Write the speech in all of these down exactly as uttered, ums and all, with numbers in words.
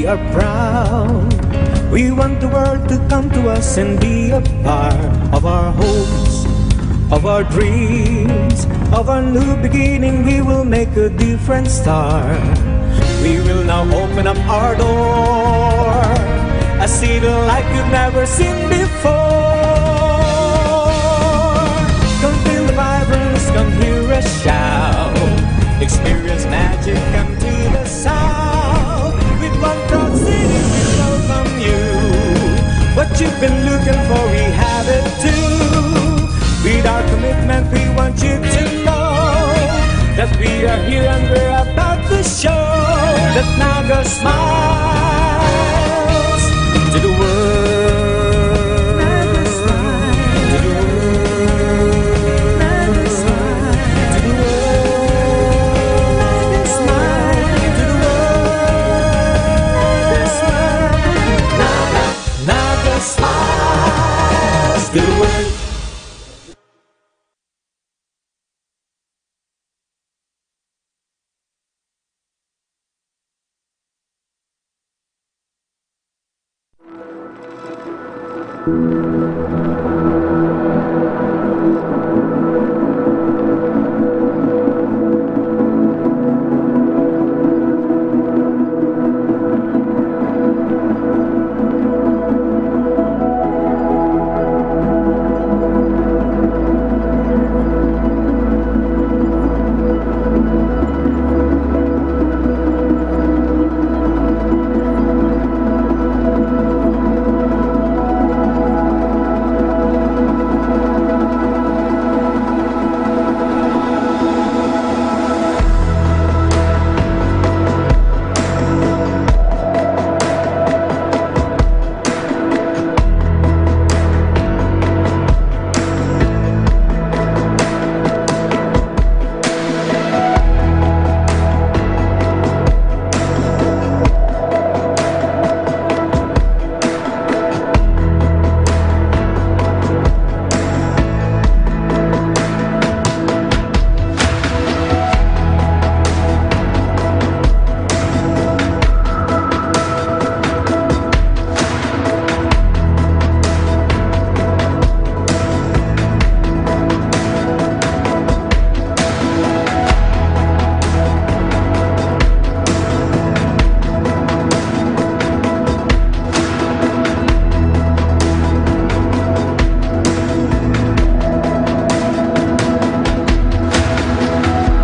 We are proud. We want the world to come to us and be a part of our hopes, of our dreams, of our new beginning. We will make a different start. We will now open up our door, a city like you've never seen before. Come feel the vibrance, come hear us shout. Experience magic, come to the south. With one proud city, we welcome you. What you've been looking for, we have it too. With our commitment, we want you to know that we are here and we're about to show that Naga smiles to the world. Naga smiles to the world. Naga smiles to the world. Naga smiles to the world. Naga smiles to the world.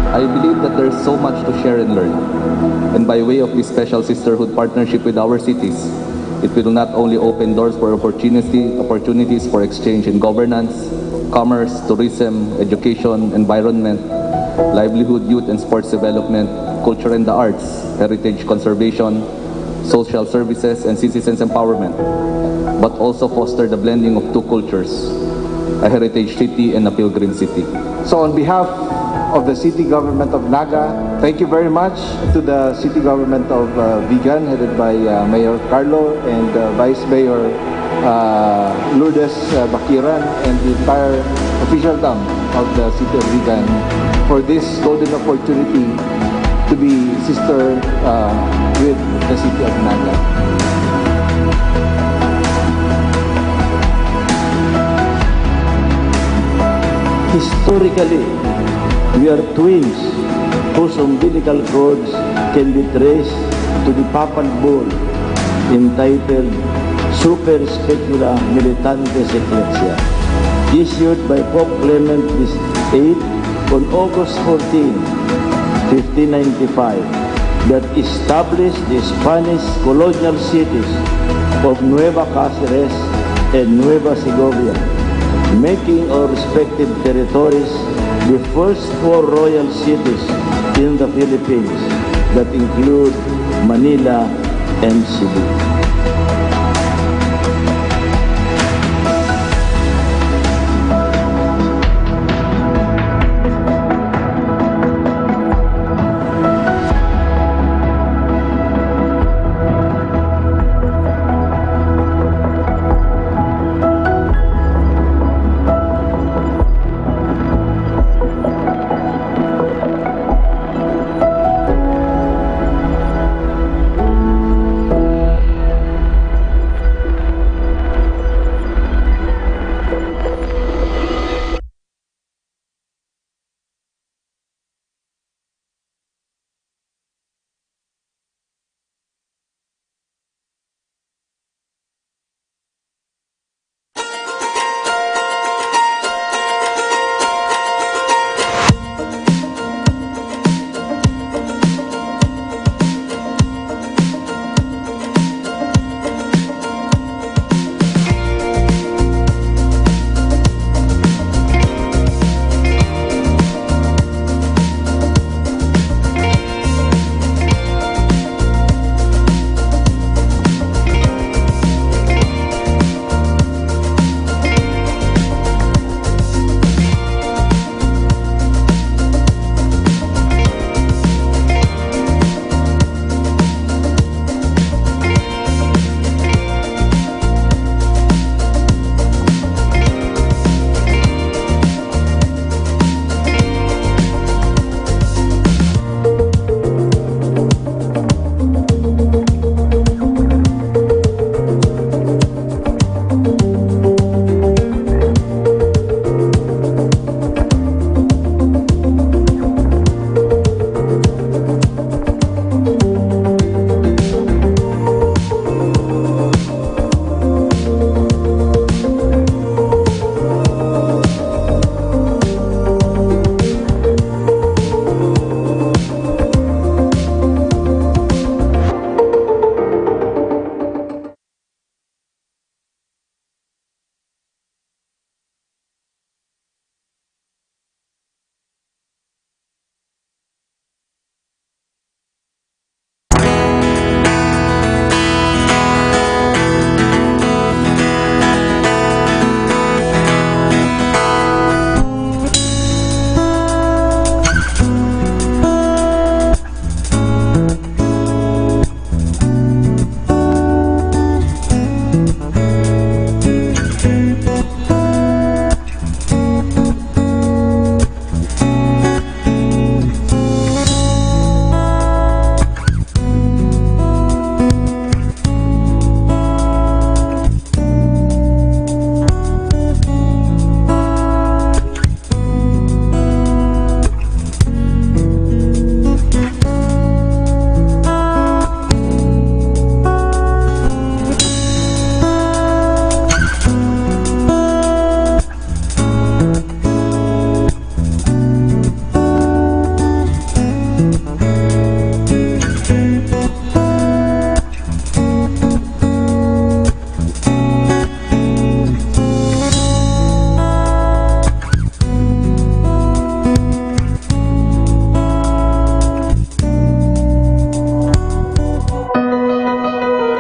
I believe that there's so much to share and learn. And by way of this special sisterhood partnership with our cities, it will not only open doors for opportunity, opportunities for exchange in governance, commerce, tourism, education, environment, livelihood, youth and sports development, culture and the arts, heritage conservation, social services, and citizens empowerment, but also foster the blending of two cultures, a heritage city and a pilgrim city. So on behalf of the city government of Naga, thank you very much to the city government of uh, Vigan, headed by uh, Mayor Carlo and uh, Vice Mayor uh, Lourdes uh, Bakiran, and the entire officialdom of the city of Vigan for this golden opportunity to be sister uh, with the city of Naga. Historically, we are twins whose umbilical cords can be traced to the papal bull entitled Super Specula Militantes Ecclesia, issued by Pope Clement the eighth on August fourteen, fifteen ninety-five, that established the Spanish colonial cities of Nueva Cáceres and Nueva Segovia, making our respective territories the first four royal cities in the Philippines that include Manila and Cebu.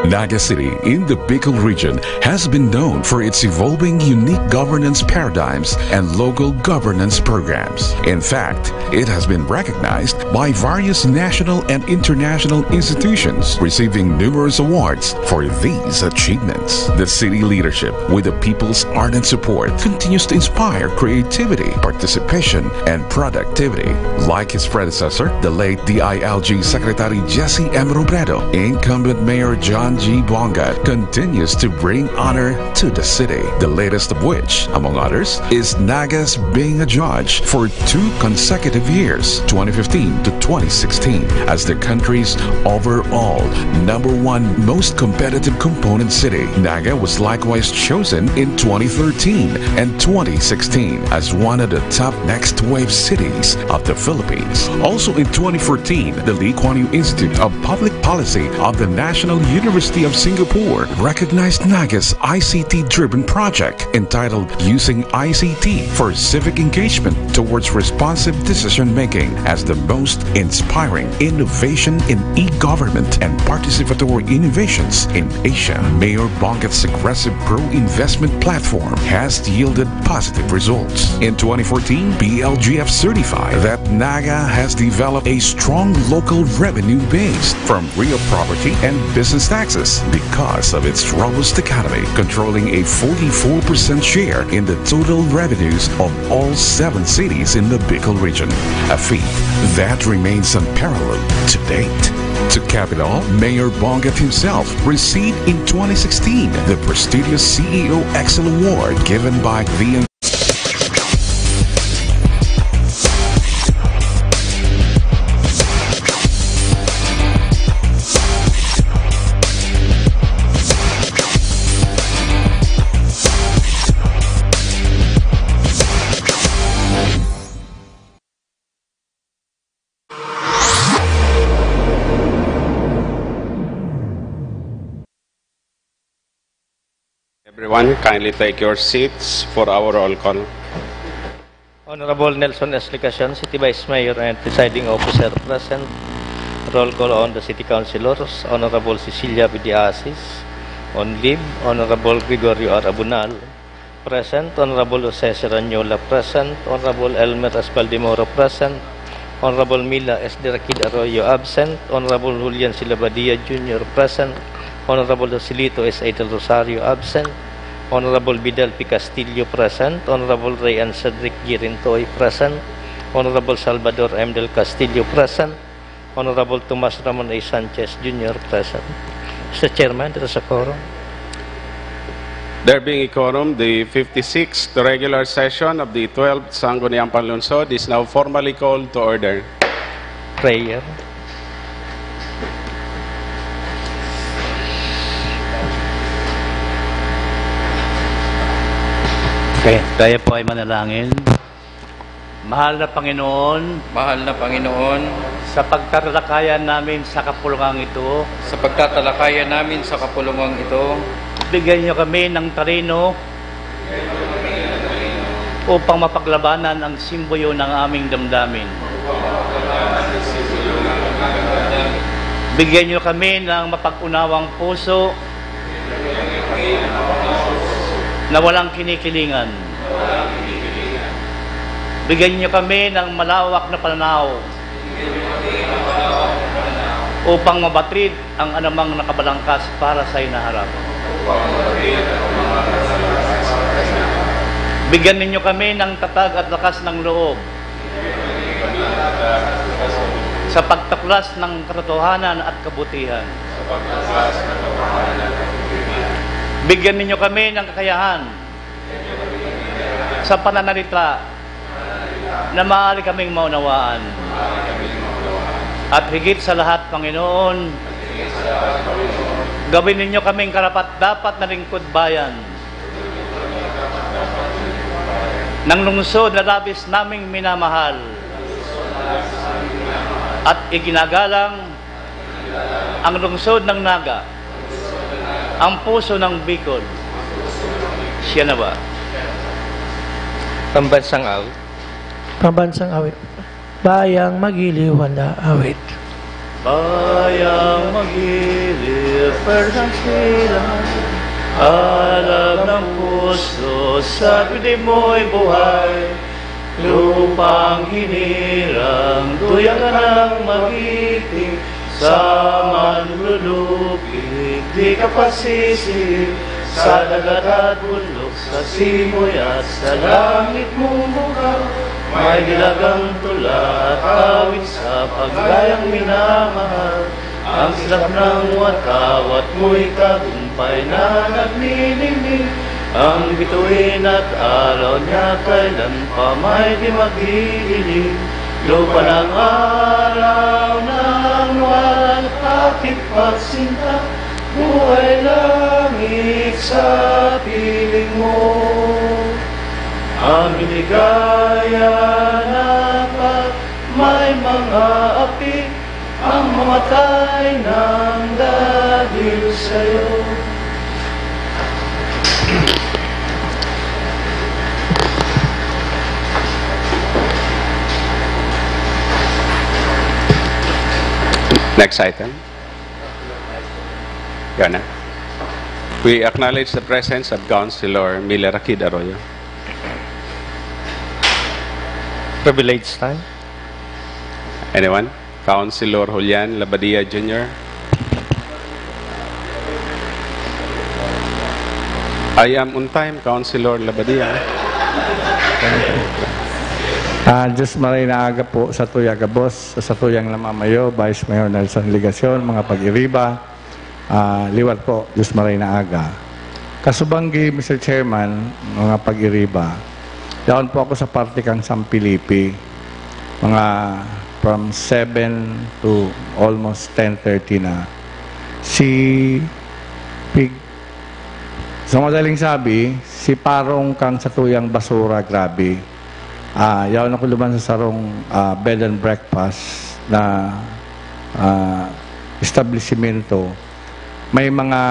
Naga City in the Bicol region has been known for its evolving unique governance paradigms and local governance programs. In fact, it has been recognized by various national and international institutions, receiving numerous awards for these achievements. The city leadership, with the people's ardent support, continues to inspire creativity, participation, and productivity. Like his predecessor, the late D I L G Secretary Jesse M. Robredo, incumbent Mayor John G. Bongat continues to bring honor to the city, the latest of which, among others, is Nagas being a judge for two consecutive years, twenty fifteen to twenty sixteen, as the country's overall number one most competitive component city. Naga was likewise chosen in twenty thirteen and twenty sixteen as one of the top next wave cities of the Philippines. Also in twenty fourteen, the Lee Kuan Yew Institute of Public Policy of the National University of Singapore recognized Naga's I C T-driven project entitled Using I C T for Civic Engagement Towards Responsive Decision Making as the most inspiring innovation in e-government and participatory innovations in Asia. Mayor Bongat's aggressive pro-investment platform has yielded positive results. In twenty fourteen, B L G F certified that Naga has developed a strong local revenue base from real property and business taxes because of its robust economy, controlling a forty-four percent share in the total revenues of all seven cities in the Bicol region, a feat that remains unparalleled to date. To cap it all, Mayor Bongat himself received in twenty sixteen the prestigious C E O Excel Award given by the Everyone, kindly take your seats for our roll call. Honorable Nelson S. Licacion, City Vice Mayor and Presiding Officer, present. Roll call on the City Councilors. Honorable Cecilia Bidiasis, on leave. Honorable Gregorio R. Abunal, present. Honorable Jose Serranyola, present. Honorable Elmer Espaldemoro, present. Honorable Mila S. Dirakid Arroyo, absent. Honorable Julian Silabadia Junior, present. Honorable Joselito S. A. Del Rosario, absent. Honorable Vidal P. Castillo, present. Honorable Ray and Cedric Girintoy, present. Honorable Salvador M. Del Castillo, present. Honorable Tomas Ramon A. Sanchez Junior, present. Mister Chairman, there is a quorum. There being a quorum, the fifty-sixth regular session of the twelfth Sangguniang Panlungsod is now formally called to order. Prayer. Okay, tayo po ay manalangin. Mahal na Panginoon, Mahal na Panginoon, sa pagtatalakayan namin sa kapulungang ito, sa pagtatalakayan namin sa kapulungang ito, bigyan niyo kami ng talino upang mapaglabanan ang simboyo ng aming damdamin. Bigyan niyo kami ng mapag-unawang puso na walang kinikilingan. Bigyan niyo kami ng malawak na pananaw upang mabatid ang anumang nakabalangkas para sa hinaharap. Bigyan ninyo kami ng tatag at lakas ng loob sa pagtuklas ng katotohanan at kabutihan. Bigyan ninyo kami ng kakayahan sa pananalita na maaari kaming maunawaan. At higit sa lahat, Panginoon, gawin ninyo kaming karapat-dapat na lingkod bayan ng lungsod na labis naming minamahal at iginagalang ang lungsod ng Naga, ang puso ng Bicol. Siya na ba? Pambansang awit. Pambansang awit. Bayang magiliw handa awit. Bayang magiliw Perdang sila. Alam ng puso, sabi di mo'y buhay. Lupang hinirang, duyan ka nang magiting. Sa manlulupig, di ka pasisi. Sa dagat at bundok, sa simoy at sa langit mong buka. May dilagang tula at awit sa paglayang minamahal. Ang silap ng watawat mo'y tagumpay na nagniningning. Ang bituin at araw niya kailan pa may di magdidilim. Lupa ng araw ng walang pakipagsinta. Buhay langit sa piling mo. Ang ligaya na pag may mga api. Ang mamatay nang dahil sa'yo. Next item. Yan na. We acknowledge the presence of Councilor Miller Akid Arroyo. Privilege time. Anyone? Councilor Julian Labadia Junior. I am on time, Councilor Labadia. Ah, Diyos maray na aga po sa tuya gabos, sa tuyang namamayo, Vice Mayor Nelson Legacion, mga pag-iriba, ah, liwat po, Diyos maray na aga. Kasubanggi, Mister Chairman, mga pag-iriba, yaon po ako sa parte kang San Felipe, mga from seven to almost ten thirty na. Si Pig, sa madaling sabi, si Parong kang sa tuyang basura, grabe. Ah, yaon ako duman sa sarong ah, bed and breakfast na ah, establisimento. May mga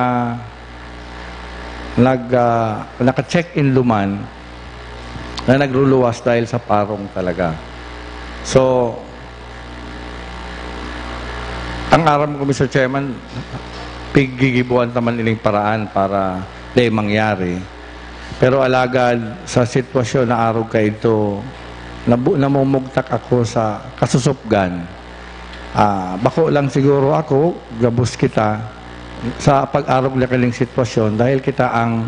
nag ah, naka-check-in duman na nagruluwas dahil sa parong talaga. So, ang aram ko, Mister Chairman, pigigibuan ta man ining paraan para di mangyari. Pero alagad sa sitwasyon na arog kaidto, nabu- namumugtak ako sa kasusupgan. Ah, bako lang siguro ako, gabos kita sa pag-arog na kining sitwasyon dahil kita ang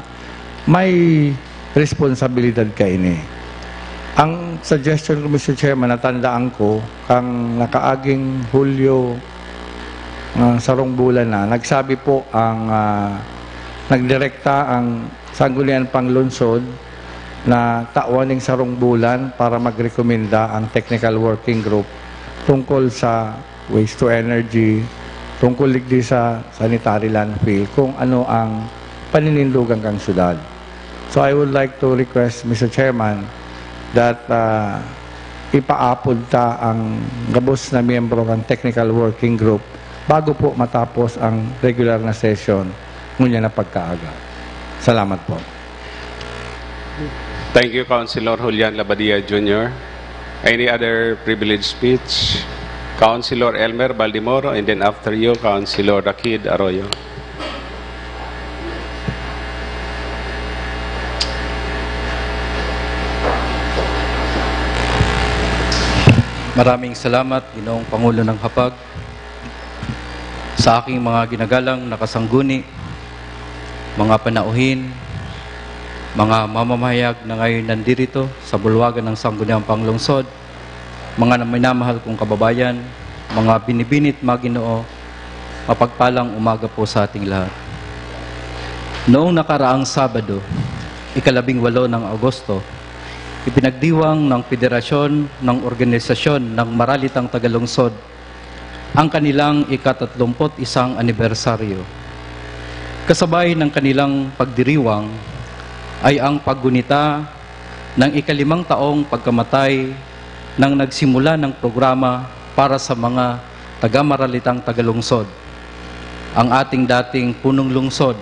may responsibilidad kaini. Ang suggestion ko, Mister Chairman, natandaan ko, kang nakaaging Hulyo, ah, sarong bulan na, nagsabi po ang, ah, nagdirekta ang Sangguniang Panglungsod na tawan ning sarong bulan para magrekomenda ang Technical Working Group tungkol sa waste to energy, tungkol digdi sa sanitary landfill, kung ano ang paninindugan kang syudad. So I would like to request, Mister Chairman, that ah, ipaapod ta ang gabos na miyembro kan Technical Working Group bago po matapos ang regular na session ngunyan na pagkaaga. Salamat po. Thank you, Councilor Julian Labadia Junior. Any other privilege speech? Councilor Elmer Baldemoro, and then after you, Councilor Rakid Arroyo. Maraming salamat, Ginoong Pangulo ng Hapag, sa aking mga ginagalang nakasangguni, mga panauhin, mga mamamahayag na ngayon nandirito sa bulwagan ng Sangguniang Panglungsod, mga minamahal kong kababayan, mga binibinit maginoo, mapagpalang umaga po sa ating lahat. Noong nakaraang Sabado, ikalabing walo ng Agosto, ipinagdiwang ng Federasyon ng Organisasyon ng Maralitang Tagalungsod ang kanilang ikatatlumput isang anibersaryo. Kasabay ng kanilang pagdiriwang ay ang paggunita ng ikalimang taong pagkamatay ng nagsimula ng programa para sa mga taga-Maralitang Tagalungsod, ang ating dating punong lungsod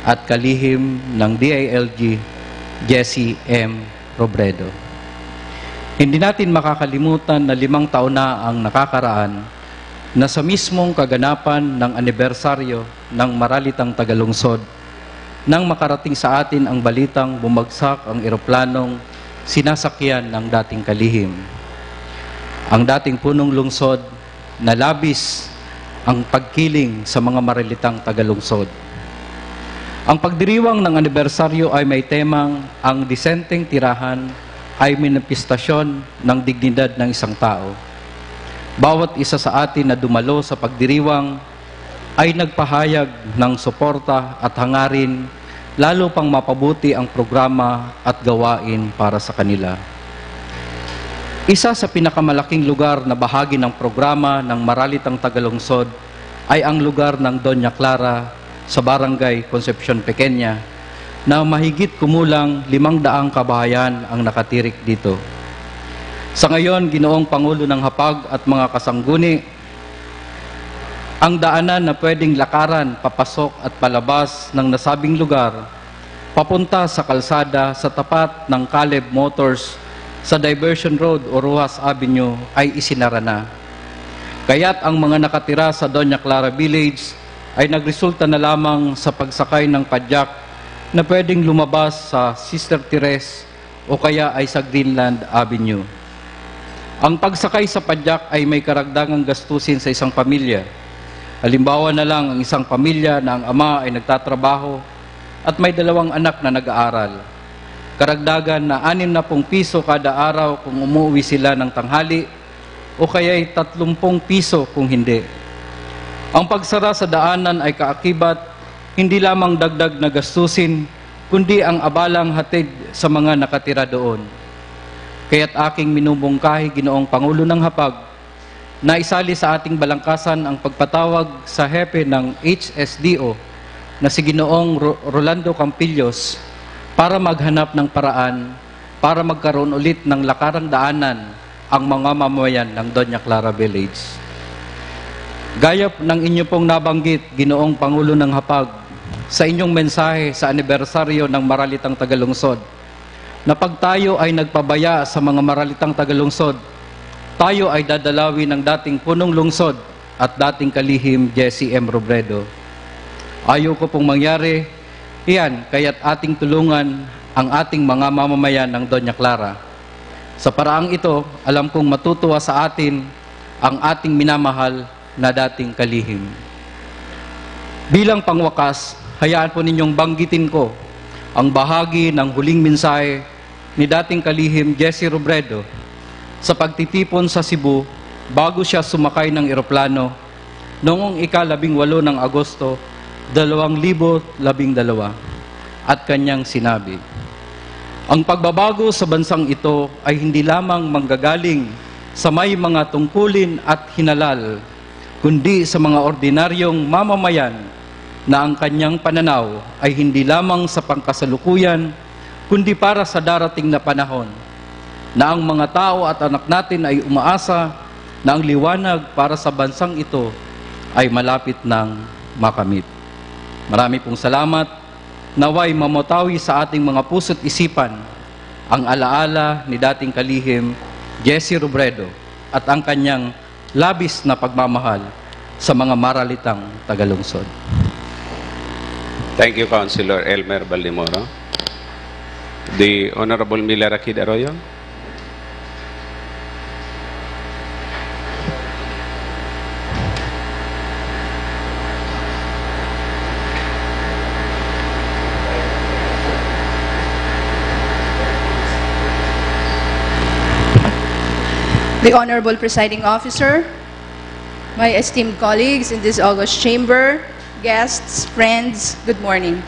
at kalihim ng D I L G, Jesse M. Robredo. Hindi natin makakalimutan na limang taon na ang nakakaraan na sa mismong kaganapan ng anibersaryo ng Maralitang Tagalungsod, nang makarating sa atin ang balitang bumagsak ang eroplanong sinasakyan ng dating kalihim, ang dating punong lungsod na labis ang pagkiling sa mga maralitang tagalungsod. Ang pagdiriwang ng anibersaryo ay may temang Ang Disenteng Tirahan ay Manifestasyon ng Dignidad ng Isang Tao. Bawat isa sa atin na dumalo sa pagdiriwang ay nagpahayag ng suporta at hangarin lalo pang mapabuti ang programa at gawain para sa kanila. Isa sa pinakamalaking lugar na bahagi ng programa ng Maralitang Tagalungsod ay ang lugar ng Doña Clara sa Barangay Concepcion Pequeña, na mahigit kumulang limang daang kabahayan ang nakatirik dito. Sa ngayon, Ginoong Pangulo ng Hapag at mga kasangguni, ang daanan na pwedeng lakaran papasok at palabas ng nasabing lugar papunta sa kalsada sa tapat ng Caleb Motors sa Diversion Road o Roxas Avenue ay isinara na. Kaya't ang mga nakatira sa Doña Clara Village ay nagresulta na lamang sa pagsakay ng padyak na pwedeng lumabas sa Sister Therese o kaya ay sa Greenland Avenue. Ang pagsakay sa padyak ay may karagdagang gastusin sa isang pamilya. Halimbawa na lang, ang isang pamilya na ang ama ay nagtatrabaho at may dalawang anak na nag-aaral. Karagdagan na anim na pung piso kada araw kung umuwi sila ng tanghali o kaya'y tatlumpung piso kung hindi. Ang pagsara sa daanan ay kaakibat hindi lamang dagdag na gastusin, kundi ang abalang hatid sa mga nakatira doon. Kaya't aking minumungkahi, Ginoong Pangulo ng Hapag, na isali sa ating balangkasan ang pagpatawag sa hepe ng H S D O na si Ginoong Ro-, Rolando Campillos para maghanap ng paraan para magkaroon ulit ng lakarang daanan ang mga mamamayan ng Doña Clara Village. Gaya ng inyo pong nabanggit, Ginoong Pangulo ng Hapag, sa inyong mensahe sa anibersaryo ng Maralitang Tagalungsod, na pag tayo ay nagpabaya sa mga Maralitang Tagalungsod, tayo ay dadalawin ng dating punong lungsod at dating kalihim Jesse M. Robredo. Ayaw ko pong mangyari iyan, kaya't ating tulungan ang ating mga mamamayan ng Doña Clara. Sa paraang ito, alam kong matutuwa sa atin ang ating minamahal na dating kalihim. Bilang pangwakas, hayaan po ninyong banggitin ko ang bahagi ng huling mensahe ni dating kalihim Jesse Robredo sa pagtitipon sa Cebu bago siya sumakay ng eroplano noong ika-labing walo ng Agosto, dalawang libo labing dalawa, at kanyang sinabi, "Ang pagbabago sa bansang ito ay hindi lamang manggagaling sa may mga tungkulin at hinalal, kundi sa mga ordinaryong mamamayan na ang kanyang pananaw ay hindi lamang sa pangkasalukuyan, kundi para sa darating na panahon, na ang mga tao at anak natin ay umaasa na ang liwanag para sa bansang ito ay malapit nang makamit." Marami pong salamat. Naway mamutawi sa ating mga puso't isipan ang alaala ni dating kalihim Jesse Robredo at ang kanyang labis na pagmamahal sa mga maralitang tagalungsod. Thank you, Councilor Elmer Baldemoro. The Honorable Mila Rakid Arroyo. The Honorable Presiding Officer, my esteemed colleagues in this august chamber, guests, friends, good morning.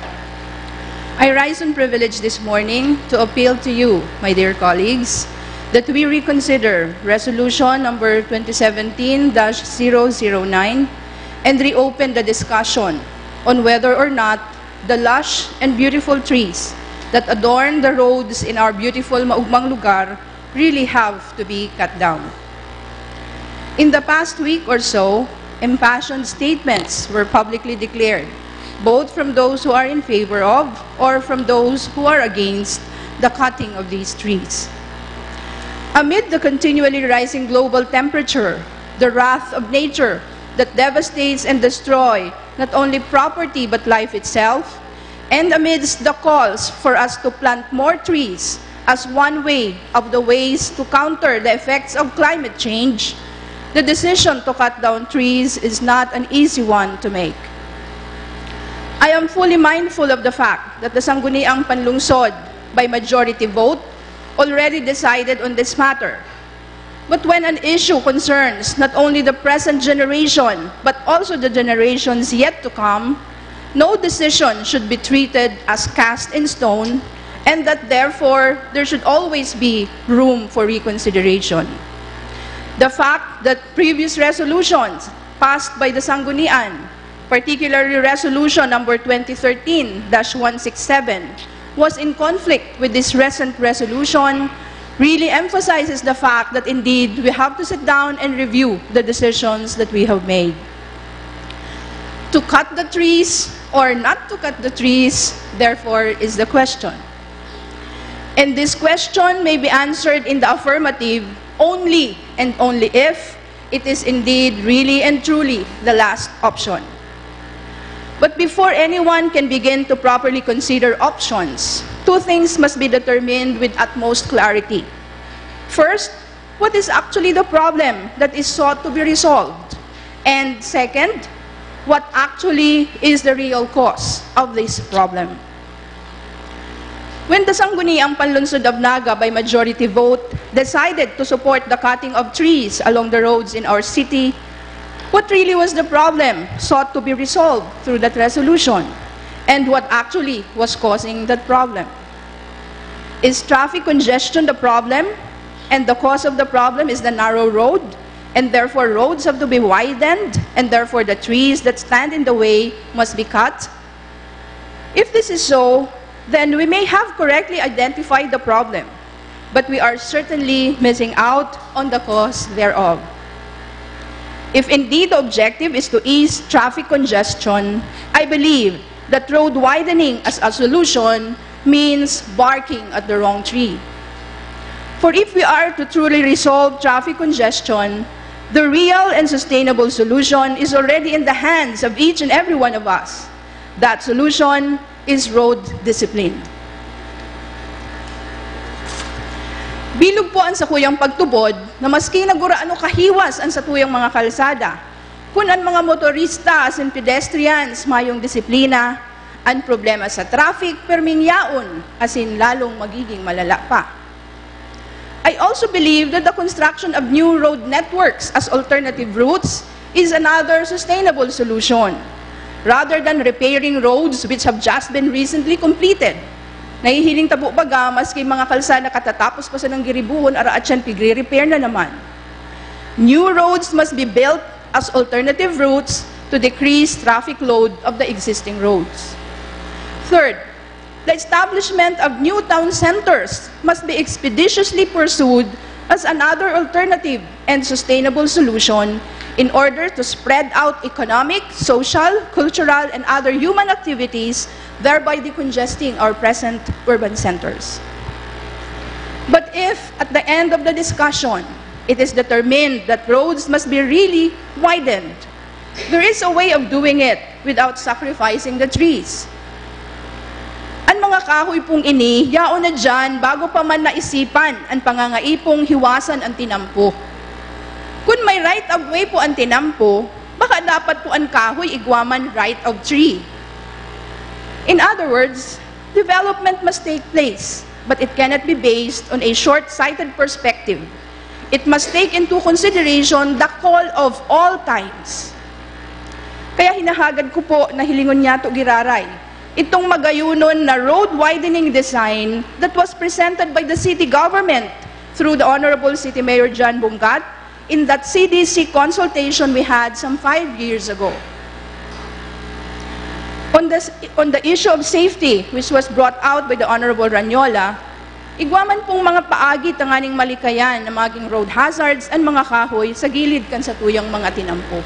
I rise in privilege this morning to appeal to you, my dear colleagues, that we reconsider Resolution Number twenty seventeen dash zero zero nine and reopen the discussion on whether or not the lush and beautiful trees that adorn the roads in our beautiful Maugmang Lugar really have to be cut down. In the past week or so, impassioned statements were publicly declared, both from those who are in favor of or from those who are against the cutting of these trees. Amid the continually rising global temperature, the wrath of nature that devastates and destroy not only property but life itself, and amidst the calls for us to plant more trees as one way of the ways to counter the effects of climate change, the decision to cut down trees is not an easy one to make. I am fully mindful of the fact that the Sangguniang Panlungsod, by majority vote, already decided on this matter. But when an issue concerns not only the present generation, but also the generations yet to come, no decision should be treated as cast in stone, and that therefore there should always be room for reconsideration. The fact that previous resolutions passed by the Sanggunian, particularly Resolution Number twenty thirteen dash one six seven, was in conflict with this recent resolution, really emphasizes the fact that indeed we have to sit down and review the decisions that we have made. To cut the trees or not to cut the trees, therefore, is the question. And this question may be answered in the affirmative only and only if it is indeed really and truly the last option. But before anyone can begin to properly consider options, two things must be determined with utmost clarity. First, what is actually the problem that is sought to be resolved? And second, what actually is the real cause of this problem? When the Sangguniang Panlungsod of Naga by majority vote decided to support the cutting of trees along the roads in our city, what really was the problem sought to be resolved through that resolution? And what actually was causing that problem? Is traffic congestion the problem? And the cause of the problem is the narrow road? And therefore, roads have to be widened, and therefore the trees that stand in the way must be cut? If this is so, then we may have correctly identified the problem, but we are certainly missing out on the cause thereof. If indeed the objective is to ease traffic congestion, I believe that road widening as a solution means barking at the wrong tree. For if we are to truly resolve traffic congestion, the real and sustainable solution is already in the hands of each and every one of us. That solution is road discipline. Bilog po an sakuyang pagtubod na maski na gurano kahiwas an satuyang mga kalsada, kun an mga motorista asin pedestrians mayong disiplina, an problema sa traffic perming yaon asin lalong magiging malala pa. I also believe that the construction of new road networks as alternative routes is another sustainable solution, rather than repairing roads which have just been recently completed. Nahihiling ta po baga, maski mga kalsada katatapos pa sanang giribuhon, araat siyan, pigre-repair na naman. New roads must be built as alternative routes to decrease traffic load of the existing roads. Third, the establishment of new town centers must be expeditiously pursued as another alternative and sustainable solution in order to spread out economic, social, cultural, and other human activities, thereby decongesting our present urban centers. But if, at the end of the discussion, it is determined that roads must be really widened, there is a way of doing it without sacrificing the trees. An mga kahoy pong ini, yaon na diyan bago pa man naisipan an pangangaipong hiwasan an tinampo. Kun may right of way po an tinampo, baka dapat po an kahoy igwa man right of tree. In other words, development must take place, but it cannot be based on a short-sighted perspective. It must take into consideration the call of all times. Kaya hinahagad ko po na hilingon niyato giraray itong magayunon na road widening design that was presented by the city government through the Honorable City Mayor John Bungat in that C D C consultation we had some five years ago. On the, on the issue of safety, which was brought out by the Honorable Ranyola, igwa man pong mga paagi tanganing malikayan na maging road hazards an mga kahoy sa gilid kan satuyang mga tinampo.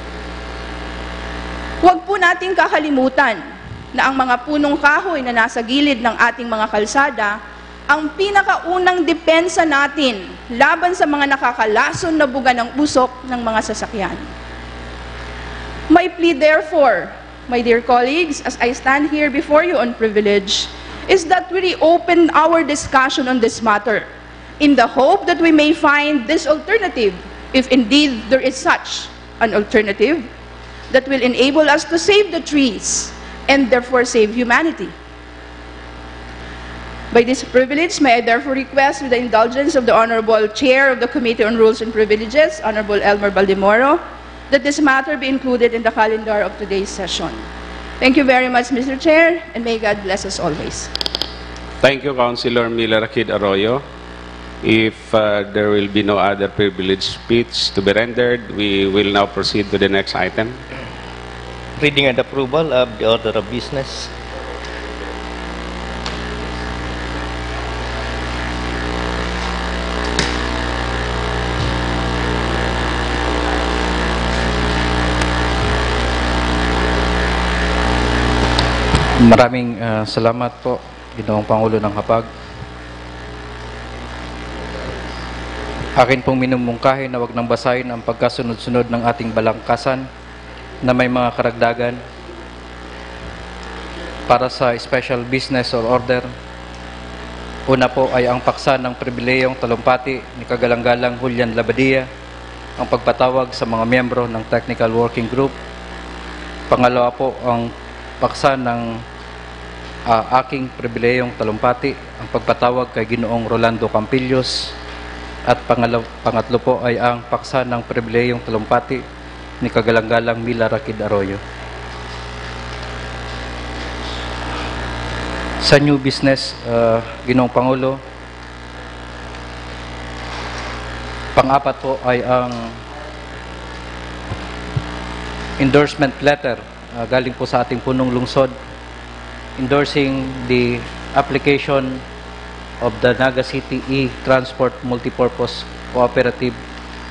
Huwag po nating kakalimutan na ang mga punong kahoy na nasa gilid ng ating mga kalsada ang pinakaunang depensa natin laban sa mga nakakalason na buga ng usok ng mga sasakyan. My plea, therefore, my dear colleagues, as I stand here before you on privilege, is that we reopen our discussion on this matter in the hope that we may find this alternative, if indeed there is such an alternative, that will enable us to save the trees and therefore save humanity. By this privilege, may I therefore request, with the indulgence of the Honorable Chair of the Committee on Rules and Privileges, Honorable Elmer Baldemoro, that this matter be included in the calendar of today's session. Thank you very much, Mister Chair, and may God bless us always. Thank you, Councilor Mila Rakid Arroyo. If uh, there will be no other privilege speech to be rendered, we will now proceed to the next item. Reading and approval of the order of business. Maraming uh, salamat po, Ginoong Pangulo ng Hapag. Akin pong minumungkahi na wag nang basahin ang pagkasunod-sunod ng ating balangkasan na may mga karagdagan para sa special business or order. Una po ay ang paksa ng pribilehiyong talumpati ni Kagalang-galang Julian Labadia, ang pagpatawag sa mga miyembro ng Technical Working Group. Pangalawa po, ang paksa ng uh, aking pribilehiyong talumpati, ang pagpatawag kay Ginoong Rolando Campillos. At pangalaw, pangatlo po ay ang paksa ng pribilehiyong talumpati ni Kagalang-galang Mila Rakid Arroyo. Sa new business, uh, Ginoong Pangulo, pang-apat po ay ang endorsement letter uh, galing po sa ating punong lungsod endorsing the application of the Naga City E-Transport Multipurpose Cooperative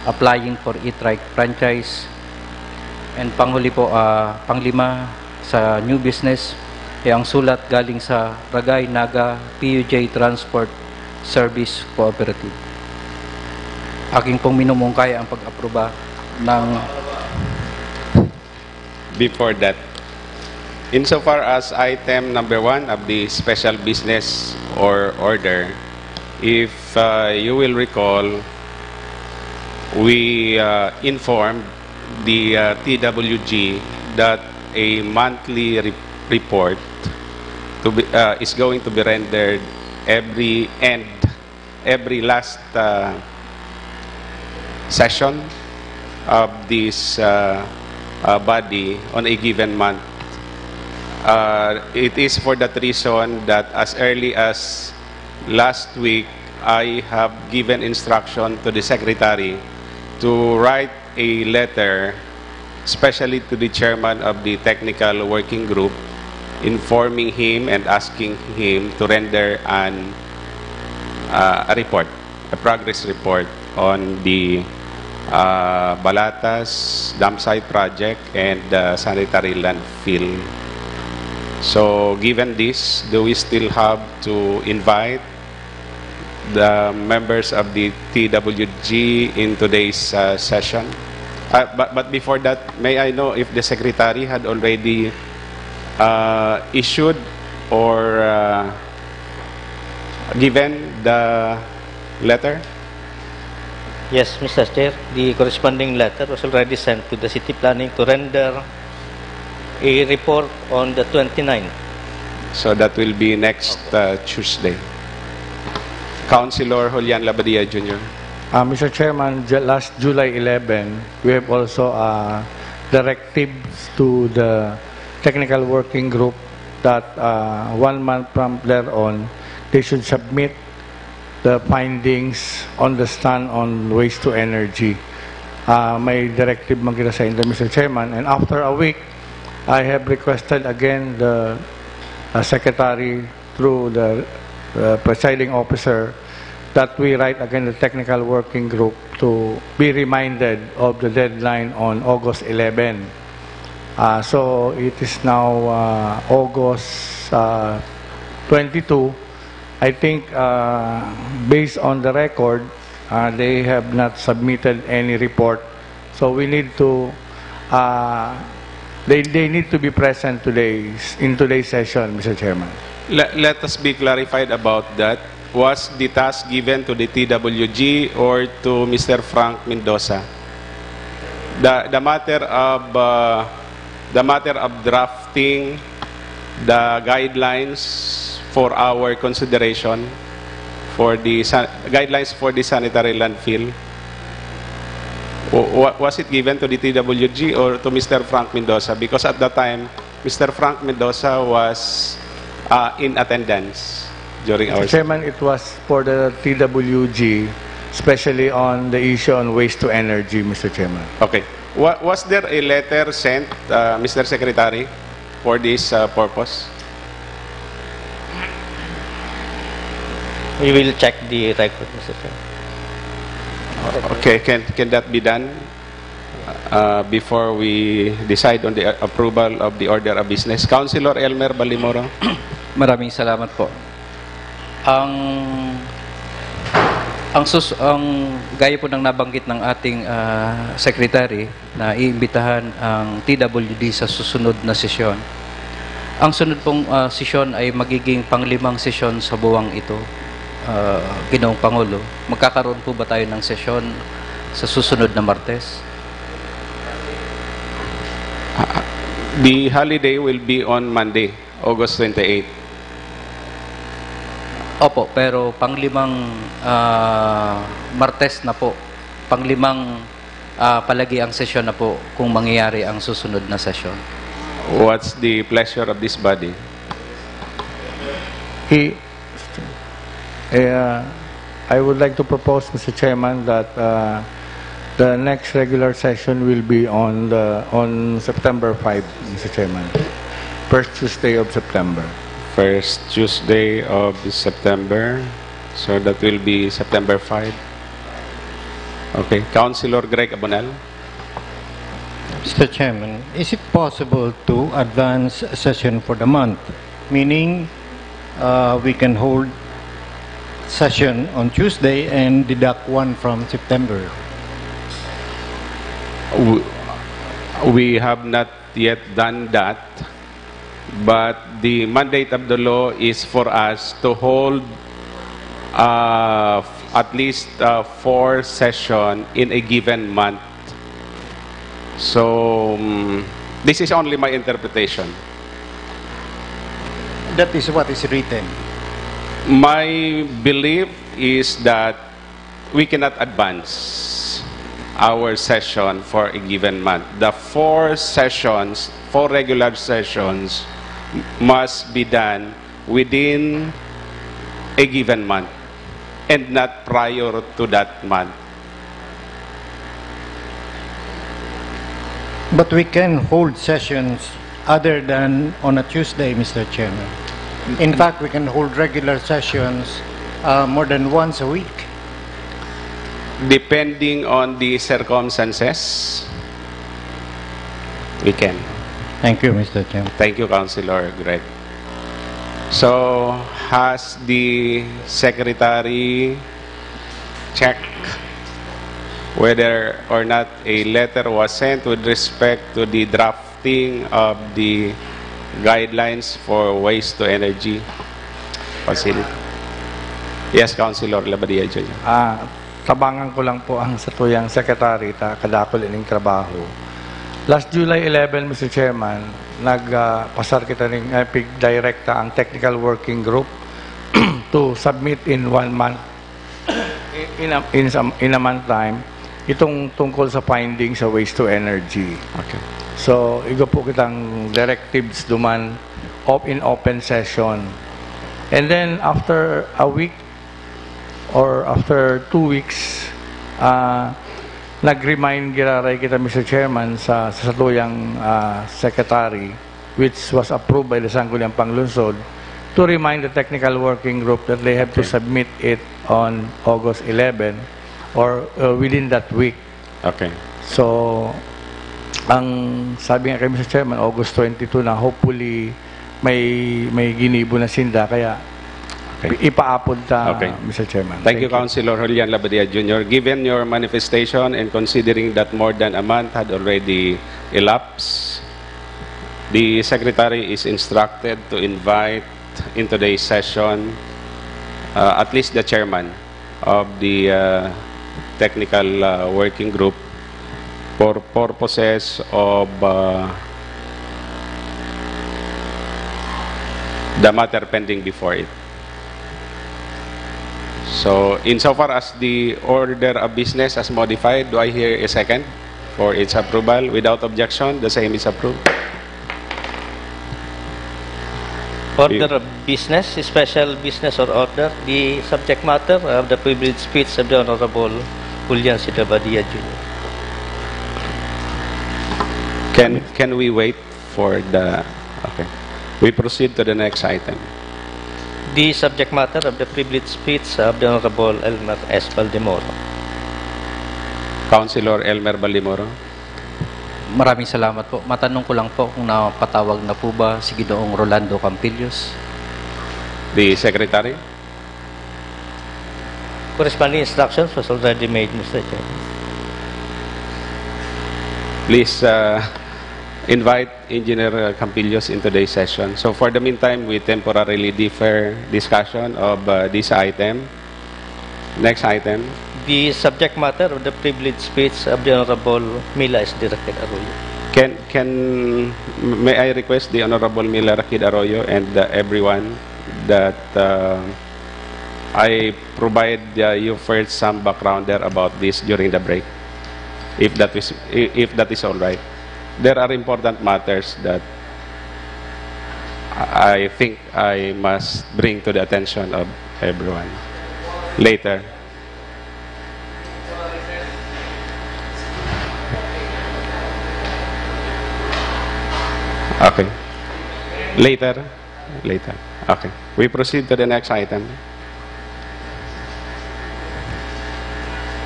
applying for e-trike franchise. And panghuli po, uh, panglima sa new business, ay ang sulat galing sa Ragay Naga P U J Transport Service Cooperative. Aking pong minumungkay ang pag-aproba ng before that. Insofar as item number one of the special business or order, if uh, you will recall, we uh, informed the uh, T W G that a monthly re- report to be, uh, is going to be rendered every end, every last uh, session of this uh, uh, body on a given month. Uh, it is for that reason that as early as last week, I have given instruction to the secretary to write a letter, especially to the chairman of the technical working group, informing him and asking him to render an uh, a report, a progress report on the uh, Balatas dump site project and the sanitary landfill. So, given this, do we still have to invite the members of the T W G in today's uh, session? Uh, but, but before that, may I know if the secretary had already uh, issued or uh, given the letter? Yes, Mister Chair, the corresponding letter was already sent to the city planning to render a report on the twenty-ninth. So that will be next uh, Tuesday. Councilor Julian Labadia Junior Uh, Mister Chairman, ju- last July eleven, we have also uh, directives to the technical working group that uh, one month from there on, they should submit the findings on the stand on waste to energy. Uh, may directive man kita sa inyo, Mister Chairman, and after a week, I have requested again the uh, secretary through the uh, presiding officer that we write again the technical working group to be reminded of the deadline on August eleven. Uh, so it is now uh, August uh, twenty-two. I think uh, based on the record, uh, they have not submitted any report. So we need to uh, They, they need to be present today, in today's session, Mister Chairman. Let, let us be clarified about that. Was the task given to the T W G or to Mister Frank Mendoza? The, the matter of uh, the matter of drafting the guidelines for our consideration for the san- guidelines for the sanitary landfill. Wa- wa- Was it given to the T W G or to Mister Frank Mendoza? Because at that time, Mister Frank Mendoza was uh, in attendance during our Mister Chairman, it was for the T W G, especially on the issue on waste to energy, Mister Chairman. Okay. Wa- was there a letter sent, uh, Mister Secretary, for this uh, purpose? We will check the record, Mister Chair. Okay, can can that be done uh, before we decide on the approval of the order of business? Councilor Elmer Balimoro. Maraming salamat po. Ang ang sus ang gaya po ng nabanggit ng ating ah, secretary na iimbitahan ang T W D sa susunod na sesyon. Ang sunod pong ah, sesyon ay magiging panglimang sesyon sa buwang ito, ah, Ginoong Pangulo. Magkakaroon po ba tayo ng sesyon sa susunod na Martes? The holiday will be on Monday, August twenty-eight. Opo, pero panglimang ah, Martes na po. Panglimang ah, palagi ang sesyon na po kung mangyayari ang susunod na sesyon. What's the pleasure of this body? He, eh, uh, I would like to propose, Mister Chairman, that uh, the next regular session will be on the on September five, Mister Chairman. First Tuesday of September. First Tuesday of September. So that will be September five. Okay. Councilor Greg Abonal. Mister Chairman, is it possible to advance a session for the month? Meaning, uh, we can hold session on Tuesday and deduct one from September. W- We have not yet done that, but the mandate of the law is for us to hold uh, at least uh, four session in a given month. So, um, this is only my interpretation. That is what is written. My belief is that we cannot advance our session for a given month. The four sessions, four regular sessions, must be done within a given month and not prior to that month. But we can hold sessions other than on a Tuesday, Mister Chairman. In fact, we can hold regular sessions uh, more than once a week. Depending on the circumstances, we can. Thank you, Mister Chairman. Thank you, Councilor Greg. So, has the secretary checked whether or not a letter was sent with respect to the drafting of the guidelines for waste to energy facility? Yes, Councilor Labadia Junior. Ah, tabangan ko lang po ang satuyang secretary ta kadakul ining trabaho. Last July eleven, Mister Chairman, nagpasar kita ning eh, pig-directa ang technical working group to submit in one month, in a, in, some, in a month time, itong tungkol sa finding sa waste to energy. Okay. So, igo po kitang directives duman op in open session. And then after a week or after two weeks, ah, nag-remind giraray kita, Mister Chairman, sa, sa satuyang ah, secretary, which was approved by the Sangguniang Panglungsod, to remind the technical working group that they have to Okay. Submit it on August eleven or uh, within that week. Okay. So, ang sabi nga kay Mister Chairman, August twenty-two na, hopefully may may ginibo na sinda, kaya Okay. ipaapod ta, Okay. Mister Chairman. Thank you, Councilor Julian Labadia Junior. Given your manifestation and considering that more than a month had already elapsed, The secretary is instructed to invite in today's session, uh, at least the chairman of the, uh, technical, uh, working group for purposes of, uh, the matter pending before it. So, insofar as the order of business as modified, do I hear a second for its approval? Without objection, the same is approved. Order of business, special business or order, the subject matter of the privileged speech of the Honorable Julian Sidra Badia Junior Can, can we wait for the, okay. We proceed to the next item. The subject matter of the privileged speech of the Honorable Elmer S. Baldemoro. Councilor Elmer Baldemoro. Maraming salamat po. Matanong ko lang po kung napatawag na po ba si Ginoong Rolando Campillos? The secretary. Corresponding instructions was already made, Mister Chair. Please, uh, invite Engineer Campillos in today's session. So for the meantime, we temporarily defer discussion of, uh, this item. Next item. The subject matter of the privileged speech of the Honorable Mila S. Dirraquid Arroyo. Can, can, may I request the Honorable Mila Rakid Arroyo and, uh, everyone that, uh, I provide, uh, you first some background there about this during the break, if that is, if that is all right. There are important matters that I think I must bring to the attention of everyone later. Okay. Later. Later. Okay. We proceed to the next item.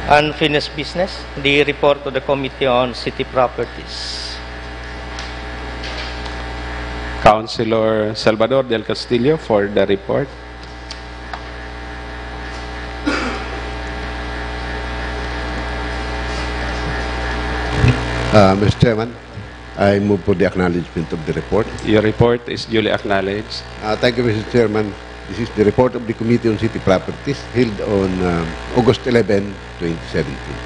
Unfinished business, the report to the Committee on City Properties. Councilor Salvador Del Castillo for the report. Uh, Mister Chairman, I move for the acknowledgement of the report. Your report is duly acknowledged. Uh, thank you, Mister Chairman. This is the report of the Committee on City Properties held on um, August eleven, twenty seventeen.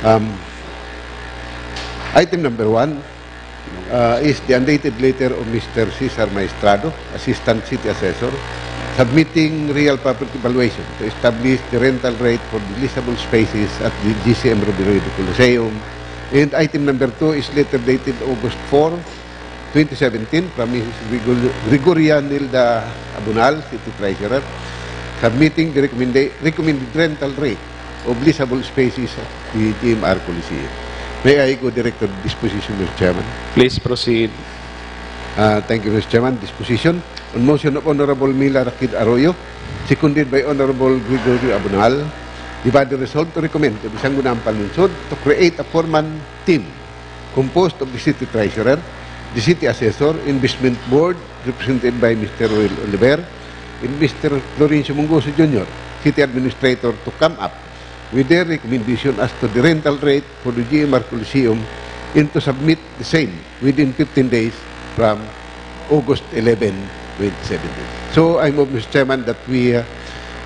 Um, item number one uh, is the undated letter of Mister Cesar Maestrado, Assistant City Assessor, submitting real property valuation to establish the rental rate for the leasable spaces at the G C M Robinhood Coliseum. And item number two is letter dated August four, twenty seventeen, from Missus Grigor- Gregoria Nilda Abunal, City Treasurer, submitting the recommenda- recommended rental rate of leasable spaces at the G M R Coliseum. May I go direct to disposition, Mister Chairman? Please proceed. Uh, thank you, Mister Chairman. Disposition on motion of Honorable Mila Rakid Arroyo, seconded by Honorable Gregorio Abunal, the body resolved to recommend to the Sangguniang Panlungsod to create a four-man team composed of the City Treasurer, the City Assessor, Investment Board, represented by Mister Roel Oliver, and Mister Florencio Mungoso Junior, City Administrator, to come up with their recommendation as to the rental rate for the G M R Coliseum and to submit the same within fifteen days from August eleven, twenty seventeen. So I move, Mister Chairman, that we uh,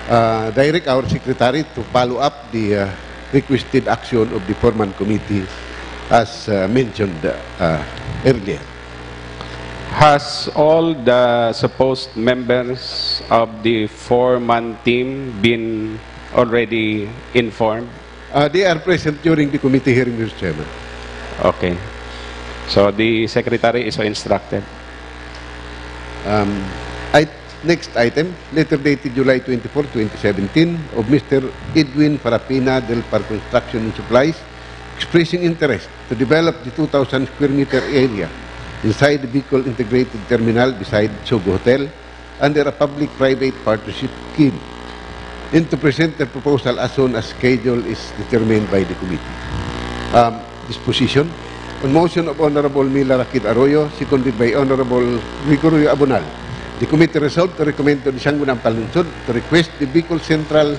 uh, direct our secretary to follow up the uh, requested action of the four-man committee as uh, mentioned uh, earlier. Has all the supposed members of the four-man team been already informed? Uh, they are present during the committee hearing, Mister Chairman. Okay. So the secretary is so instructed. Um, I, next item, letter dated July twenty-four, twenty seventeen, of Mister Edwin Farapina del Par Construction and Supplies, expressing interest to develop the two thousand square meter area inside the Bicol Integrated Terminal beside Sogo Hotel under a public-private partnership scheme, and to present the proposal as soon as schedule is determined by the committee. Um, disposition. On motion of Honorable Mila Rakid Arroyo, seconded by Honorable Gregorio Abunal, the committee resolved to recommend to the Sangguniang Panlungsod to request the Bicol Central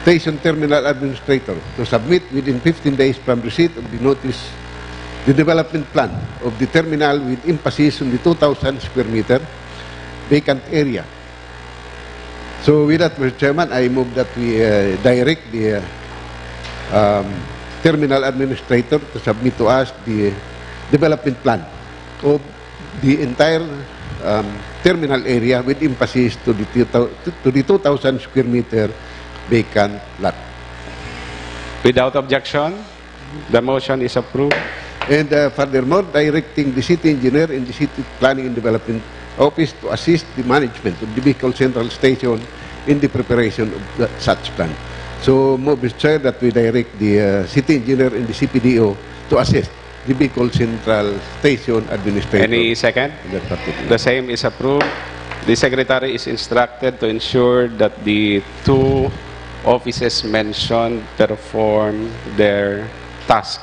Station Terminal Administrator to submit within fifteen days from receipt of the notice the development plan of the terminal with emphasis on the two thousand square meter vacant area. So with that, Mister Chairman, I move that we uh, direct the uh, um, terminal administrator to submit to us the development plan of the entire um, terminal area with emphasis to the, two thou- to the two thousand square meter vacant lot. Without objection, the motion is approved. And uh, furthermore, directing the city engineer and the city planning and development office to assist the management of the Bicol Central Station in the preparation of the, such plan. So, move, Mister Chair, that we direct the uh, city engineer and the C P D O to assist the Bicol Central Station administrator. Any second? In that particular. The same is approved. The secretary is instructed to ensure that the two offices mentioned perform their task.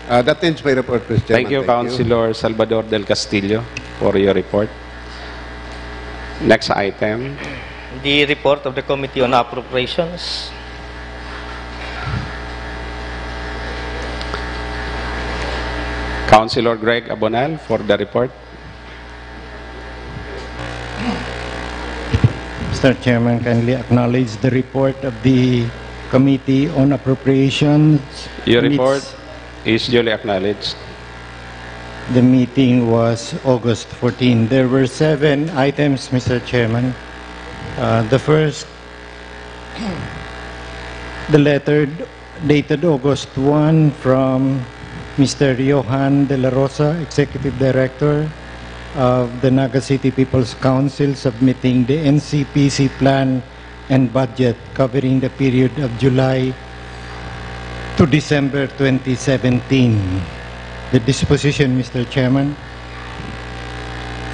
Uh, that ends my report, Mister Chairman. Thank you, Councilor Salvador Del Castillo, for your report. Next item. The report of the Committee on Appropriations. Councilor Greg Abonal for the report. Mister Chairman, kindly acknowledge the report of the Committee on Appropriations. Your Amidst report is duly acknowledged. The meeting was August fourteen. There were seven items, Mister Chairman. Uh, the first, the letter dated August one from Mister Johan De La Rosa, Executive Director of the Naga City People's Council, submitting the N C P C plan and budget covering the period of July to December twenty seventeen. The disposition, Mister Chairman,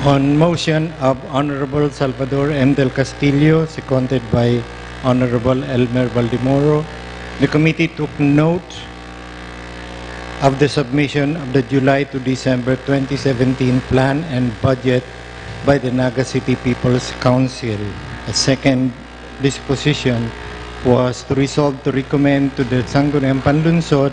on motion of Honorable Salvador M. Del Castillo, seconded by Honorable Elmer Baldemoro, the committee took note of the submission of the July to December twenty seventeen plan and budget by the Naga City People's Council. A second disposition was to resolve to recommend to the Sangguniang Panlunsod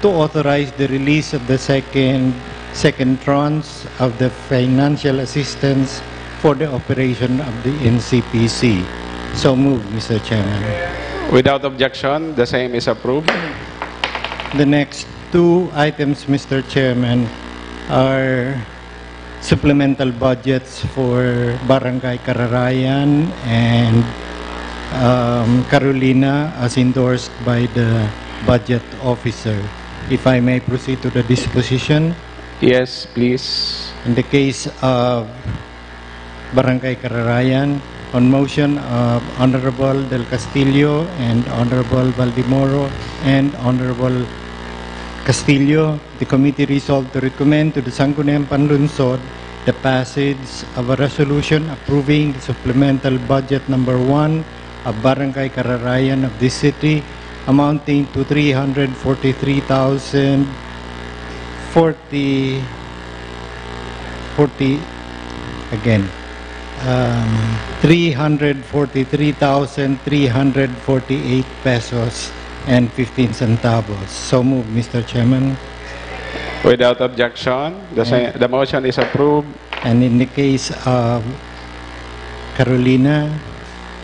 to authorize the release of the second second tranche of the financial assistance for the operation of the N C P C. So moved, Mister Chairman. Without objection, the same is approved. The next two items, Mister Chairman, are supplemental budgets for Barangay Kararayan and um, Carolina as endorsed by the budget officer. If I may proceed to the disposition. Yes, please. In the case of Barangay Kararayan, on motion of Honorable Del Castillo and Honorable Baldemoro and Honorable Castillo, the committee resolved to recommend to the Sangguniang Panlunsod the passage of a resolution approving the supplemental budget number one of Barangay Kararayan of this city, amounting to three hundred forty-three thousand forty, forty, again, um, three hundred forty-three thousand three hundred forty-eight pesos and fifteen centavos. So move, Mister Chairman. Without objection, the, sa- the motion is approved. And in the case of Carolina,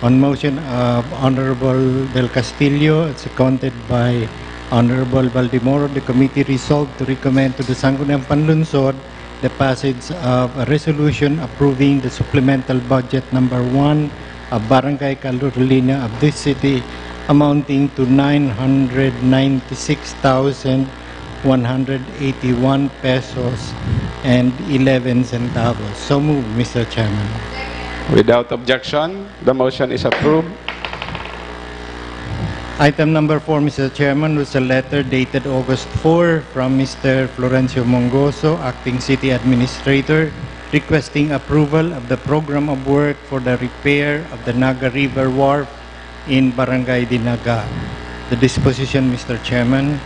on motion of Honorable Del Castillo, seconded by Honorable Baldemoro, the committee resolved to recommend to the Sangguniang Panlunsod the passage of a resolution approving the supplemental budget number one of Barangay Carolina of this city, amounting to nine hundred ninety-six thousand one hundred eighty-one pesos and eleven centavos. So moved, Mister Chairman. Without objection, the motion is approved. Item number four, Mister Chairman, was a letter dated August four from Mister Florencio Mongoso, Acting City Administrator, requesting approval of the program of work for the repair of the Naga River Wharf in Barangay Dinaga. The disposition, Mister Chairman,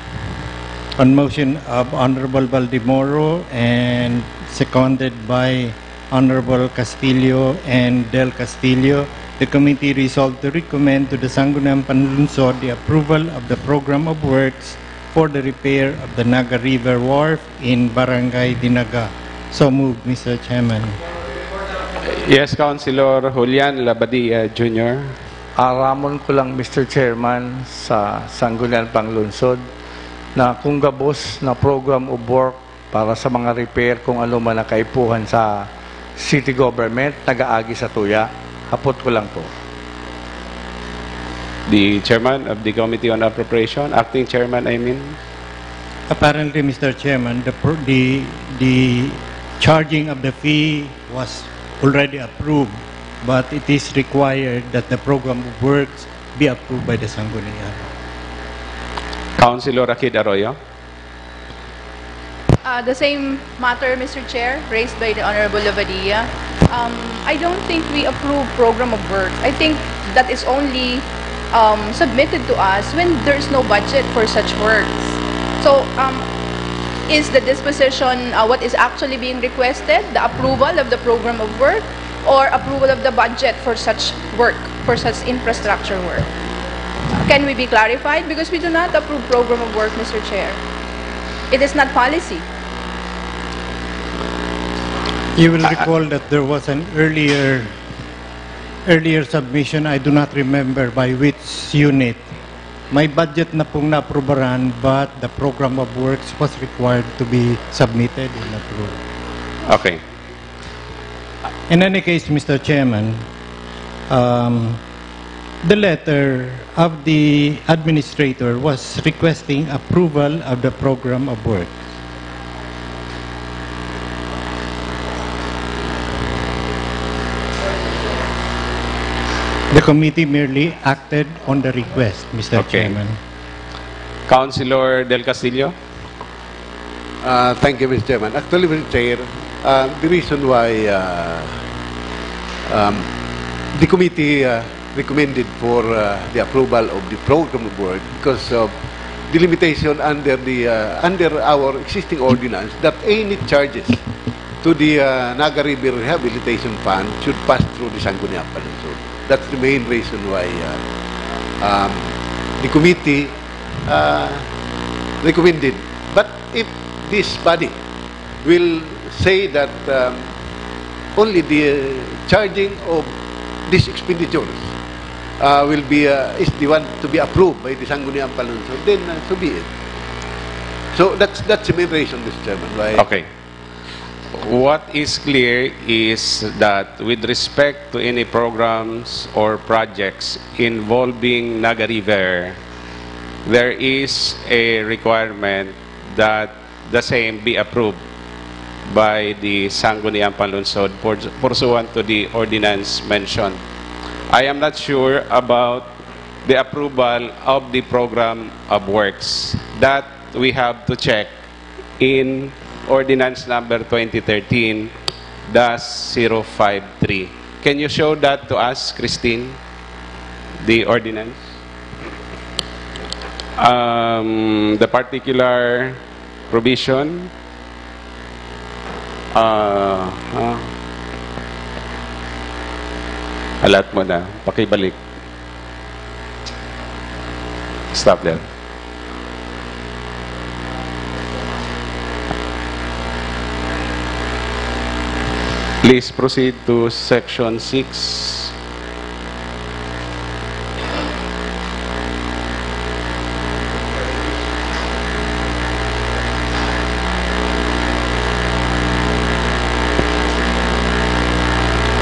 on motion of Honorable Baldemoro and seconded by Honorable Castillo and Del Castillo, the committee resolved to recommend to the Sangguniang Panlunsod the approval of the program of works for the repair of the Naga River Wharf in Barangay Dinaga. So moved, Mister Chairman. Yes, Councilor Julian Labadia Junior. Aramon ko lang, Mister Chairman, sa Sangguniang Panglungsod na kung gabos na program of work para sa mga repair kung ano man ang kaipuhan sa city government, nagaagi sa tuya. Hapot ko lang po. The chairman of the Committee on Appropriation, acting chairman, I mean. Apparently, Mister Chairman, the, pro- the, the charging of the fee was already approved, but it is required that the program of works be approved by the Sanggunian. Councilor Akid Arroyo. Uh, the same matter, Mister Chair, raised by the Honorable Lavadia. Um, I don't think we approve program of work. I think that is only um, submitted to us when there's no budget for such works. So, um, is the disposition uh, what is actually being requested, the approval of the program of work, or approval of the budget for such work, for such infrastructure work? Can we be clarified? Because we do not approve program of work, Mister Chair. It is not policy. You will recall that there was an earlier earlier submission, I do not remember by which unit. May budget na pong naaprubaran, but the program of works was required to be submitted and approved. Okay. In any case, Mister Chairman, um, the letter of the administrator was requesting approval of the program of work. The committee merely acted on the request, Mister Okay. Chairman. Councilor Del Castillo. Uh, thank you, Mister Chairman. Actually, Mister Chair, uh, the reason why uh, um, the committee uh, recommended for uh, the approval of the program of work because of the limitation under the uh, under our existing ordinance that any charges to the uh, Naga River Rehabilitation Fund should pass through the Sangguniang Panlungsod. That's the main reason why uh, um, the committee uh, recommended. But if this body will say that um, only the charging of these expenditures uh, will be uh, is the one to be approved by the Sangguniang Panlungsod, then uh, so be it. So that's that's the main reason, Mister Chairman, why Okay. What is clear is that with respect to any programs or projects involving Naga River, there is a requirement that the same be approved by the Sangguniang Panlungsod pur- pursuant to the ordinance mentioned. I am not sure about the approval of the program of works. That we have to check in Ordinance Number twenty thirteen dash zero five three. Can you show that to us, Christine? The ordinance? Um, the particular provision? Uh, uh, alat mo na. Pakibalik. Stop there. Please proceed to section six.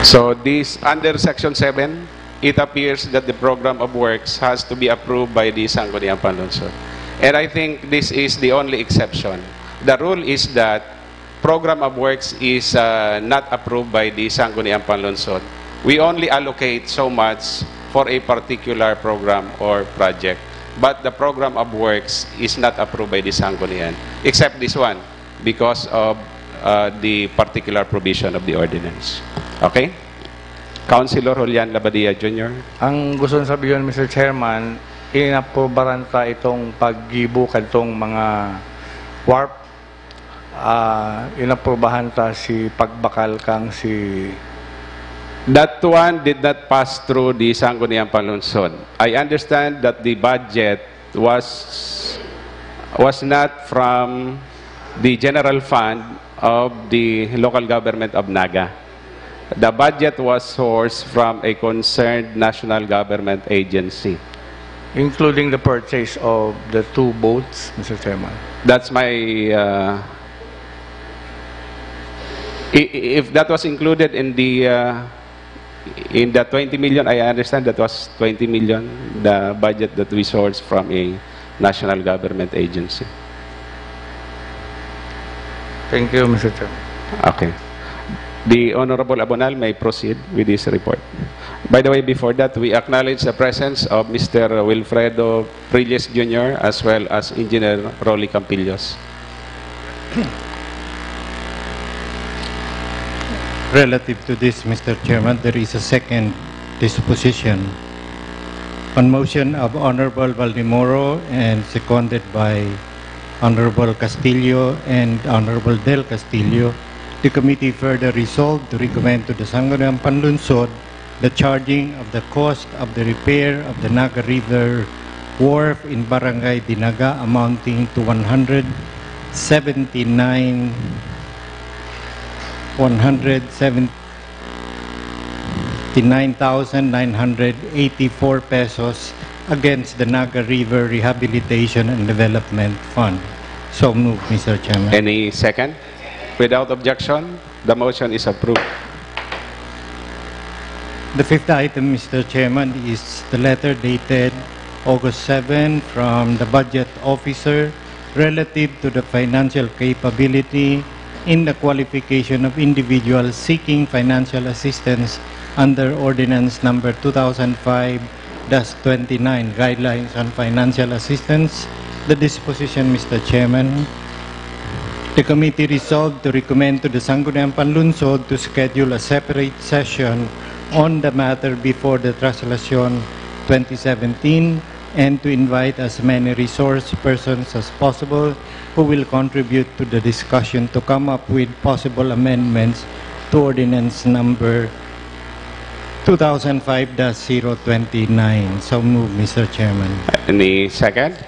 So this under section seven, it appears that the program of works has to be approved by the Sangguniang Panlungsod. And I think this is the only exception. The rule is that program of works is uh, not approved by the Sangguniang Panlungsod. We only allocate so much for a particular program or project. But the program of works is not approved by the Sanggunian, except this one, because of uh, the particular provision of the ordinance. Okay? Councilor Julian Labadia Junior. Ang gusto kong sabihin, Mister Chairman, inaprobaran ta itong paggibo kadtong mga wharf. Ah, inaprobahan ta si pagbakal kang si That one did not pass through the Sangguniang Panlungsod. I understand that the budget was was not from the general fund of the local government of Naga. The budget was sourced from a concerned national government agency. Including the purchase of the two boats, Mister Chairman. That's my, uh, i- i- if that was included in the, uh, in the twenty million, I understand that was twenty million, the budget that we sourced from a national government agency. Thank you, Mister Chairman. Okay. The Honorable Abonal may proceed with his report. By the way, before that, we acknowledge the presence of Mister Wilfredo Prilles Junior as well as Engineer Rolly Campillos. Relative to this, Mister Chairman, there is a second disposition. On motion of Honorable Baldemoro and seconded by Honorable Castillo and Honorable Del Castillo, the committee further resolved to recommend to the Sangguniang Panlunsod the charging of the cost of the repair of the Naga River Wharf in Barangay Dinaga amounting to one hundred seventy-nine, one hundred seventy-nine thousand nine hundred eighty-four pesos against the Naga River Rehabilitation and Development Fund. So moved, Mister Chairman. Any second? Without objection, the motion is approved. The fifth item, Mister Chairman, is the letter dated August seven from the budget officer relative to the financial capability in the qualification of individuals seeking financial assistance under Ordinance Number two thousand five dash twenty-nine, Guidelines on Financial Assistance. The disposition, Mister Chairman. The committee resolved to recommend to the Sangguniang Panlunsod to schedule a separate session on the matter before the Traslacion twenty seventeen and to invite as many resource persons as possible who will contribute to the discussion to come up with possible amendments to Ordinance Number two thousand five dash zero twenty-nine. So move, Mister Chairman. Any second?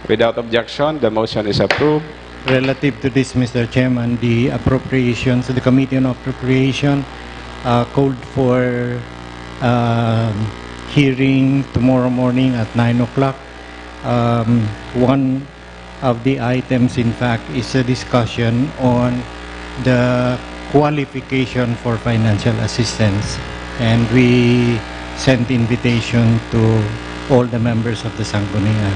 Without objection, the motion is approved. Relative to this, Mister Chairman, the appropriations, the Committee on Appropriation uh, called for uh, hearing tomorrow morning at nine o'clock. Um, one of the items, in fact, is a discussion on the qualification for financial assistance. And we sent invitation to all the members of the Sanggunian.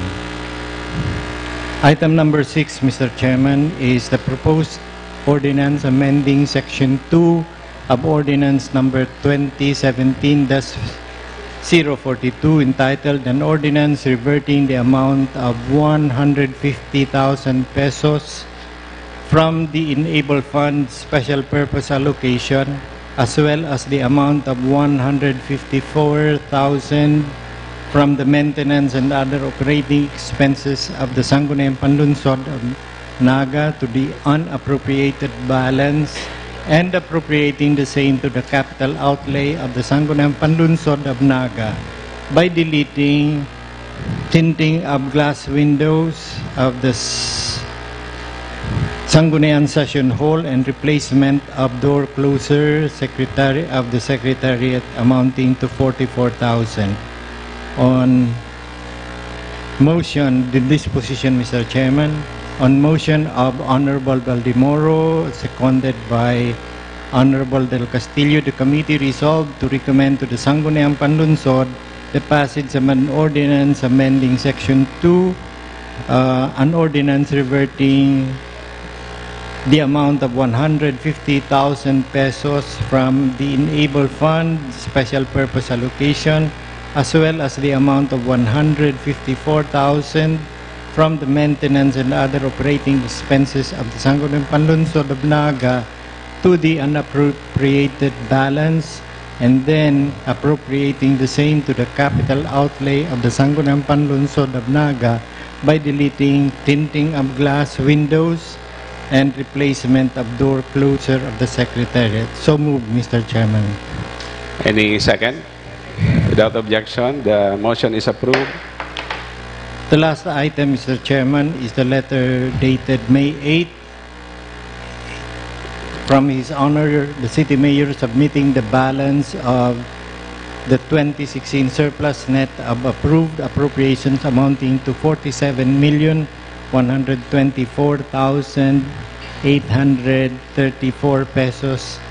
Item number six, Mister Chairman, is the proposed ordinance amending Section two of Ordinance Number twenty seventeen dash zero forty-two, entitled An Ordinance Reverting the Amount of one hundred fifty thousand Pesos from the Enable Fund Special Purpose Allocation, as well as the amount of one hundred fifty-four thousand from the maintenance and other operating expenses of the Sangguniang Panlunsod of Naga to the unappropriated balance and appropriating the same to the capital outlay of the Sangguniang Panlunsod of Naga by deleting tinting of glass windows of the s- Sangguniang Session Hall and replacement of door closer secretary of the Secretariat amounting to forty-four thousand. On motion, the disposition, Mister Chairman, on motion of Honorable Baldemoro, seconded by Honorable Del Castillo, the committee resolved to recommend to the Sangguniang Panlunsod the passage of an ordinance amending Section two, uh, an ordinance reverting the amount of one hundred fifty thousand pesos from the Enable Fund Special Purpose Allocation, as well as the amount of one hundred fifty-four thousand from the maintenance and other operating expenses of the Sangguniang Panlunsod of Naga to the unappropriated balance, and then appropriating the same to the capital outlay of the Sangguniang Panlunsod of Naga by deleting tinting of glass windows and replacement of door closer of the Secretariat. So moved, Mister Chairman. Any second? Without objection, the motion is approved. The last item, Mister Chairman, is the letter dated May eighth from His Honor the City Mayor, submitting the balance of the twenty sixteen surplus net of approved appropriations amounting to forty-seven million one hundred twenty-four thousand eight hundred thirty-four pesos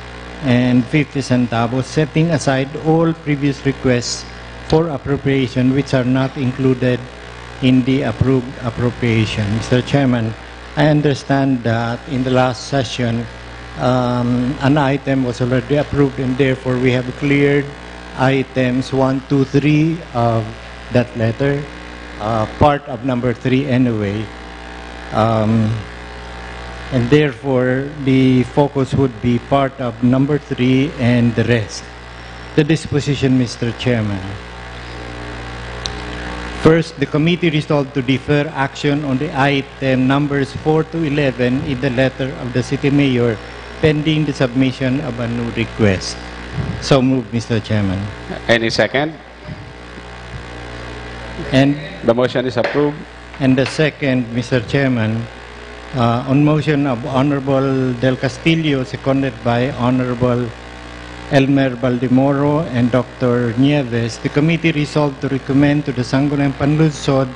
and fifty centavos, setting aside all previous requests for appropriation which are not included in the approved appropriation. Mister Chairman, I understand that in the last session, um, an item was already approved, and therefore we have cleared items one, two, three of that letter, uh, part of number three anyway. Um, and therefore, the focus would be part of number three and the rest. The disposition, Mister Chairman. First, the committee resolved to defer action on the item numbers four to eleven in the letter of the city mayor, pending the submission of a new request. So moved, Mister Chairman. Any second? And The motion is approved. And the second, Mister Chairman, uh, on motion of Honorable Del Castillo, seconded by Honorable Elmer Baldemoro and Doctor Nieves, the committee resolved to recommend to the Sangguniang Panlungsod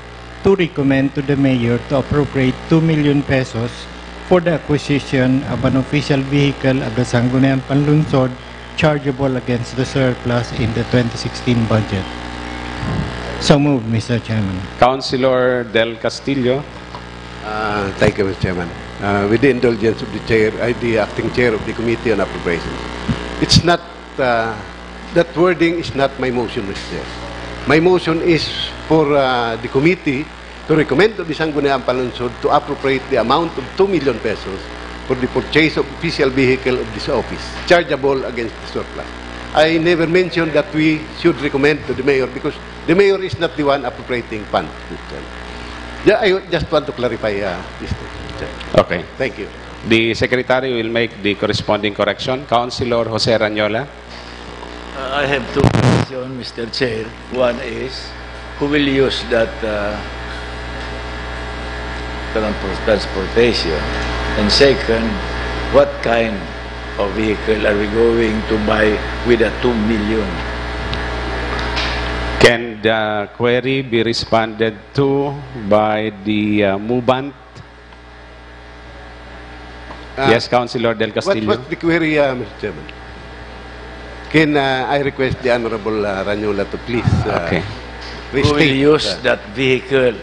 to recommend to the mayor to appropriate two million pesos for the acquisition of an official vehicle of the Sangguniang Panlungsod chargeable against the surplus in the twenty sixteen budget. So moved, Mister Chairman. Councilor Del Castillo. Uh, thank you, Mister Chairman. Uh, with the indulgence of the chair, I, the acting chair of the committee on appropriations, it's not uh, that wording is not my motion, Mister Chair. My motion is for uh, the committee to recommend to the Sangguniang Panlungsod to appropriate the amount of two million pesos for the purchase of official vehicle of this office, chargeable against the surplus. I never mentioned that we should recommend to the mayor because the mayor is not the one appropriating funds. Mister Chair. Ju- I just want to clarify uh, this thing. Mister Chair. Okay. Thank you. The secretary will make the corresponding correction. Councilor Jose Ranyola. Uh, I have two questions, Mister Chair. One is, who will use that uh, transpor- transportation? And second, what kind of vehicle are we going to buy with the two million? Can the query be responded to by the uh, movant? Uh, Yes, Councilor Del What, Castillo. what's the query, uh, Mister Chairman? Can uh, I request the Honorable uh, Ranyola to please uh, Okay. Who will restate, use uh, that vehicle?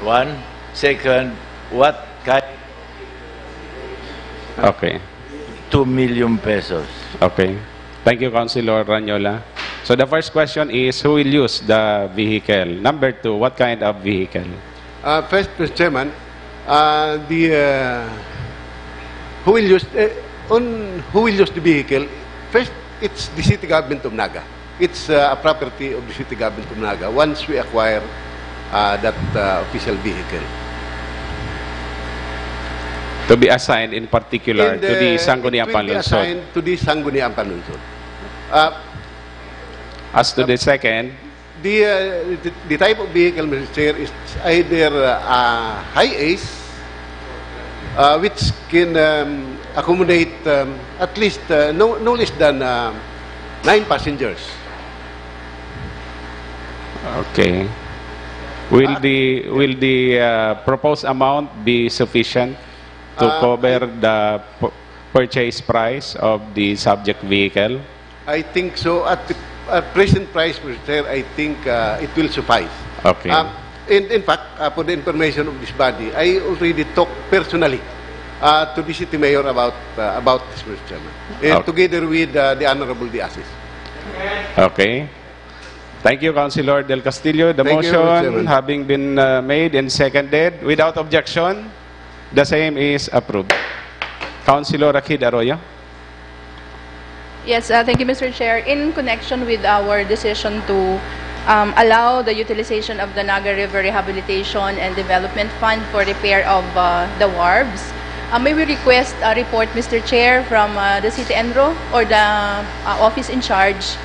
One. Second, what kind? Okay. Two million pesos. Okay. Thank you, Councilor Ranyola. So the first question is, who will use the vehicle? Number two, what kind of vehicle? Uh, first, Mister Chairman, uh, the uh, who will use uh, on who will use the vehicle? First, it's the city government of Naga. It's uh, a property of the city government of Naga. Once we acquire uh, that uh, official vehicle, To be assigned in particular And, to the uh, Sangguniang it will be Panlungsod. Assigned to the Sangguniang Panlungsod. Uh, As to the second, The, uh, the, the type of vehicle, Mister Chair, is either uh, a high ace, uh, which can um, accommodate um, at least uh, no, no less than uh, nine passengers. okay. Will the will the uh, proposed amount be sufficient to Uh, cover the pu- purchase price of the subject vehicle? I think so. At the at present price, Mister Chair, I think uh, it will suffice. Okay. Uh, in, in fact, uh, for the information of this body, I already talked personally uh, to the city mayor about uh, about this, Mister Chairman, and Okay. together with uh, the Honorable Diasis. Okay. Thank you, Councilor Del Castillo. The Thank you, motion Mister Chairman. having been uh, made and seconded, without objection, the same is approved. Councilor Rakid Arroyo. Yes, uh, thank you, Mister Chair. In connection with our decision to um, allow the utilization of the Naga River Rehabilitation and Development Fund for repair of uh, the wharves, uh, may we request a report, Mister Chair, from uh, the City ENRO or the uh, office in charge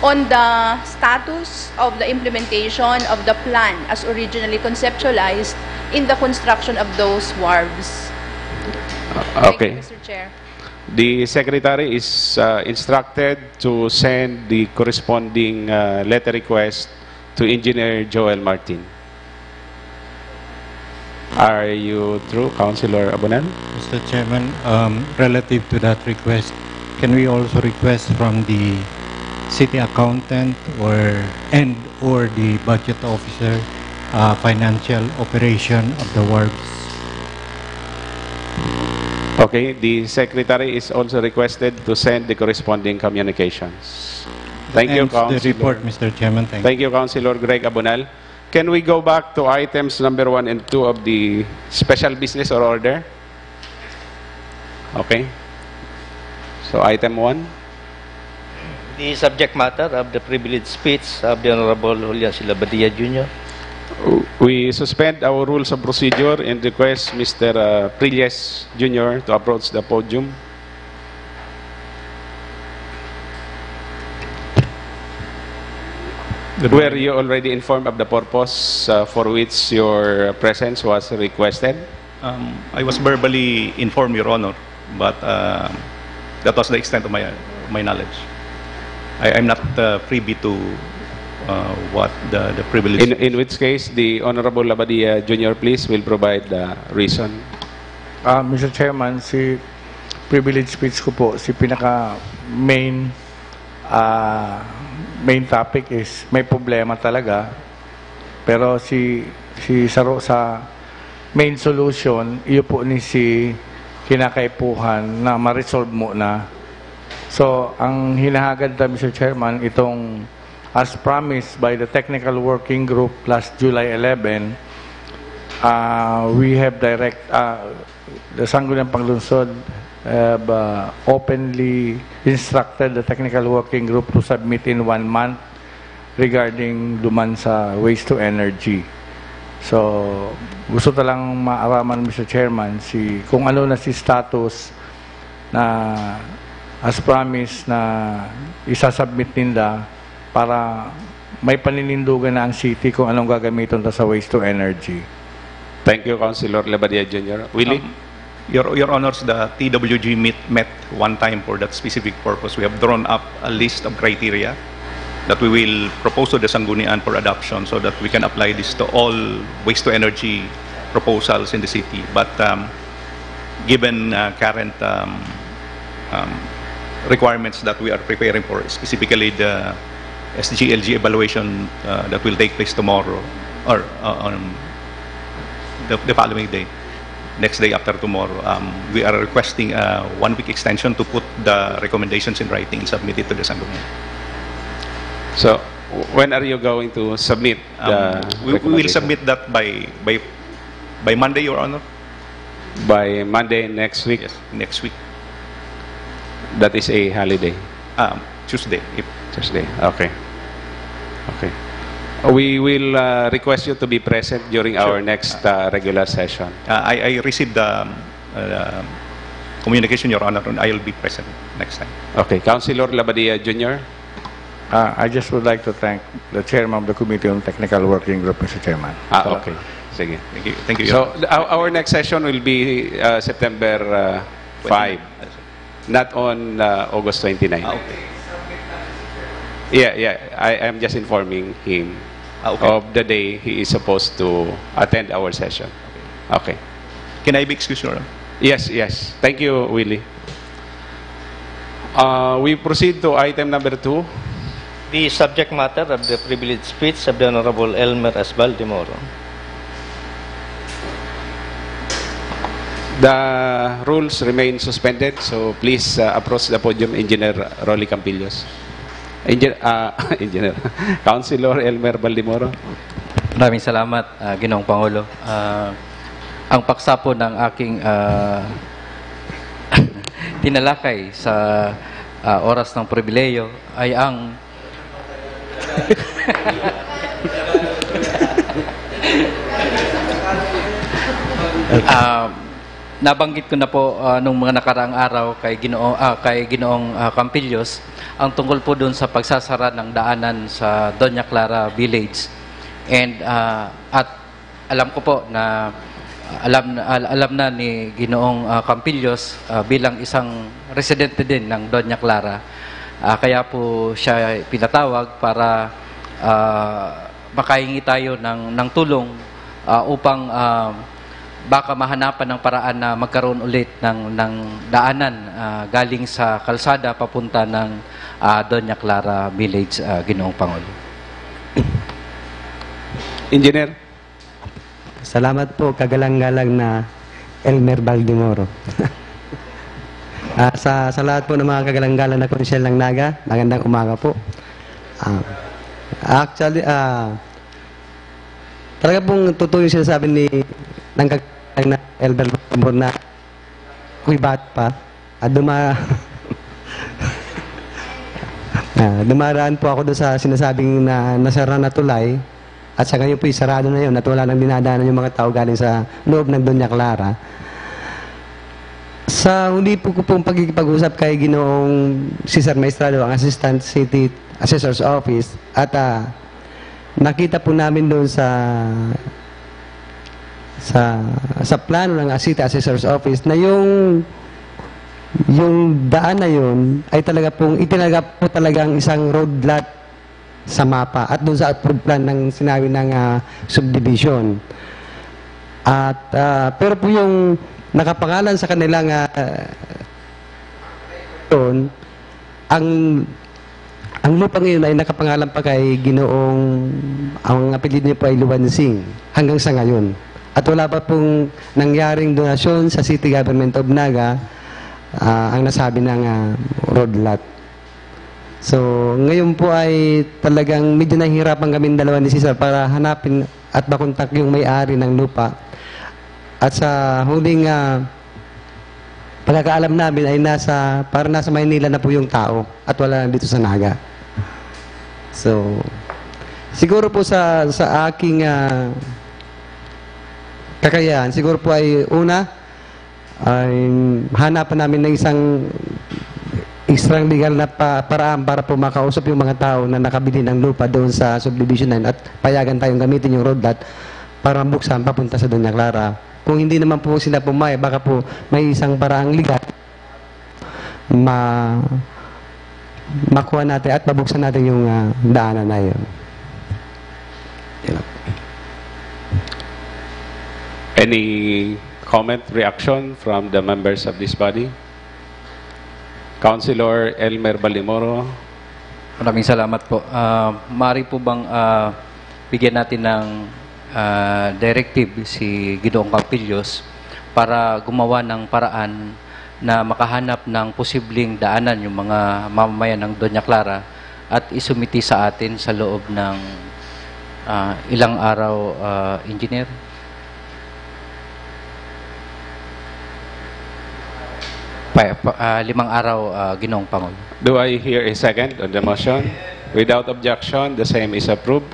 on the status of the implementation of the plan as originally conceptualized in the construction of those wharves. Thank you, Okay. Mister Chair. The secretary is uh, instructed to send the corresponding uh, letter request to Engineer Joel Martin. Are you through, Councilor Abonal? Mister Chairman, um, relative to that request, can we also request from the city accountant or and or the budget officer uh, financial operation of the wharves? Okay, the secretary is also requested to send the corresponding communications. Thank you, Ends the Councilor. Report, Mister Chairman. Thank Thank you, Councilor Greg Abonal. Can we go back to items number one and two of the special business or order? Okay. So item one. The subject matter of the privilege speech of the Honorable Julian C. Labadia Junior. We suspend our rules of procedure and request Mister uh, Prilles Junior to approach the podium. Were you already informed of the purpose uh, for which your presence was requested? Um, I was verbally informed, Your Honor, but uh, that was the extent of my my knowledge. I, I'm not uh, privy to uh, what the, the privilege. In, in which case, the Honorable Labadia Junior, please, will provide the reason. Ah, Mister Chairman, si privilege speech ko po, si pinaka main ah, main topic is may problema talaga. Pero si si saro sa main solution, iyo po ni si kinakaipuhan na ma-resolve muna. So, ang hinahagad ta, Mister Chairman, itong as promised by the Technical Working Group last July eleven, ah, we have direct, ah, the Sangguniang Panglungsod have uh, openly instructed the Technical Working Group to submit in one month regarding duman sa waste to energy. So, gusto ta lang maaraman, Mister Chairman, si kung ano na si status na as promised na isasubmit ninda para may paninindugan na ang city kung anong gagamiton ta sa waste to energy. Thank you, Councilor Labadia Junior. Willie? Um, Your, Your Honors, the T W G meet, met one time for that specific purpose. We have drawn up a list of criteria that we will propose to the Sanggunian for adoption so that we can apply this to all waste to energy proposals in the city. But um, given uh, current um, um, requirements that we are preparing for, specifically the S G L G evaluation uh, that will take place tomorrow or uh, on the, the following day, next day after tomorrow, um, we are requesting a one-week extension to put the recommendations in writing and submit it to the Sanggunian. So, when are you going to submit the Um, we, we will recommendation? Submit that by by by Monday, Your Honor. By Monday next week? Yes, next week. That is a holiday. Um, Tuesday. If Tuesday. Okay. Okay. We will uh, request you to be present during our Sure. Next uh, regular session. Uh, I, I received the um, uh, communication, Your Honor, and I'll be present next time. Okay. Councilor Labadia Junior? Uh, I just would like to thank the chairman of the Committee on Technical Working Group, Mister Chairman. Ah, Tala- okay. Sige. Thank you. Thank you, So, Your Honor. our, our next session will be uh, September uh, five, not on uh, August twenty-nine. Ah, okay. Yeah, yeah. I am just informing him Ah, okay. of the day he is supposed to attend our session. Okay. Can I be excused, Your Honor? Yes, yes. Thank you, Willie. Uh, we proceed to item number two. The subject matter of the privilege speech of the Honorable Elmer S. Baldemoro. The rules remain suspended, so please uh, approach the podium, Engineer Rolly Campillos. Engineer, uh, Engineer, Councilor Elmer Baldemoro. Maraming salamat, ah, Ginoong Pangulo. Ah, ang paksa po ng aking ah, tinalakay sa ah, oras ng pribileyo ay ang Ah, Nabanggit ko na po, ah, nung mga nakaraang araw kay Ginoo, ah, kay Ginoong, ah, Campillos, ang tungkol po dun sa pagsasara ng daanan sa Doña Clara Village. And, ah, at alam ko po na alam, al-, alam na ni Ginoong, ah, Campillos, ah, bilang isang residente din ng Doña Clara. Ah, kaya po siya pinatawag para, ah, makahingi tayo ng, ng tulong, ah, upang, ah, baka mahanapan ng paraan na magkaroon ulit ng, ng daanan, ah, galing sa kalsada papunta ng, ah, Doña Clara Village, ah, Ginoong Pangulo. Engineer? Salamat po, kagalang-galang na Elmer Baldemoro. Ah, sa, sa lahat po ng mga kagalang-galang na Konsyel ng Naga, magandang umaga po. Ah, actually, ah, talaga pong totoo yung sinasabi ni ng kagalang na Elmer Baldemoro na ako'y bata pa. At duma ah, dumaraan po ako doon sa sinasabing na nasara na tulay. At sa ngayon po, sarado na yun at wala nang dinadaanan yung mga tao galing sa loob ng Doña Clara. Sa huli po ko pong pagkikipag-usap kay Ginoong Cesar Maestrado, ang Assistant City Assessor's Office, at ah, nakita po namin doon sa sa sa plano ng City Assessor's Office na yung yung daan na yun ay talaga pong itinaga po talagang isang road lot sa mapa at doon sa approved plan ng sinabi ng ah, subdivision. At ah, pero po yung nakapangalan sa kanila nga doon, ang ang lupa ngayon ay nakapangalan pa kay Ginoong, ang apelyido niya po ay Luwansing hanggang sa ngayon. At wala pa pong nangyaring donasyon sa City Government of Naga ah, ang nasabi ng ah, road lot. So, ngayon po ay talagang medyo nahihirapan kami dalawa ni Cesar para hanapin at makontak yung may-ari ng lupa. At sa huling ah, pagkakaalam namin ay nasa, para nasa Maynila na po yung tao at wala na dito sa Naga. So, siguro po sa, sa aking ah, kakayahan, siguro po ay una, ay hanapan namin ng isang isang legal na pa, paraan para po makausap yung mga tao na nakabili ng lupa doon sa subdivision na yun at payagan tayong gamitin yung road lot para mabuksan papunta sa Doña Clara. Kung hindi naman po sila pumayag, baka po may isang paraang legal ma makuha natin at mabuksan natin yung ah, daanan na yun. Yun lang. Any comment, reaction from the members of this body? Councilor Elmer Baldemoro. Maraming salamat po. Ah, maaari po bang ah, bigyan natin ng ah, directive si Ginoong Campillos para gumawa ng paraan na makahanap ng posibleng daanan yung mga mamamayan ng Doña Clara at isumiti sa atin sa loob ng ah, ilang araw, ah, Engineer? Pa, pa, ah, limang araw, ah, Ginoong Pangulo. Do I hear a second on the motion? Without objection, the same is approved.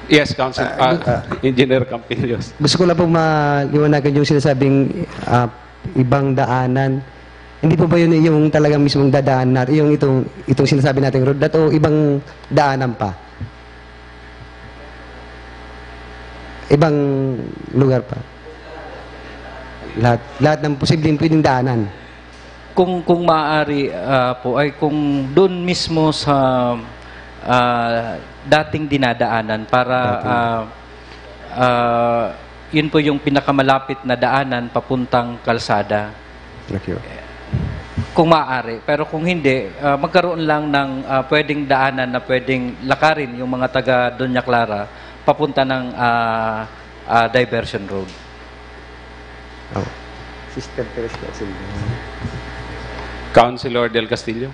Yes, Council, Ah, ah, Engineer Campillos. Gusto ko lang pong maliwanagan yung sinasabing ah, ibang daanan. Hindi po ba yun yung talagang mismong dadaan natin? Yung itong, itong sinasabi nating road lot o ibang daanan pa? Ibang lugar pa? Lahat, lahat ng posibleng pwedeng daanan. Kung kung maaari ah, po ay kung doon mismo sa ah, dating dinadaanan para Dating. ah, ah, yun po yung pinakamalapit na daanan papuntang kalsada. Thank you. Kung maaari, pero kung hindi, ah, magkaroon lang ng ah, pwedeng daanan na pwedeng lakarin yung mga taga Doña Clara papunta ng ah, ah, diversion road. Oh. Sister Teres Gasildo. Councilor Del Castillo.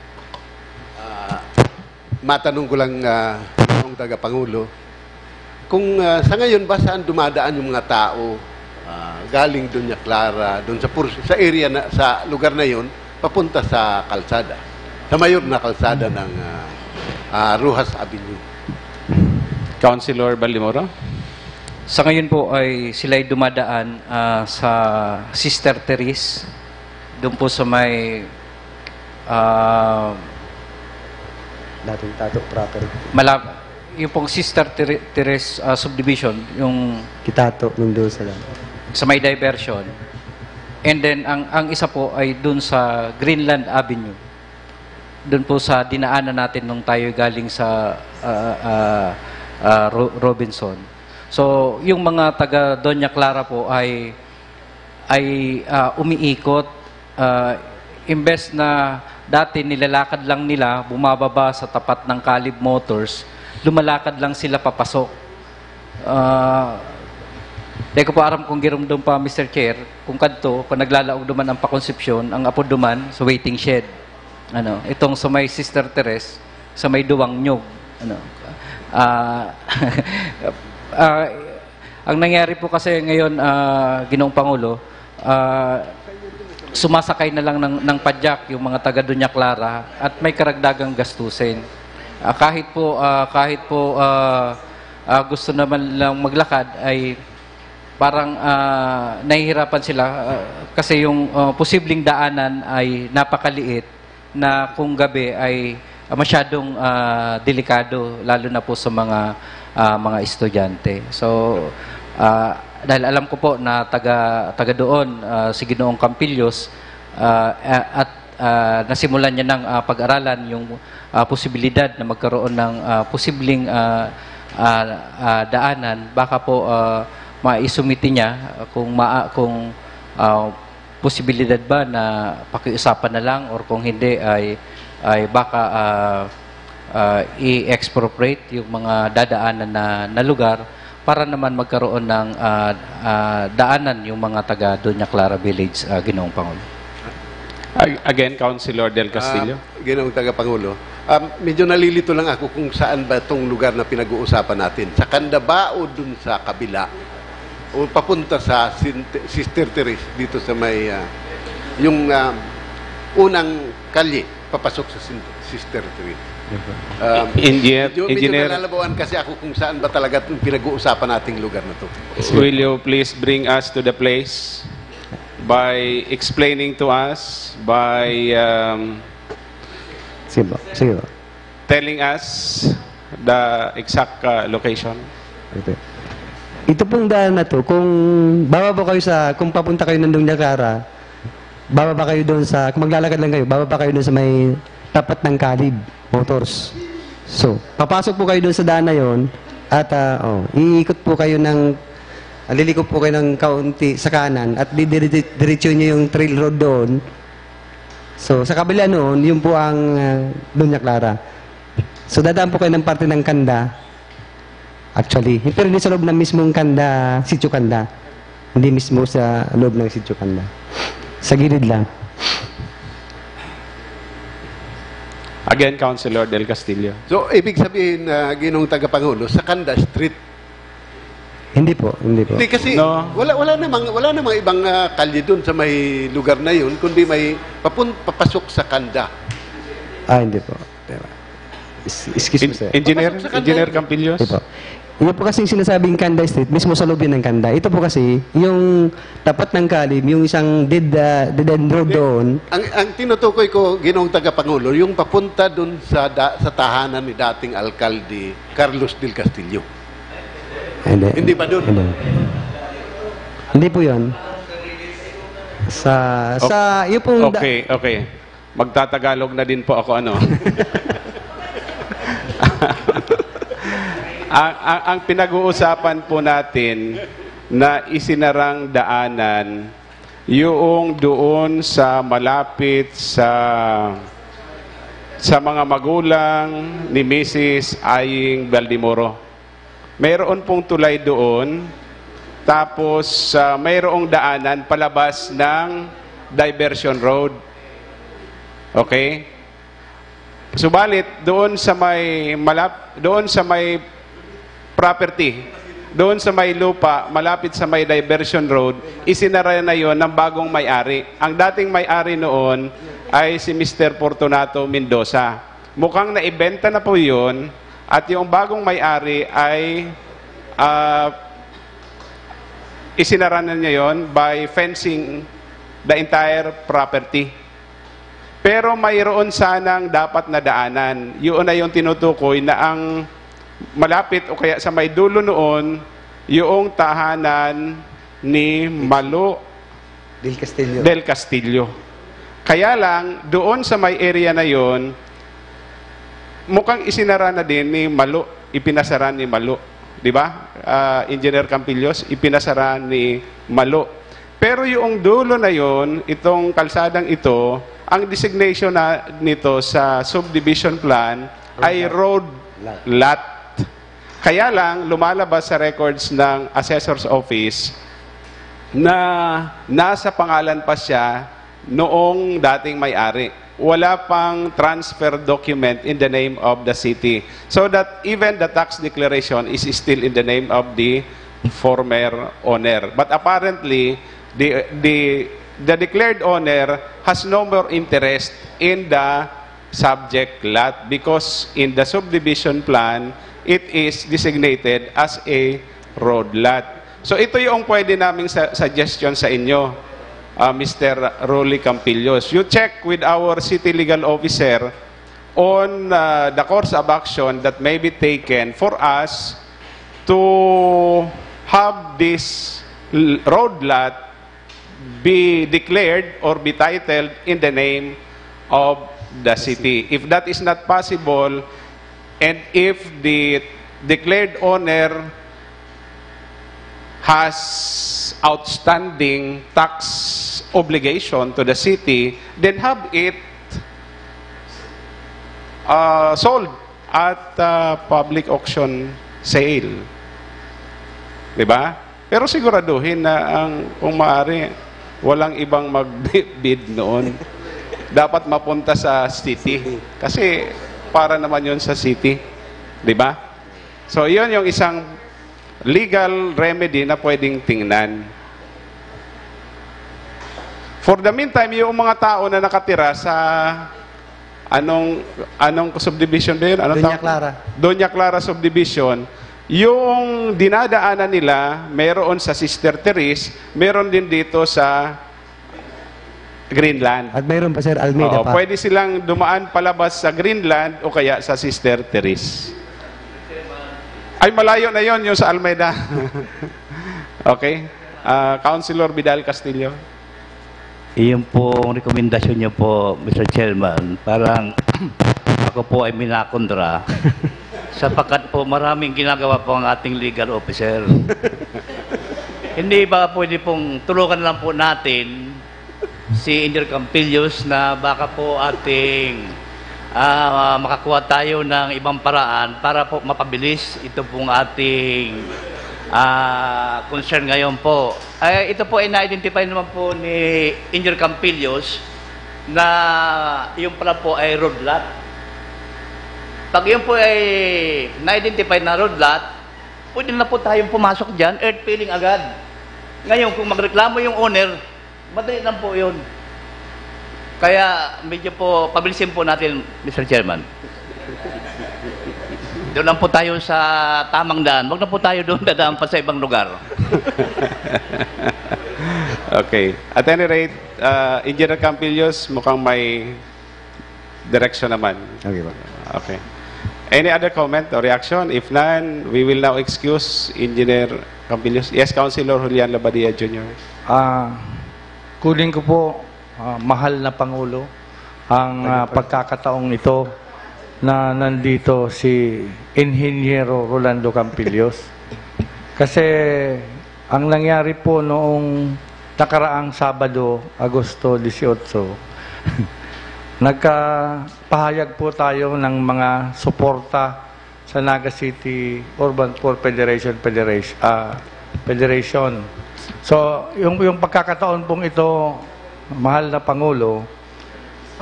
Matanong ko lang, ah, Ginoong Tagapangulo, kung ah, sa ngayon ba saan dumadaan yung mga tao ah, galing Doña Clara, doon sa, pur- sa area na, sa lugar na yon, papunta sa kalsada, sa mayor na kalsada ng ah, ah, Roxas Avenue? Councilor Baldemoro. Sa ngayon po ay sila'y dumadaan, ah, sa Sister Therese, doon po sa may, ah, Dating Tato proper. Malab-, yung pong Sister Ther-, Therese, ah, subdivision, yung Kitato, Mendoza lang. sa may diversion. And then, ang, ang isa po ay doon sa Greenland Avenue. Doon po sa dinaanan natin nung tayo galing sa, ah, ah, ah, Ro-, Robinson. So, yung mga taga Doña Clara po ay, ay, ah, umiikot. Ah, imbes na dati nilalakad lang nila, bumababa sa tapat ng Kalib Motors, lumalakad lang sila papasok. Ah, di ko pa aram kung giromdom pa, Mister Chair, kung kadto, kung naglalaog duman ang pakonsepsyon, ang apod duman sa waiting shed. Ano, itong sa may Sister Therese, sa may Duwang Nyug. Ano, ah, ah, ang nangyari po kasi ngayon, ah, Ginoong Pangulo, ah, sumasakay na lang ng, ng padyak yung mga taga Doña Clara at may karagdagang gastusin. Ah, kahit po, ah, kahit po, ah, ah, gusto naman lang maglakad, ay parang, ah, nahihirapan sila, ah, kasi yung, ah, posibleng daanan ay napakaliit na kung gabi ay, ah, masyadong, ah, delikado, lalo na po sa mga, ah, mga estudyante. So, ah, dahil alam ko po na taga, taga doon, ah, si Ginoong Campillos, ah, a-, at, ah, nasimulan niya ng, ah, pag-aralan yung, ah, posibilidad na magkaroon ng, ah, posibleng, ah, ah, ah, daanan, baka po, ah, maisumiti niya kung maa-, kung, ah, posibilidad ba na pakiusapan na lang, or kung hindi ay, ay baka, ah, ah, i-expropriate yung mga dadaanan na, na lugar para naman magkaroon ng, ah, ah, daanan yung mga taga Doña Clara Village, ah, Ginoong Pangulo. Ag-, again, Councilor Del Castillo. Ah, Ginoong Tagapangulo, ah, medyo nalilito lang ako kung saan ba itong lugar na pinag-uusapan natin. Sa Kanda ba o dun sa kabila? O papunta sa Sin-, Sister Therese dito sa may, ah, yung, ah, unang kalye papasok sa Sin-, Sister Therese. Um, Engineer, medyo, medyo engineer. Nalalabawan kasi ako kung saan ba talaga itong pinag-uusapan nating lugar na to. Will you please bring us to the place by explaining to us, by um, Sige po. Sige po. telling us the exact uh, location? Ito. Ito pong daan na to, kung baba po kayo sa, kung papunta kayo ng Doña Clara, bababa kayo doon sa, kung maglalakad lang kayo, bababa kayo doon sa may tapat ng Kalib Motors. So, papasok po kayo doon sa daan na yon at ah, oh, iikot po kayo ng, liliko po kayo ng kaunti sa kanan at didire-, diretso nyo yung trail road doon. So, sa kabila noon, yun po ang ah, Doña Clara. So, dadaan po kayo ng parte ng Kanda. Actually, pero hindi sa loob ng mismong Kanda, Sitio Kanda. Hindi mismo sa loob ng Sitio Kanda. Sa gilid lang. Again, Councilor Del Castillo. So, ibig sabihin, ah, Ginoong Tagapangulo, sa Kanda Street, Hindi po, hindi po. Hindi kasi No. wala wala namang wala namang ibang ah, kalye doon sa may lugar na yun kundi may papun, papasok sa Kanda. Ah, hindi po. Diba? Is- Excuse me, En- sir. engineer, Papasok sa Kanda. Engineer Campillos. Ito po. Yung po kasi sinasabing Kanda Street, mismo sa loob yun ng Kanda. Ito po kasi, yung tapat ng Kalib, yung isang dead, ah, dead end road doon. Ang ang tinutukoy ko, Ginoong Tagapangulo, yung papunta doon sa da, sa tahanan ni dating alkalde Carlos Del Castillo. Hindi. Hindi ba doon? Hindi. Hindi po yun. Sa, sa, yung pong da- Okay, okay. Magtatagalog na din po ako, ano. ang, ang, ang pinag-uusapan po natin na isinarang daanan, yung doon sa malapit sa sa mga magulang ni Missus Aying Baldemoro. Mayroon pong tulay doon, tapos ah, mayroong daanan palabas ng diversion road. Okay? Subalit, doon sa may malap, doon sa may property, doon sa may lupa, malapit sa may diversion road, isinara na yon ng bagong may-ari. Ang dating may-ari noon ay si Mister Fortunato Mendoza. Mukhang naibenta na po yun at yung bagong may-ari ay ah, Isinara na niya yon by fencing the entire property. Pero mayroon sanang dapat na daanan. Yun na yung tinutukoy na ang malapit o kaya sa may dulo noon, yung tahanan ni Malo Del Castillo. Del Castillo. Kaya lang, doon sa may area na yon, mukhang isinara na din ni Malo, ipinasara ni Malo. Di ba? Ah, Engineer Campillos, ipinasara ni Malo. Pero yung dulo na yon, itong kalsadang ito, ang designation na nito sa subdivision plan ay road lot. Kaya lang, lumalabas sa records ng assessor's office na nasa pangalan pa siya noong dating may-ari. Wala pang transfer document in the name of the city. So that even the tax declaration is still in the name of the former owner. But apparently, the, the, the declared owner has no more interest in the subject lot because in the subdivision plan, it is designated as a road lot. So ito yung pwede naming sa- suggestion sa inyo, uh, Mister Rolly Campillos. You check with our city legal officer on uh, the course of action that may be taken for us to have this l- road lot be declared or be titled in the name of the city. If that is not possible, and if the declared owner has outstanding tax obligation to the city, then have it uh, sold at uh, public auction sale. Di ba? Pero siguraduhin na ang, kung maaari, walang ibang mag-bid noon. Dapat mapunta sa city. Kasi para naman yon sa city. Di ba? So, yon yung isang legal remedy na pwedeng tingnan. For the meantime, yung mga tao na nakatira sa anong anong subdivision ba yun? Anong Doña tawag? Clara. Doña Clara subdivision, yung dinadaanan nila meron sa Sister Therese, meron din dito sa Greenland. At mayroon pa, sir, Almeida Oo, pa. Pwede silang dumaan palabas sa Greenland o kaya sa Sister Therese. Ay, malayo na yon, yung sa Almeida. Okay? Ah, Councilor Vidal Castillo. Iyon pong rekomendasyon niyo po, Mister Chairman, parang ako po ay minakontra sapagkat po maraming ginagawa po ang ating legal officer. Hindi ba pwede pong tulungan lang po natin si Engineer Campillos na baka po ating ah, makakuha tayo ng ibang paraan para po mapabilis ito pong ating ah, concern ngayon po. Ay, ito po ay na-identify naman po ni Engineer Campillos na yung pala po ay road lot. Pag yun po ay na-identify na road lot, pwede na po tayong pumasok dyan, earth filling agad. Ngayon, kung magreklamo yung owner, madali lang po yun. Kaya medyo po, pabilisin po natin, Mister Chairman. Doon lang po tayo sa tamang daan. Huwag na po tayo doon dadaan pa sa ibang lugar. Okay. At any rate, uh, Engineer Campillos, mukhang may direksyon naman. Okay po. Okay. Any other comment or reaction? If none, we will now excuse Engineer Campillos. Yes, Councilor Julian Labadia Junior Ah, kunin ko po, ah, mahal na Pangulo, ang ah, pagkakataong ito na nandito si Inhinyero Rolando Campillos. Kasi ang nangyari po noong nakaraang Sabado, Agosto dieciocho, nagkapahayag po tayo ng mga suporta sa Naga City Urban Poor Federation, Federation, ah, Federation. So, yung, yung pagkakataon pong ito, mahal na Pangulo,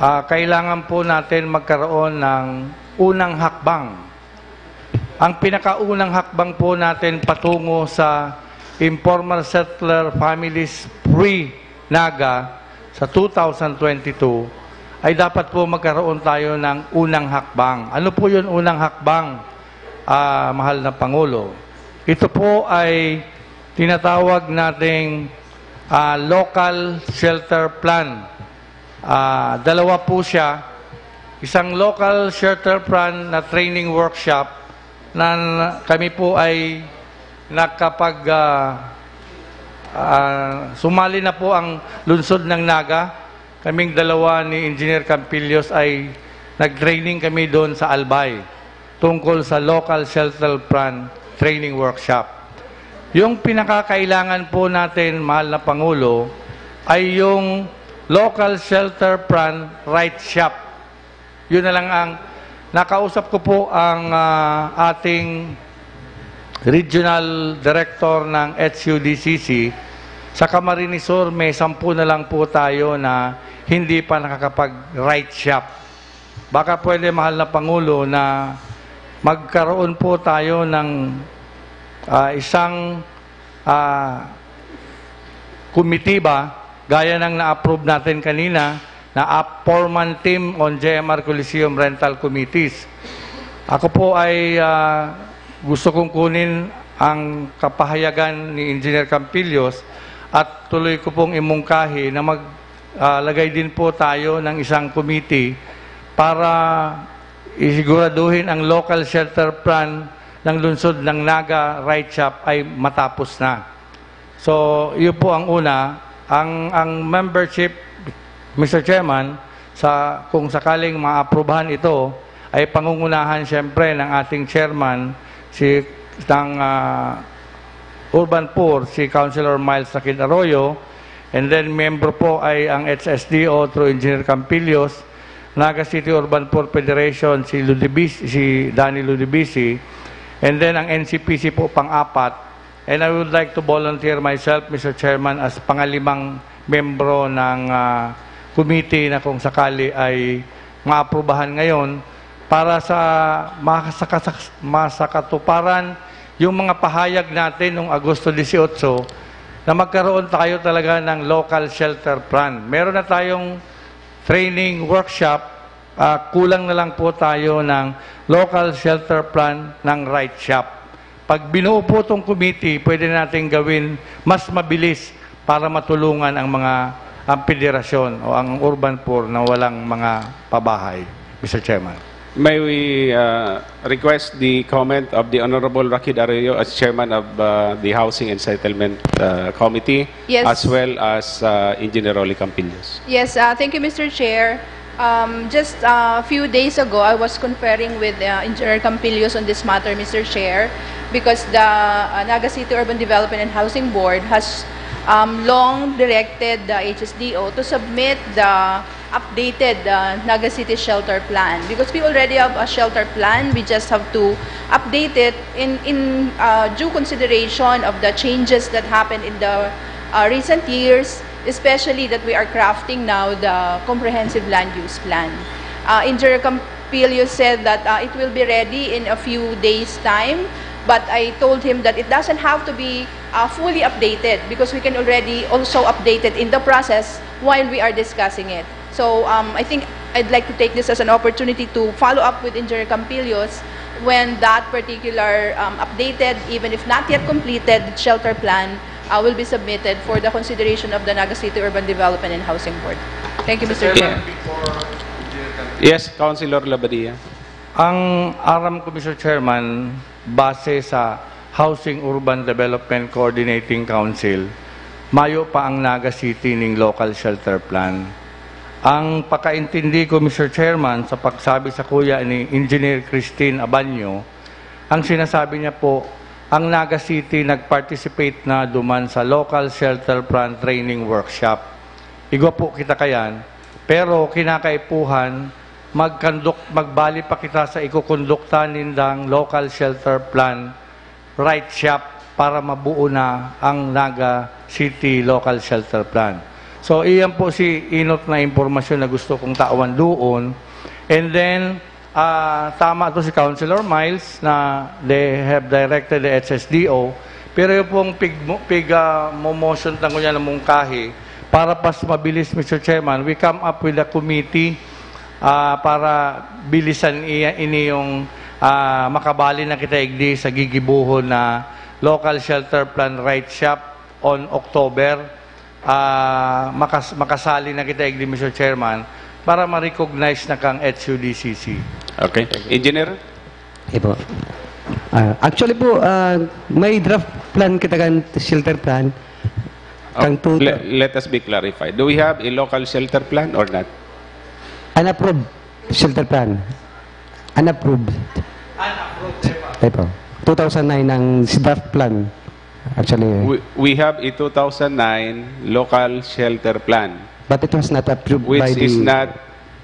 ah, kailangan po natin magkaroon ng unang hakbang. Ang pinakaunang hakbang po natin patungo sa informal settler families free Naga sa two thousand twenty-two ay dapat po magkaroon tayo ng unang hakbang. Ano po yun, unang hakbang, ah, mahal na Pangulo? Ito po ay tinatawag nating, ah, local shelter plan. Ah, dalawa po siya. Isang local shelter plan na training workshop na kami po ay nakapag, ah, ah, sumali na po ang lungsod ng Naga. Kaming dalawa ni Engineer Campillos ay nag-training kami doon sa Albay tungkol sa local shelter plan training workshop. Yung pinakakailangan po natin, mahal na Pangulo, ay yung local shelter plan right shop. Yun na lang ang nakausap ko po ang, ah, ating regional director ng H U D C C. Sa Camarines Sur, may sampu na lang po tayo na hindi pa nakakapag-right shop. Baka pwede, mahal na Pangulo, na magkaroon po tayo ng, ah, isang, ah, komitiba gaya ng na-approve natin kanina na a four-man team on J M R Coliseum Rental Committees. Ako po ay, ah, gusto kong kunin ang kapahayagan ni Engineer Campillos at tuloy ko pong imungkahi na mag, ah, lagay din po tayo ng isang committee para isiguraduhin ang local shelter plan ng lungsod ng Naga right shop ay matapos na. So, yun po ang una. Ang, ang membership, Mister Chairman, sa, kung sakaling maaprubahan ito, ay pangungunahan siyempre ng ating chairman, si, ng, ah, Urban Poor, si Councilor Miles Sakid Arroyo, and then miyembro po ay ang H S D O through Engineer Campillos, Naga City Urban Poor Federation, si Ludibis-, si Danny Ludibisi, and then ang N C P C po pang-apat. And I would like to volunteer myself, Mister Chairman, as pangalimang membro ng, ah, committee na kung sakali ay maaprubahan ngayon para sa masakasak-, masakatuparan yung mga pahayag natin noong Agosto dieciocho na magkaroon tayo talaga ng local shelter plan. Meron na tayong training workshop, ah, kulang na lang po tayo ng local shelter plan ng right shop. Pag binuo po itong committee, pwede natin gawin mas mabilis para matulungan ang mga, ang federasyon o ang urban poor na walang mga pabahay, Mister Chairman. May we, uh, request the comment of the Honorable Rakid Arroyo as chairman of, uh, the Housing and Settlement, uh, Committee, Yes. as well as, uh, Engineer Rolly Campillos? Yes, uh, thank you, Mister Chair. Um, just a few days ago, I was conferring with, uh, Engineer Campillos on this matter, Mister Chair, because the, uh, Naga City Urban Development and Housing Board has, um, long directed the H S D O to submit the updated, uh, Naga City Shelter Plan. Because we already have a shelter plan, we just have to update it in, in, uh, due consideration of the changes that happened in the, uh, recent years, especially that we are crafting now the comprehensive land use plan. Uh, Engineer Campillo said that, uh, it will be ready in a few days' time, but I told him that it doesn't have to be, uh, fully updated because we can already also update it in the process while we are discussing it. So, um, I think I'd like to take this as an opportunity to follow up with Engineer Campillos when that particular, um, updated, even if not yet completed, shelter plan, uh, will be submitted for the consideration of the Naga City Urban Development and Housing Board. Thank you, Mister Chair. Yes, Councilor Labadia. Ang aram ko, Mister Chairman, base sa Housing Urban Development Coordinating Council, mayo pa ang Naga City ning local shelter plan. Ang pakaintindi ko, Mister Chairman, sa pagsabi sa kuya ni Engineer Christine Abanyo, ang sinasabi niya po, ang Naga City nag-participate na duman sa local shelter plan training workshop. Igwa po kita kayan, pero kinakaipuhan, magkanduk-, magbali pa kita sa ikukondukta nindang local shelter plan right shop para mabuo na ang Naga City Local Shelter Plan. So, iyan po si inot na impormasyon na gusto kong tawan doon. And then, ah, tama to si Councilor Miles na they have directed the H S D O. Pero yung pong pig, pig, ah, mo-, motion tango niya na mungkahi, para pas mabilis, Mister Chairman, we come up with a committee, ah, para bilisan iya, ini yung, ah, makabali na kita igdi sa gigibuhon na local shelter plan right shop on October, ah, makas-, makasali na kita, igdi, Mister Chairman, para ma-recognize na kang H U D C C. Okay. Engineer? Ipo. Ah, actually po, ah, may draft plan kita kan shelter plan. Oh, Kang two, le- let us be clarified. Do we have a local shelter plan or not? Unapproved shelter plan. Unapproved. Unapproved, sir. Ipo. two thousand nine ang draft plan. Actually, We, we have a two thousand nine local shelter plan, but it was not approved by which the... is not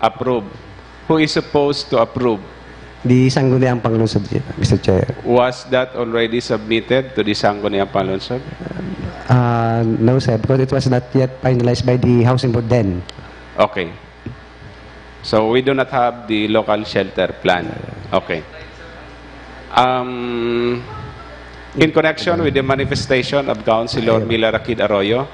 approved. Who is supposed to approve? The Sangguniang Panglungsod, Mister Chair. Was that already submitted to the Sangguniang Panglungsod? Uh, no, sir, because it was not yet finalized by the Housing Board then. Okay. So we do not have the local shelter plan. Okay. Um, in connection with the manifestation of Councilor Mila Rakid Arroyo,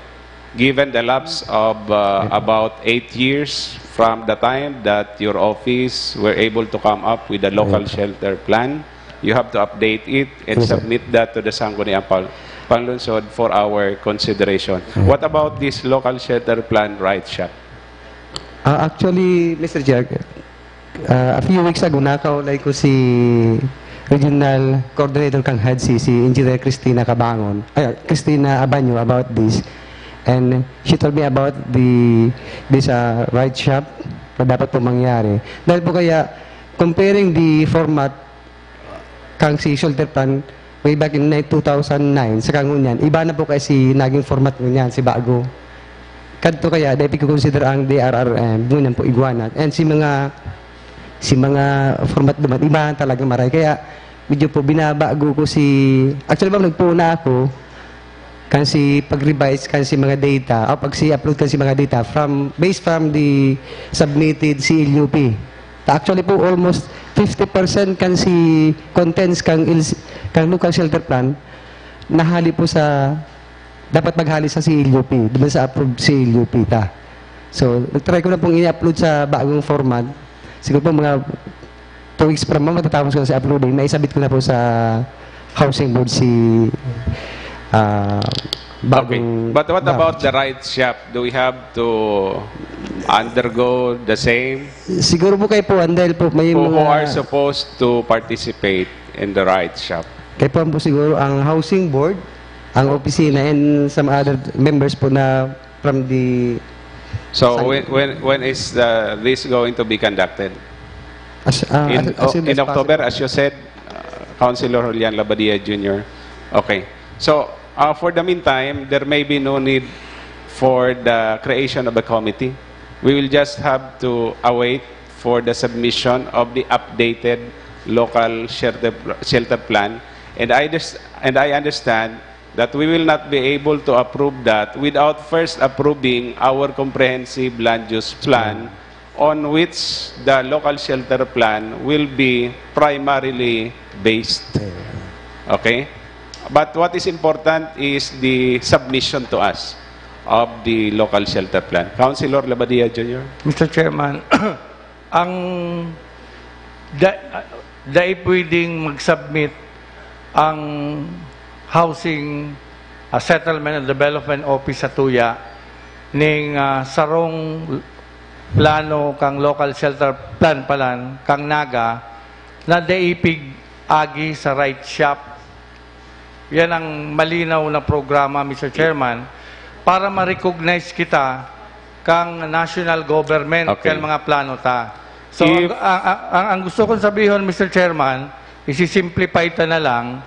given the lapse of uh, about eight years from the time that your office were able to come up with the local shelter plan, you have to update it and Yes, sir. Submit that to the Sangguniang Pal- Panglungsod for our consideration. What about this local shelter plan right shop? Ah, actually, Mister Chair, ah, a few weeks ago, nakaulay ko si Regional Coordinator kang HADC, si Engineer Christina Cabangon, ay, Christina Abanyo about this. And she told me about the this uh, right shop na dapat po mangyari. Dahil po kaya, comparing the format kang si shelter plan way back in ni- two thousand nine sa kangunyan, iba na po kasi naging format ngunyan, si bago. Kadto kaya, dahil ko consider ang D R R M, ngunyan po iguana. And si mga si mga format duman, iba talaga maray. Kaya medyo po binabago ko si... Actually, ma'am, nagpuna ako kan si pag-revise kan si mga data o pag si upload kan si mga data from based from the submitted C L U P. Ta actually po, almost fifty percent kan si contents kang il- kang local shelter plan nahali po sa dapat maghali sa C L U P, di ba, sa approved C L U P ta. So, nag-try ko na pong i-upload sa bagong format. Siguro po mga two weeks from now, matatapos ko na sa uploading. Naisabit ko na po sa Housing Board si ah, Okay. bagong But what draft. About the right shop? Do we have to undergo the same? Siguro po kayo po, dahil po may Who, mga... who are supposed to participate in the right shop? Kayo po, po siguro ang Housing Board, ang opisina, and some other members po na from the... So San- when, when, when is uh, this going to be conducted? As, ah, In, as, as soon in as October, possible. As you said, uh, Councilor Julian Labadia Junior. Okay. So, uh, for the meantime, there may be no need for the creation of a committee. We will just have to await for the submission of the updated local shelter, shelter plan. And I, just, and I understand that we will not be able to approve that without first approving our comprehensive land use plan on which the local shelter plan will be primarily based. Okay? But what is important is the submission to us of the local shelter plan. Councilor Labadia Junior? Mister Chairman, ang da, dai pwedeng mag-submit ang Housing, ah, Settlement and Development Office sa tuya ning, ah, sarong plano kang local shelter plan palan kang Naga na dai pig-agi sa right shop. Yan ang malinaw na programa, Mister Chairman, para ma-recognize kita kang national government Okay. kan mga plano ta. So, If- ang, ang, ang, ang gusto kong sabihon, Mister Chairman, isi-simplify ta na lang.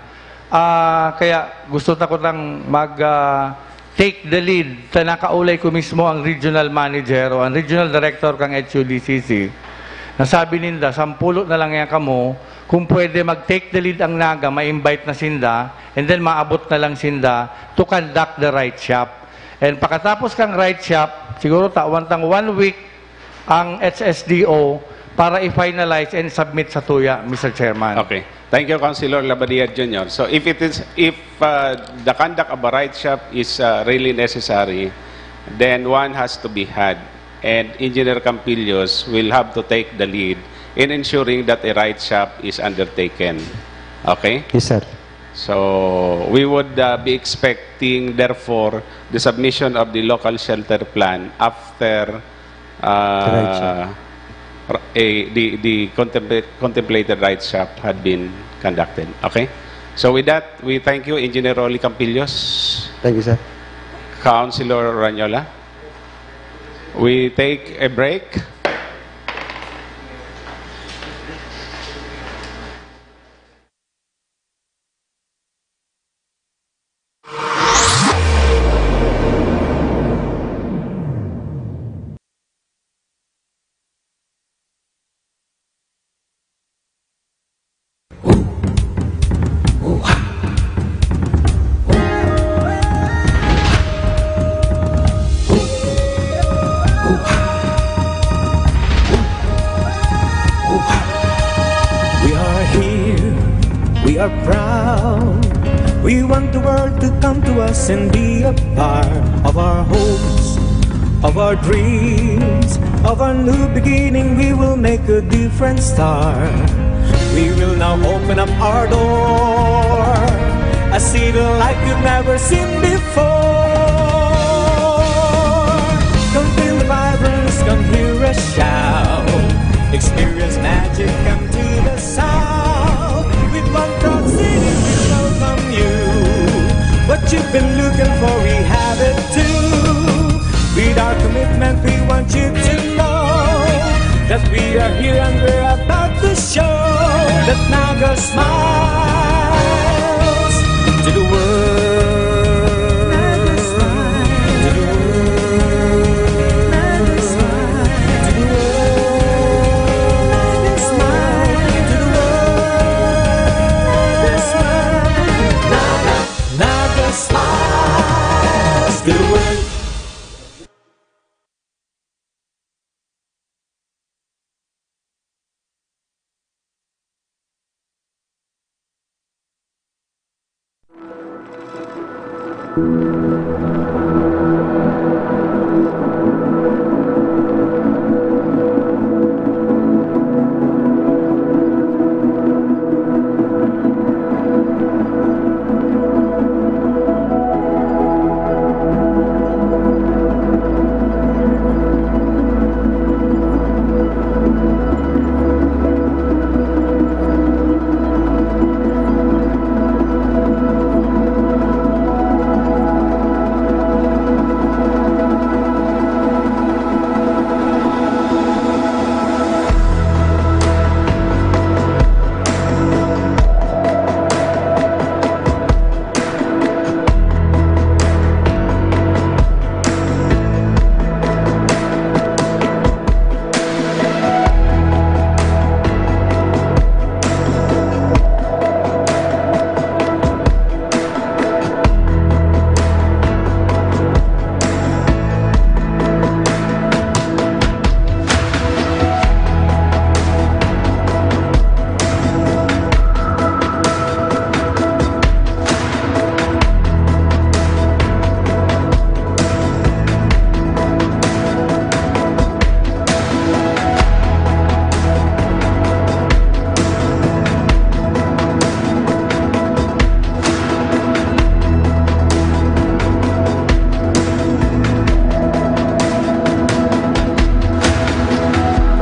Ah, kaya gusto ta ko tang mag, ah, take the lead. Ta nakaulay ko mismo ang regional manager o ang regional director kang H U D C C. Nasabi ninda, sampulo na lang yan kamo. Kung pwede, mag-take the lead ang Naga, ma-invite na sinda, and then maabot na lang sinda to conduct the right shop. And pakatapos kang right shop, siguro tawan tang one week ang H S D O para i-finalize and submit sa tuya, Mister Chairman. Okay. Thank you, Councilor Labadia Junior. So if it is, if uh, the conduct of a right shop is uh, really necessary, then one has to be had. And Engineer Campillos will have to take the lead in ensuring that a right shop is undertaken. Okay? Yes, sir. So, we would, uh, be expecting, therefore, the submission of the local shelter plan after, uh, Right, sir. r-, a, the, the contempla-, contemplated rights shop had been conducted. Okay? So, with that, we thank you, Engineer Rolly Campillos. Thank you, sir. Councilor Ranyola. We take a break. We are here, we are proud. We want the world to come to us and be a part of our hopes, of our dreams, of our new beginning. We will make a different start. We will now open up our door, a city like you've never seen before. Come feel the vibrance, come hear us shout. Experience magic, come to the south. With one proud city, we welcome you. What you've been looking for, we have it too. With our commitment, we want you to know that we are here and we're about to show that Naga smiles to the world. Naga smiles to the world. Naga smiles to the world. Naga smiles to the world. Naga smiles. Naga, Naga smiles to the world.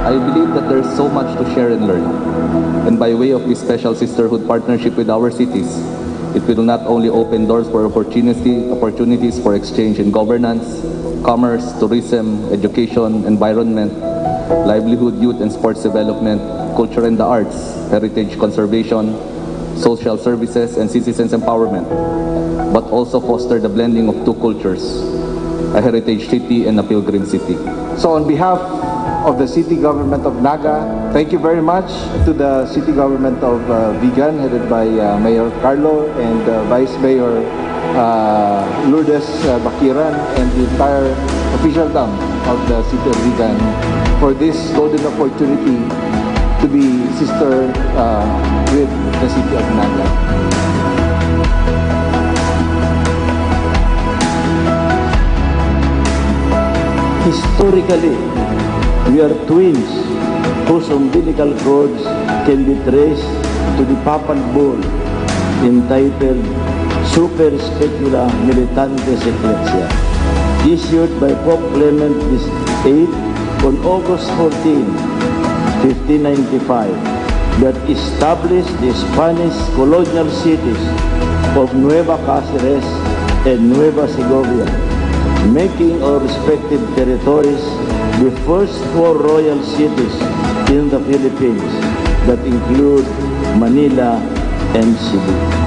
I believe that there's so much to share and learn. And by way of this special sisterhood partnership with our cities, it will not only open doors for opportunity, opportunities for exchange in governance, commerce, tourism, education, environment, livelihood, youth and sports development, culture and the arts, heritage conservation, social services, and citizens empowerment, but also foster the blending of two cultures, a heritage city and a pilgrim city. So on behalf of the city government of Naga, thank you very much to the city government of, uh, Vigan, headed by, uh, Mayor Carlo and, uh, Vice Mayor, uh, Lourdes, uh, Bakiran, and the entire officialdom of the city of Vigan for this golden opportunity to be sister, uh, with the city of Naga. Historically, we are twins whose umbilical cords can be traced to the Papal Bull. entitled Super Specula Militantes Ecclesia, issued by Pope Clement the eighth on August fourteen, fifteen ninety-five, that established the Spanish colonial cities of Nueva Cáceres and Nueva Segovia, making our respective territories the first four royal cities in the Philippines that include Manila and Cebu.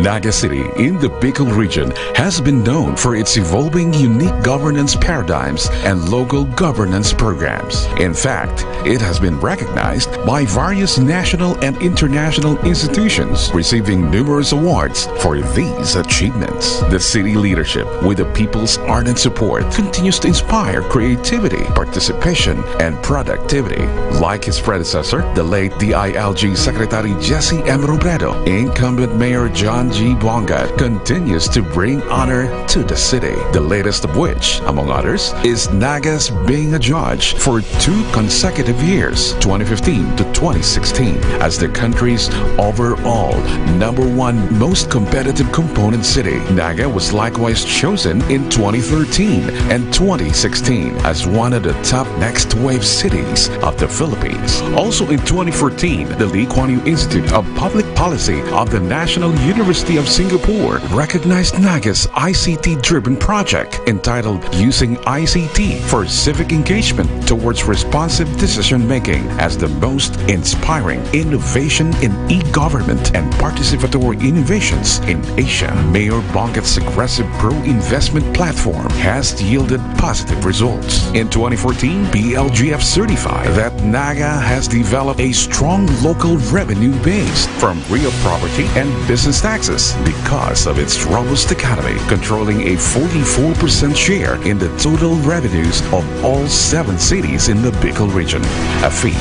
Naga City in the Bicol region has been known for its evolving unique governance paradigms and local governance programs. In fact, it has been recognized by various national and international institutions, receiving numerous awards for these achievements. The city leadership, with the people's ardent support, continues to inspire creativity, participation, and productivity. Like his predecessor, the late D I L G Secretary Jesse M. Robredo, incumbent Mayor John G Bongat continues to bring honor to the city, the latest of which, among others, is Nagas being a judge for two consecutive years, twenty fifteen to twenty sixteen, as the country's overall number one most competitive component city. Naga was likewise chosen in twenty thirteen and twenty sixteen as one of the top next wave cities of the Philippines. Also in twenty fourteen, the Lee Kuan Yew Institute of Public Policy of the National University of Singapore recognized Naga's I C T-driven project entitled Using I C T for Civic Engagement Towards Responsive Decision Making as the most inspiring innovation in e-government and participatory innovations in Asia. Mayor Bongat's aggressive pro-investment platform has yielded positive results. In twenty fourteen, B L G F certified that Naga has developed a strong local revenue base from real property and business taxes because of its robust economy, controlling a forty-four percent share in the total revenues of all seven cities in the Bicol region, a feat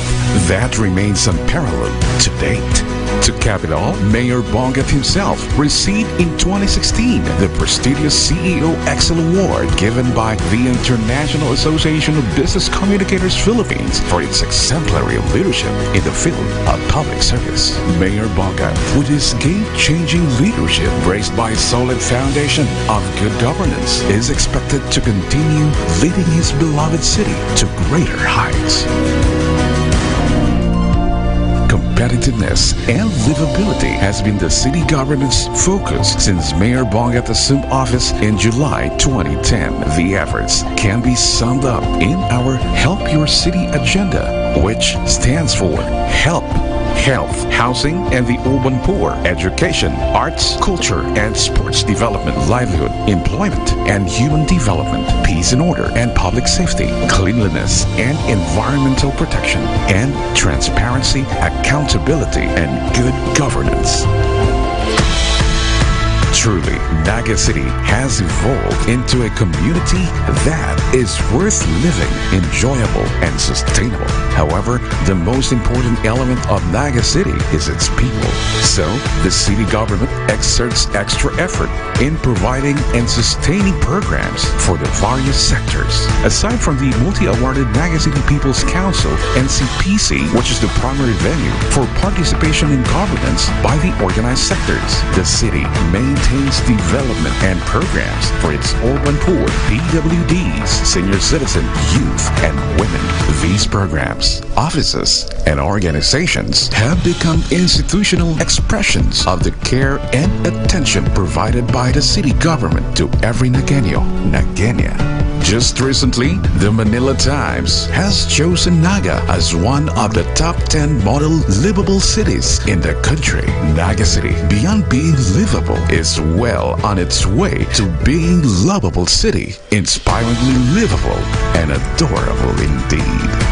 that remains unparalleled to date. To cap it all, Mayor Bongat himself received in twenty sixteen the prestigious C E O Excel Award given by the International Association of Business Communicators Philippines for its exemplary leadership in the field of public service. Mayor Bongat, with his game-changing leadership graced by solid foundation of good governance, is expected to continue leading his beloved city to greater heights. Competitiveness and livability has been the city government's focus since Mayor Bongat assumed office in July twenty ten. The efforts can be summed up in our Help Your City agenda, which stands for help, health, housing and the urban poor, education, arts, culture and sports development, livelihood, employment and human development, peace and order and public safety, cleanliness and environmental protection, and transparency, accountability and good governance. Truly, Naga City has evolved into a community that is worth living, enjoyable, and sustainable. However, the most important element of Naga City is its people. So, the city government exerts extra effort in providing and sustaining programs for the various sectors. Aside from the multi-awarded Naga City People's Council, N C P C, which is the primary venue for participation in governance by the organized sectors, the city maintains development and programs for its urban poor, P W Ds, senior citizen, youth, and women. These programs, offices, and organizations have become institutional expressions of the care and attention provided by the city government to every Nagueño, Nagueña. Just recently, the Manila Times has chosen Naga as one of the top ten model livable cities in the country. Naga City, beyond being livable, is well on its way to being lovable city. Inspiringly livable and adorable indeed.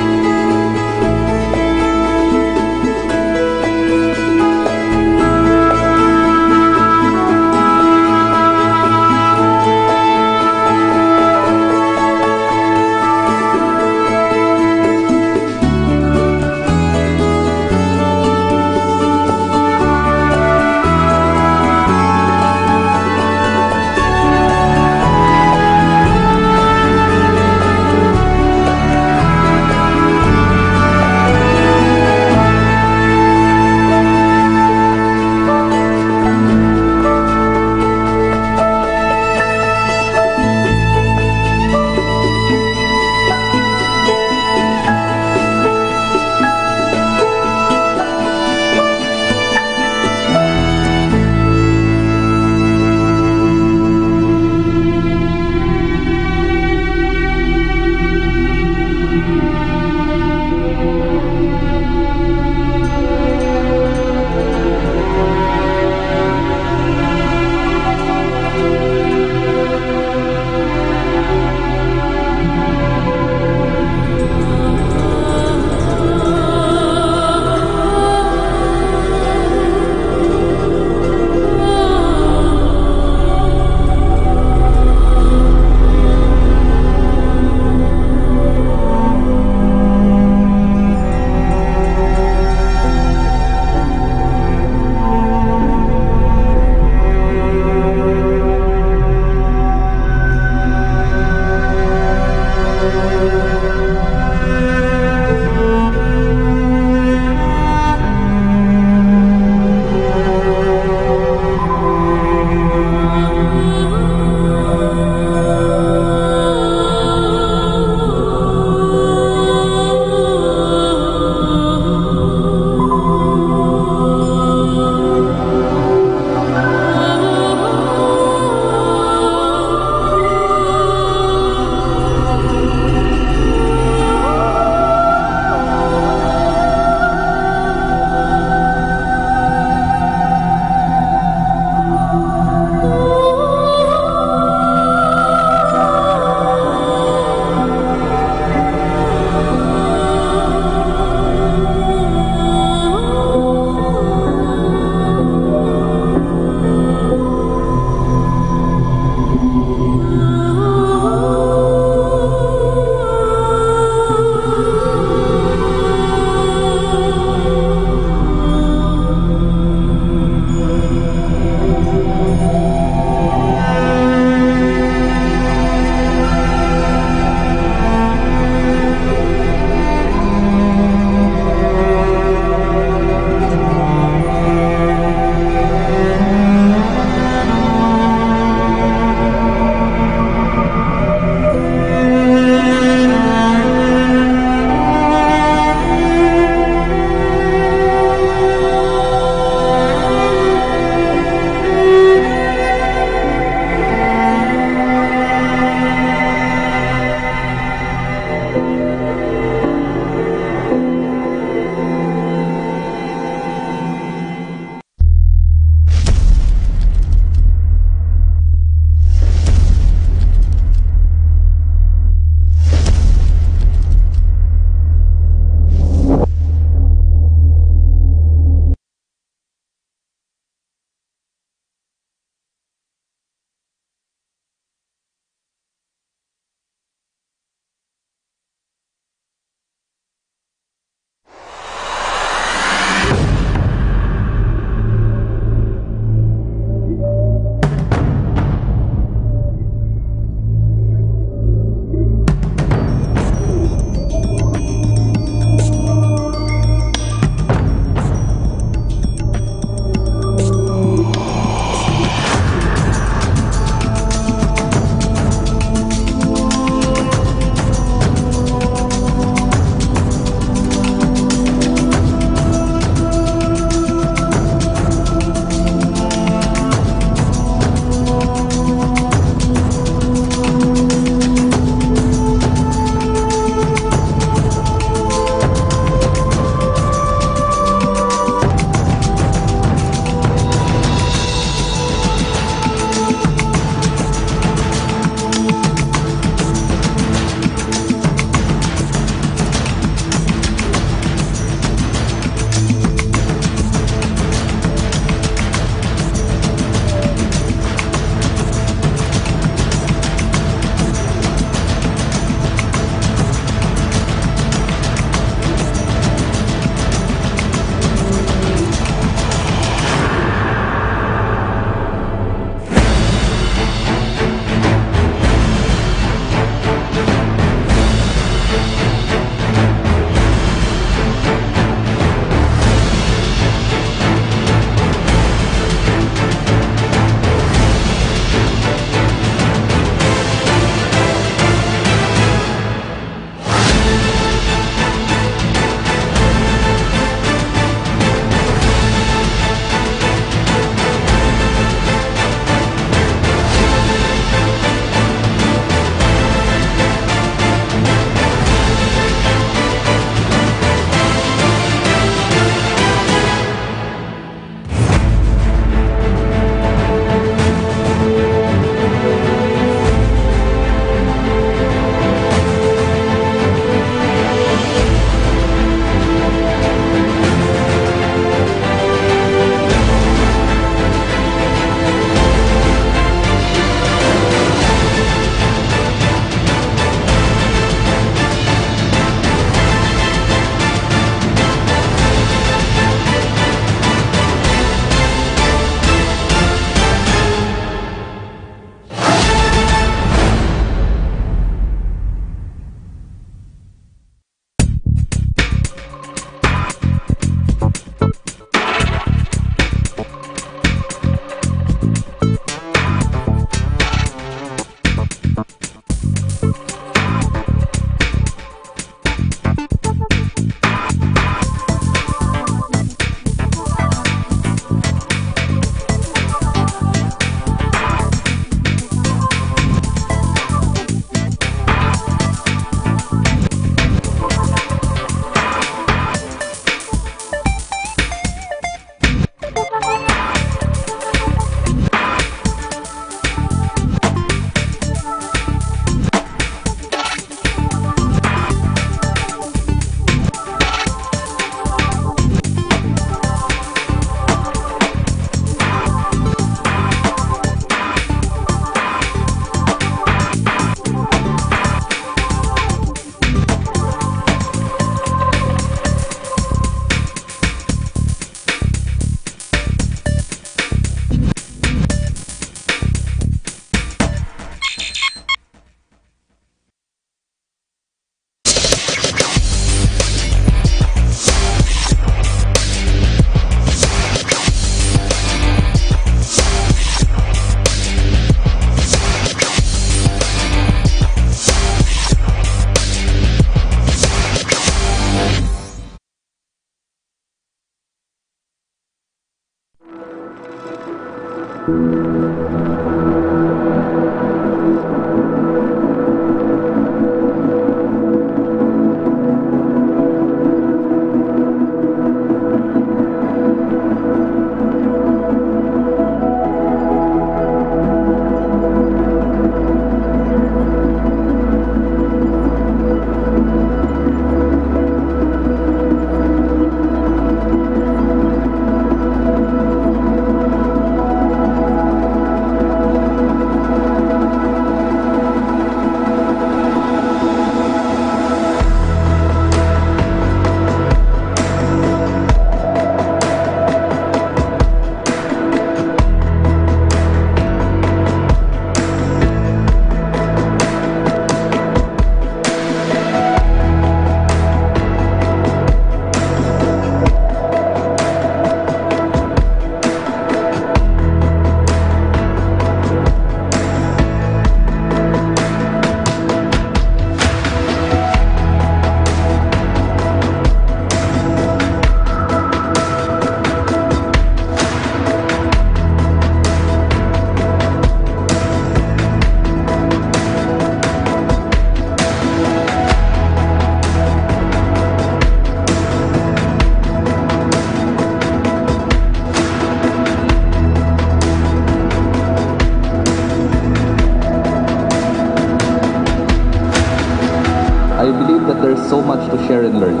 I believe that there's so much to share and learn.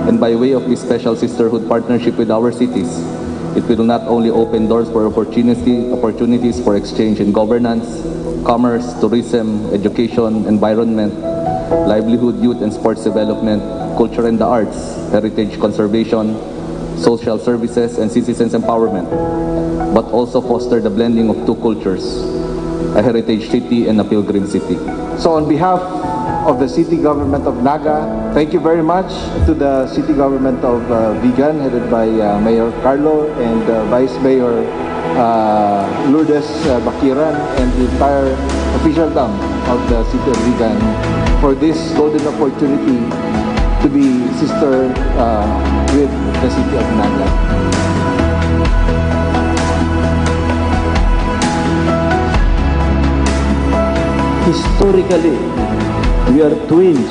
And by way of this special sisterhood partnership with our cities, it will not only open doors for opportunity, opportunities for exchange in governance, commerce, tourism, education, environment, livelihood, youth and sports development, culture and the arts, heritage conservation, social services, and citizens empowerment, but also foster the blending of two cultures, a heritage city and a pilgrim city. So on behalf of the city government of Naga, thank you very much to the city government of uh, Vigan, headed by uh, Mayor Carlo and uh, Vice Mayor uh, Lourdes uh, Bakiran, and the entire officialdom of the city of Vigan for this golden opportunity to be sister uh, with the city of Naga. Historically, we are twins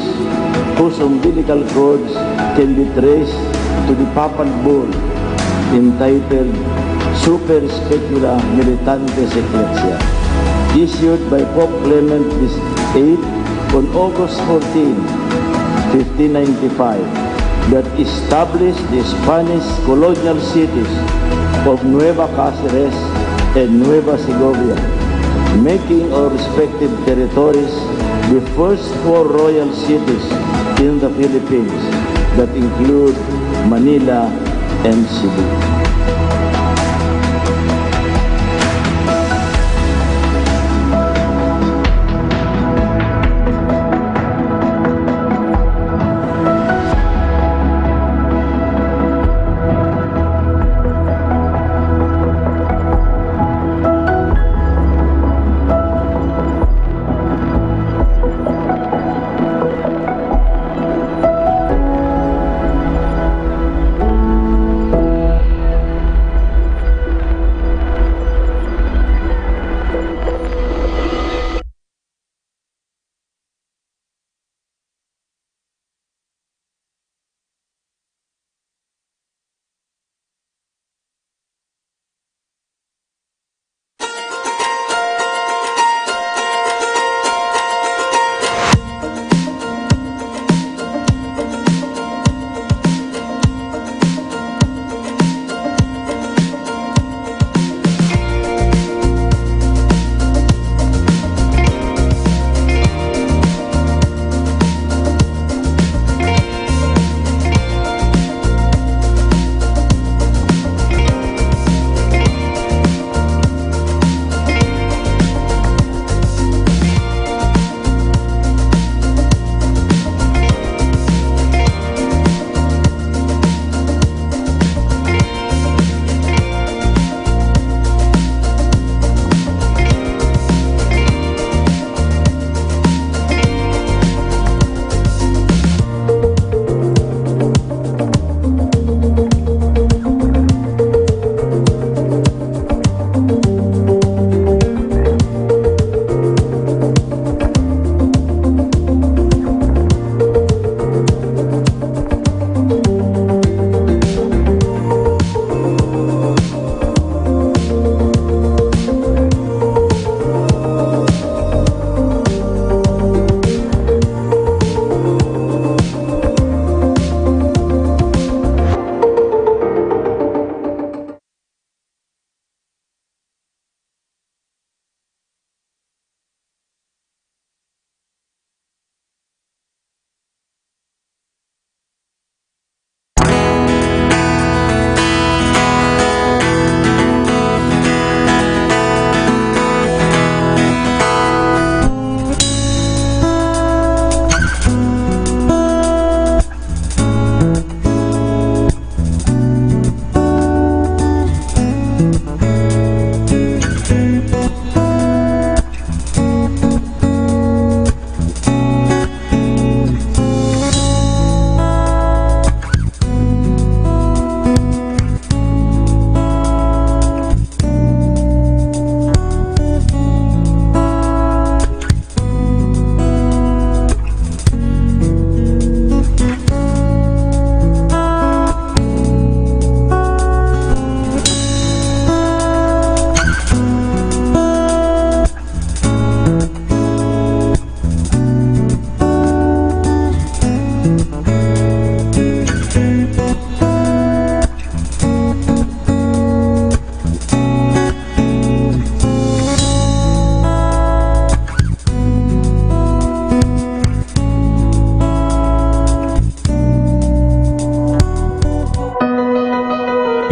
whose umbilical cords can be traced to the papal bull entitled Super Specula Militantes Ecclesia, issued by Pope Clement the eighth on August fourteen, fifteen ninety-five, that established the Spanish colonial cities of Nueva Cáceres and Nueva Segovia, making our respective territories the first four royal cities in the Philippines that include Manila and Cebu.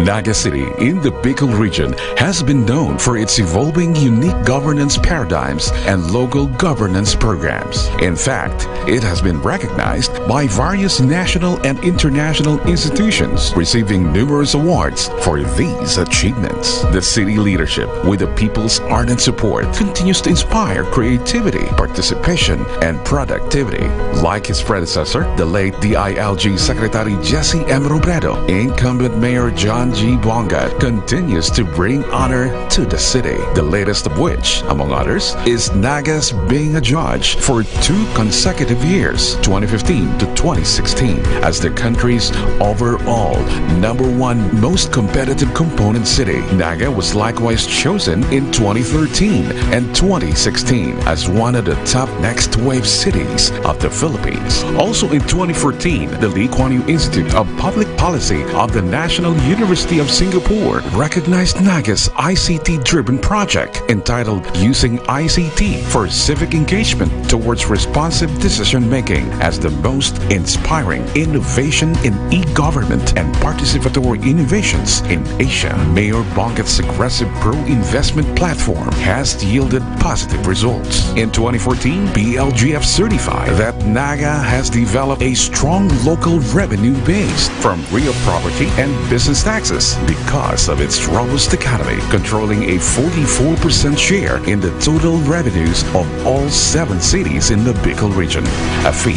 Naga City in the Bicol region has been known for its evolving unique governance paradigms and local governance programs. In fact, it has been recognized by various national and international institutions, receiving numerous awards for these achievements. The city leadership, with the people's ardent support, continues to inspire creativity, participation, and productivity. Like his predecessor, the late D I L G Secretary Jesse M. Robredo, incumbent Mayor John G. Bongat continues to bring honor to the city, the latest of which, among others, is Nagas being a judge for two consecutive years, twenty fifteen to twenty sixteen, as the country's overall number one most competitive component city. Naga was likewise chosen in twenty thirteen and twenty sixteen as one of the top next wave cities of the Philippines. Also in twenty fourteen, the Lee Kuan Yew Institute of Public Policy of the National University of Singapore recognized Naga's I C T-driven project entitled Using I C T for Civic Engagement Towards Responsive Decision Making as the most inspiring innovation in e-government and participatory innovations in Asia. Mayor Bongat's aggressive pro-investment platform has yielded positive results. In twenty fourteen, B L G F certified that Naga has developed a strong local revenue base from real property and business taxes because of its robust economy, controlling a forty-four percent share in the total revenues of all seven cities in the Bicol region, a feat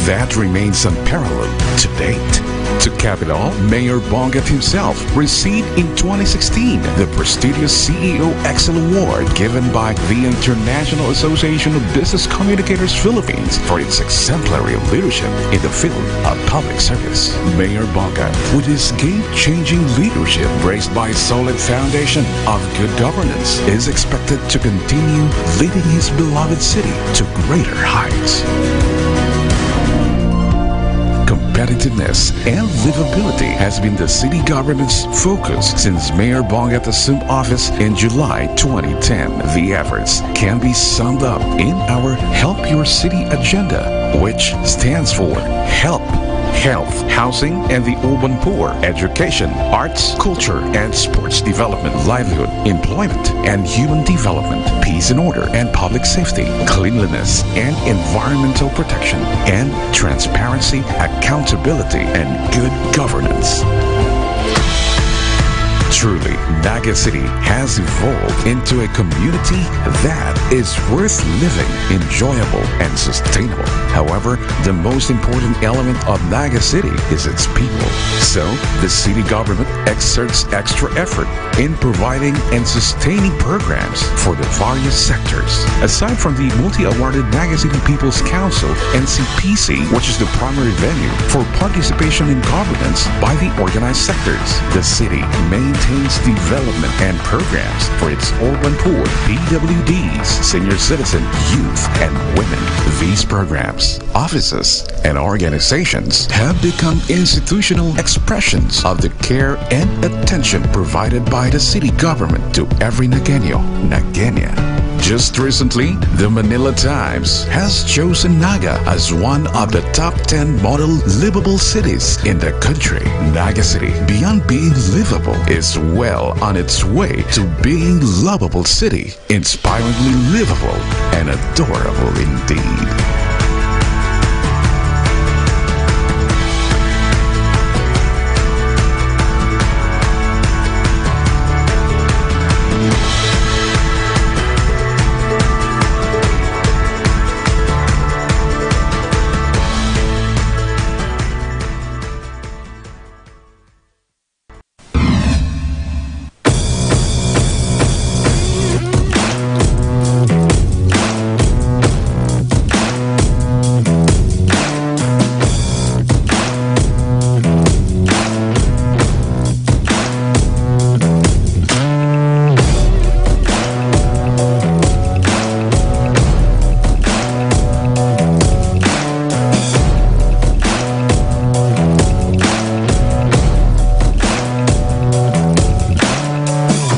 that remains unparalleled to date. To cap it all, Mayor Bongat himself received in twenty sixteen the prestigious C E O Excel Award given by the International Association of Business Communicators Philippines for its exemplary leadership in the field of public service. Mayor Bongat, with his game-changing leadership graced by solid foundation of good governance, is expected to continue leading his beloved city to greater heights. Competitiveness and livability has been the city government's focus since Mayor Bongat assumed office in July twenty ten. The efforts can be summed up in our Help Your City agenda, which stands for help, health, housing and the urban poor, education, arts, culture and sports development, livelihood, employment and human development, peace and order and public safety, cleanliness and environmental protection, and transparency, accountability, and good governance. Truly, Naga City has evolved into a community that is worth living, enjoyable, and sustainable. However, the most important element of Naga City is its people. So, the city government exerts extra effort in providing and sustaining programs for the various sectors. Aside from the multi-awarded Naga City People's Council, N C P C, which is the primary venue for participation in governance by the organized sectors, the city maintains development and programs for its urban poor, P W Ds, senior citizen, youth, and women. These programs, offices, and organizations have become institutional expressions of the care and attention provided by the city government to every Nagueño, Nagueña. Just recently, the Manila Times has chosen Naga as one of the top ten model livable cities in the country. Naga City, beyond being livable, is well on its way to being lovable city. Inspiringly livable and adorable indeed.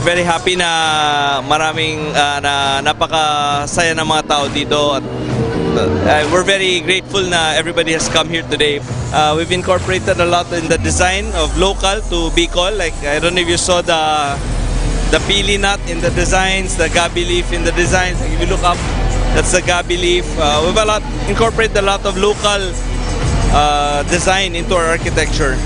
Very happy na maraming, ah, na napakasaya ng mga tao dito at Uh, we're very grateful na everybody has come here today. Uh, we've incorporated a lot in the design of local to Bicol. Like, I don't know if you saw the the pili nut in the designs, the gabi leaf in the designs. Like, if you look up, that's the gabi leaf. Uh, we've a lot incorporate a lot of local uh, design into our architecture.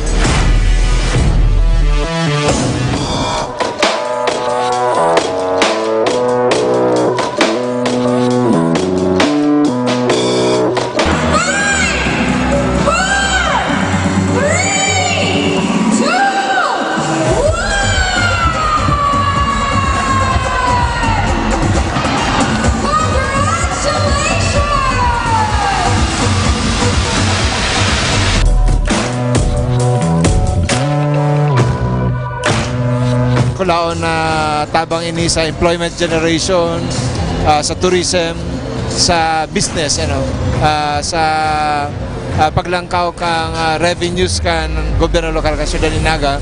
Kulaon na tabang ini sa employment generation, ah, sa tourism, sa business, ano, ah, sa, ah, paglangkaw kan, ah, revenues kan gobyerno lokal kan Syudad nin Naga,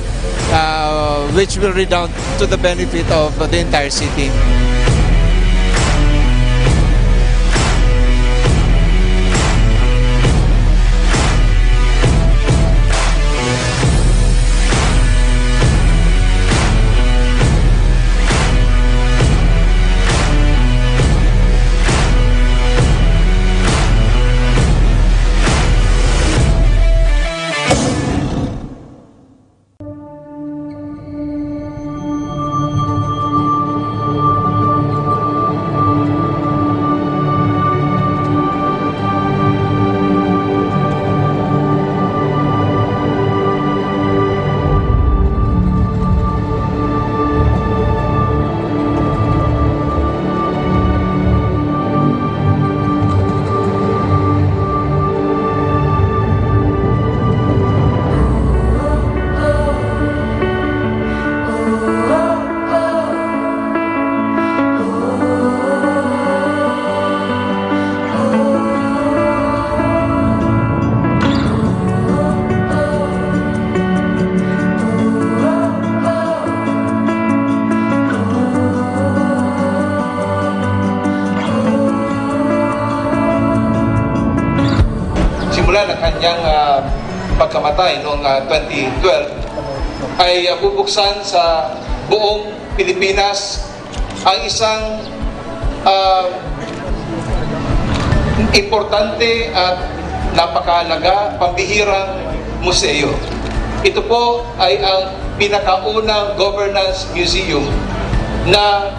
ah, which will redound to the benefit of the entire city. Simula ng kanyang, ah, pagkamatay noong, ah, twenty twelve, ay, ah, bubuksan sa buong Pilipinas ang isang, ah, importante at napakahalaga, pambihirang museo. Ito po ay ang pinakaunang governance museum na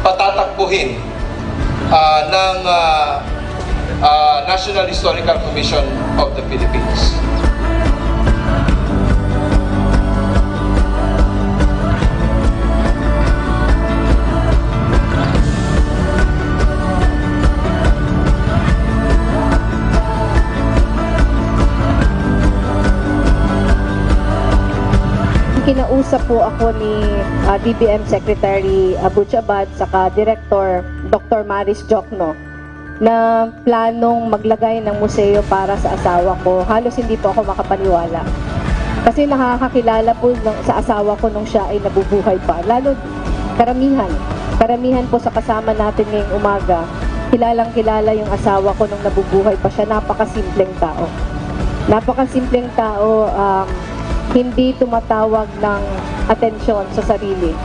patatakbuhin, ah, ng, ah, ah, National Historical Commission of the Philippines. Kinausap po ako ni, ah, D B M Secretary, ah, Butch Abad saka Director Doctor Maris Jokno na planong maglagay ng museo para sa asawa ko. Halos hindi po ako makapaniwala. Kasi nakakakilala po ng, sa asawa ko nung siya ay nabubuhay pa. Lalo, karamihan, karamihan po sa kasama natin ngayong umaga, kilalang-kilala yung asawa ko nung nabubuhay pa siya. Napakasimpleng tao. Napakasimpleng tao, um, hindi tumatawag ng atensyon sa sarili.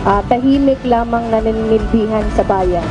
Ah, tahimik lamang na naninilbihan sa bayan.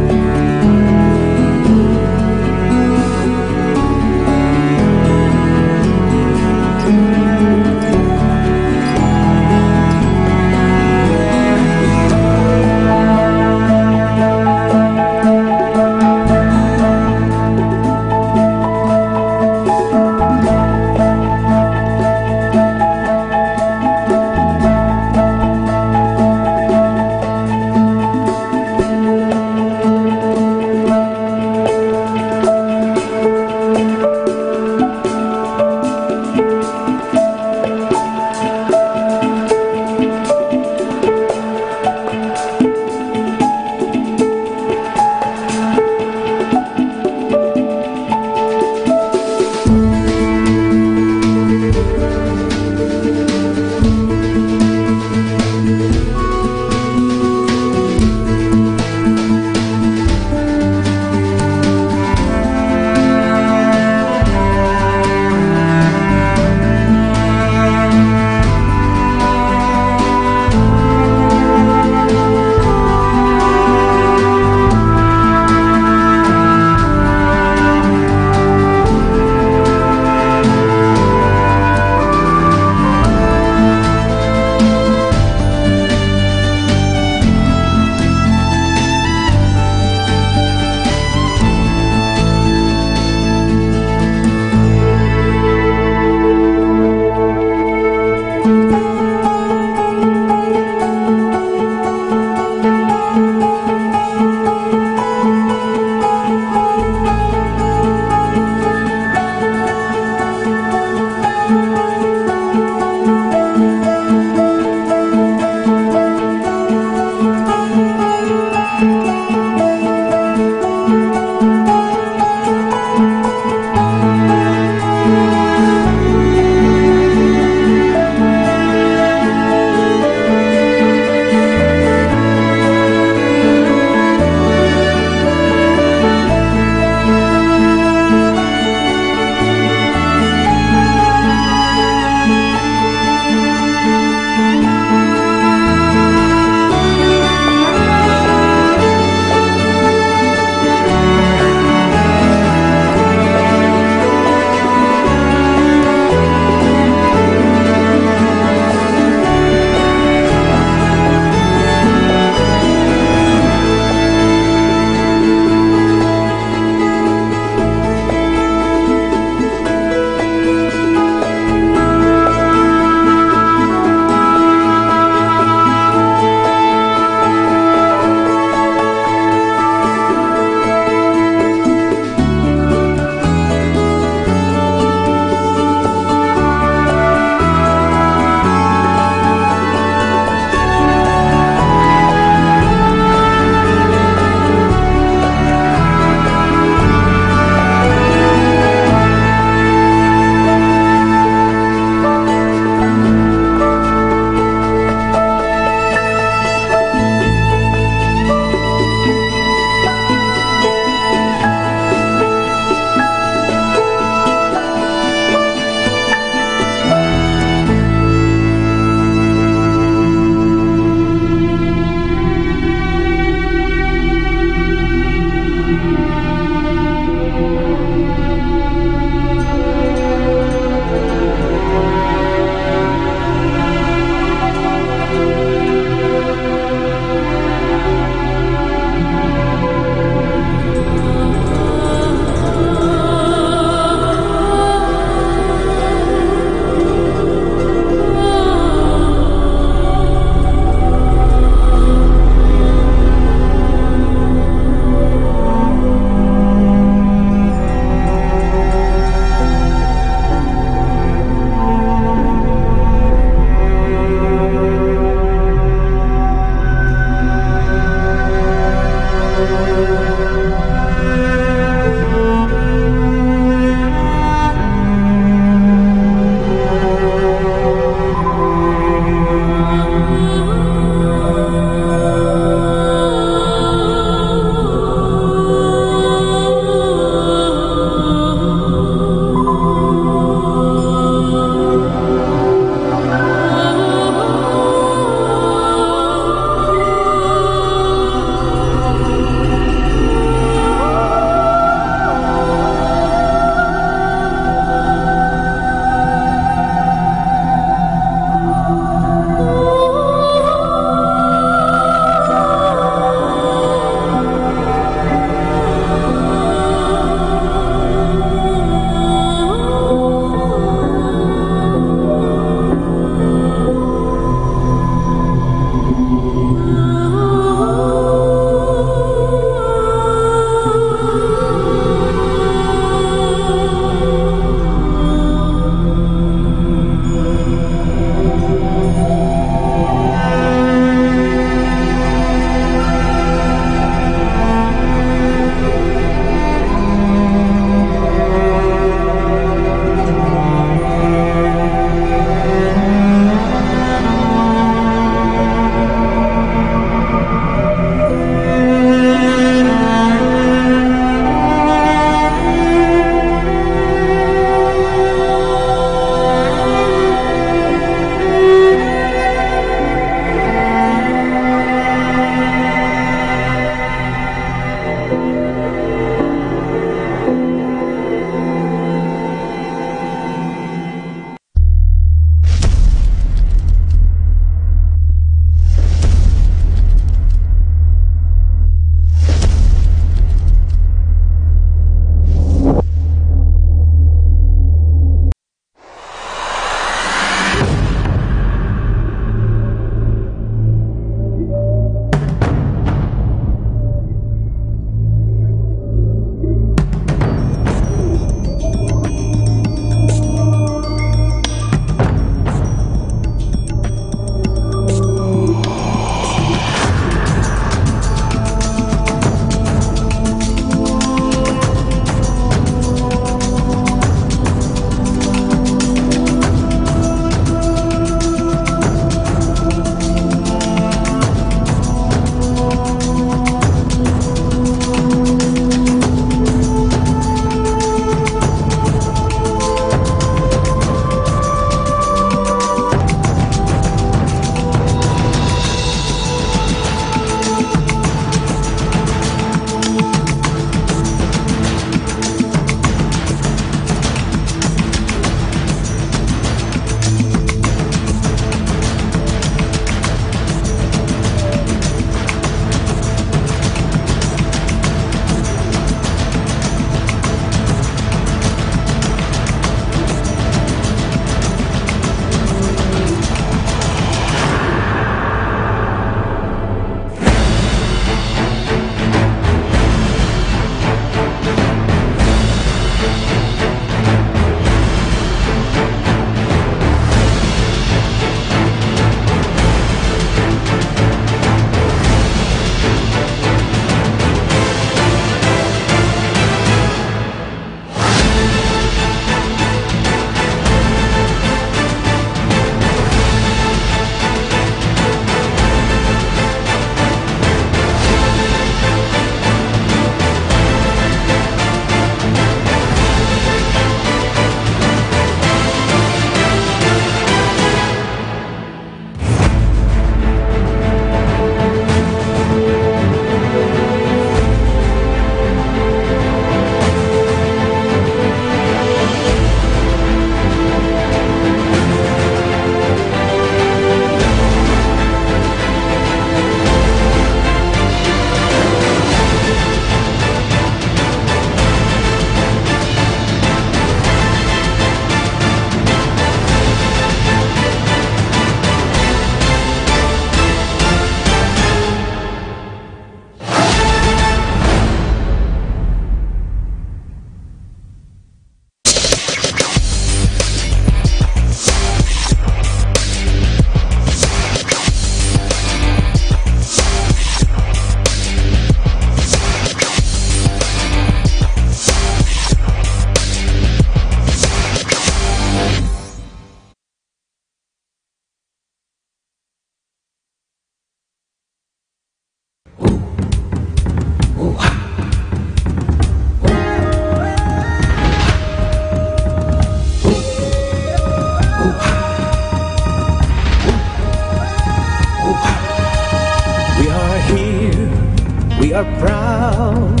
Proud.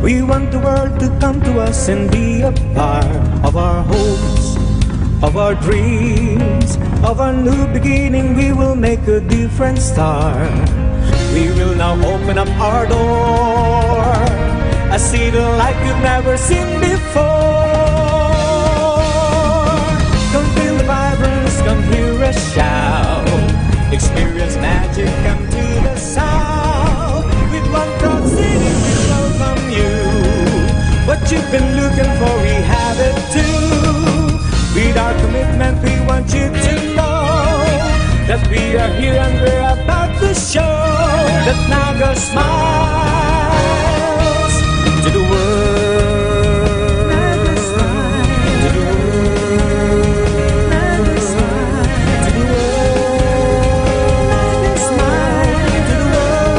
We want the world to come to us and be a part of our hopes, of our dreams, of our new beginning. We will make a different start. We will now open up our door, a city like you've never seen before. Come feel the vibrance, come hear us shout. Experience magic, come to the south. With one proud city, we welcome you. What you've been looking for, we have it too. With our commitment, we want you to know that we are here and we're about to show that Naga smiles to the world. Naga smiles to the world. Naga smiles to the world. Naga smiles to the world.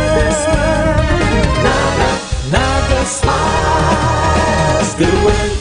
Naga smiles. Naga smiles to the world.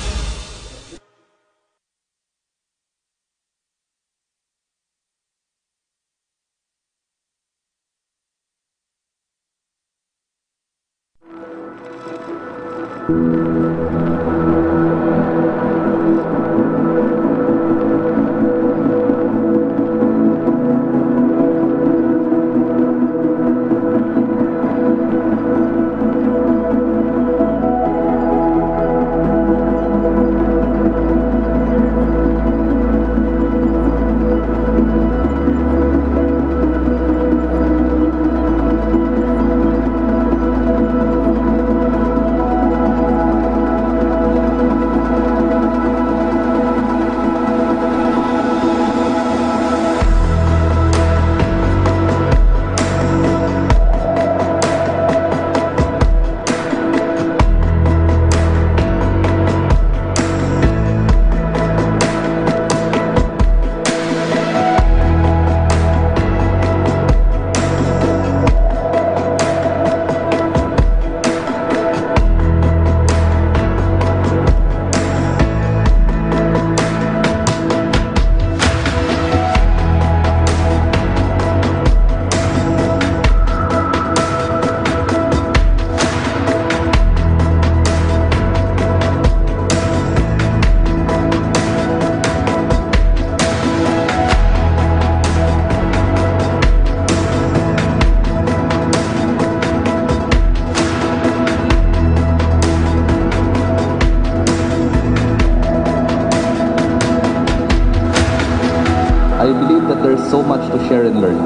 I believe that there's so much to share and learn.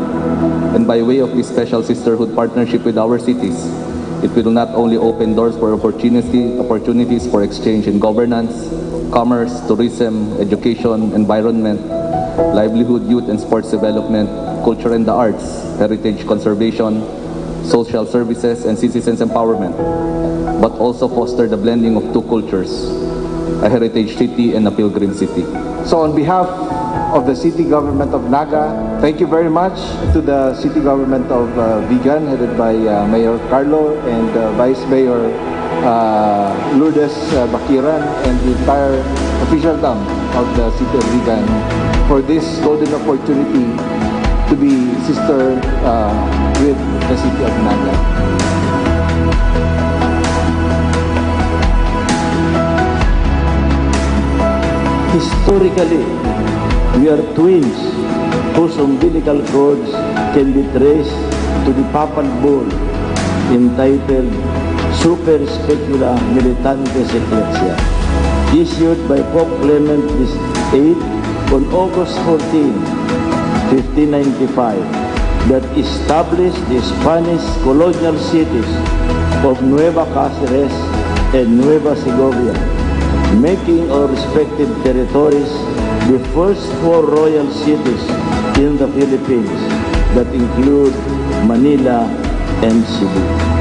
And by way of this special sisterhood partnership with our cities, it will not only open doors for opportunity, opportunities for exchange in governance, commerce, tourism, education, environment, livelihood, youth and sports development, culture and the arts, heritage conservation, social services, and citizens empowerment, but also foster the blending of two cultures, a heritage city and a pilgrim city. So on behalf of the city government of Naga, thank you very much to the city government of uh, Vigan, headed by uh, Mayor Carlo and uh, Vice Mayor uh, Lourdes uh, Bakiran, and the entire officialdom of the city of Vigan for this golden opportunity to be sister uh, with the city of Naga. Historically, we are twins whose umbilical cords can be traced to the papal bull entitled Super Specula Militantes Ecclesia, issued by Pope Clement the eighth on August fourteen, fifteen ninety-five, that established the Spanish colonial cities of Nueva Cáceres and Nueva Segovia, making our respective territories the first four royal cities in the Philippines that include Manila and Cebu.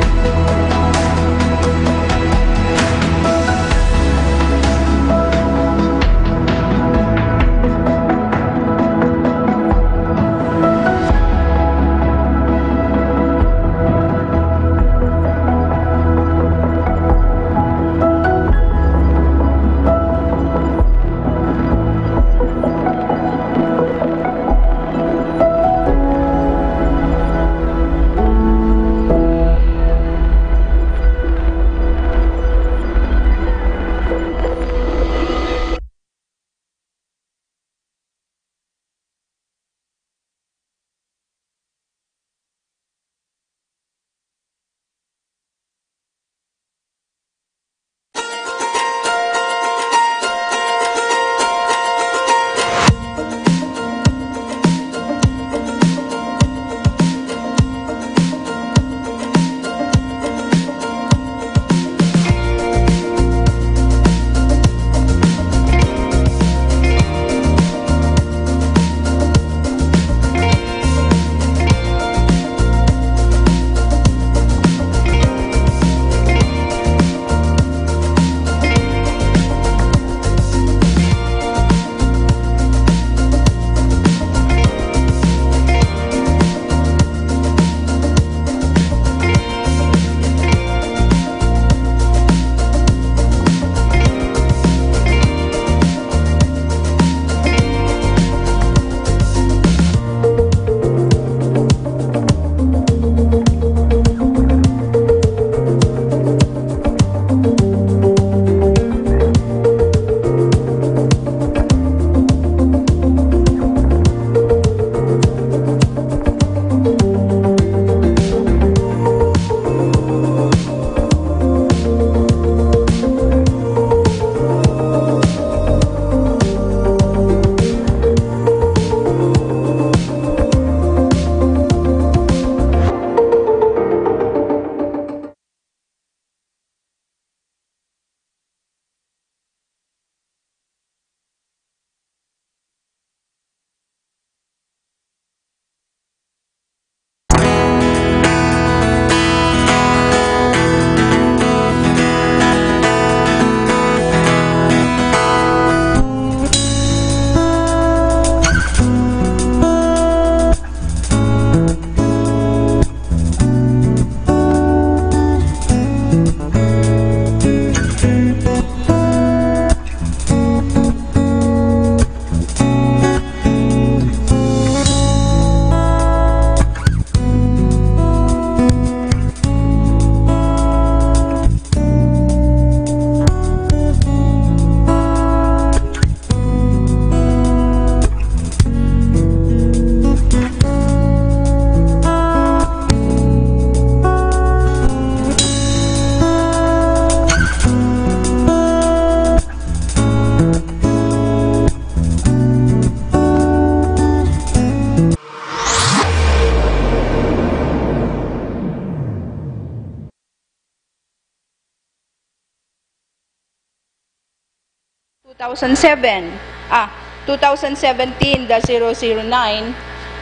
two thousand seven, ah, two thousand seventeen dash zero zero nine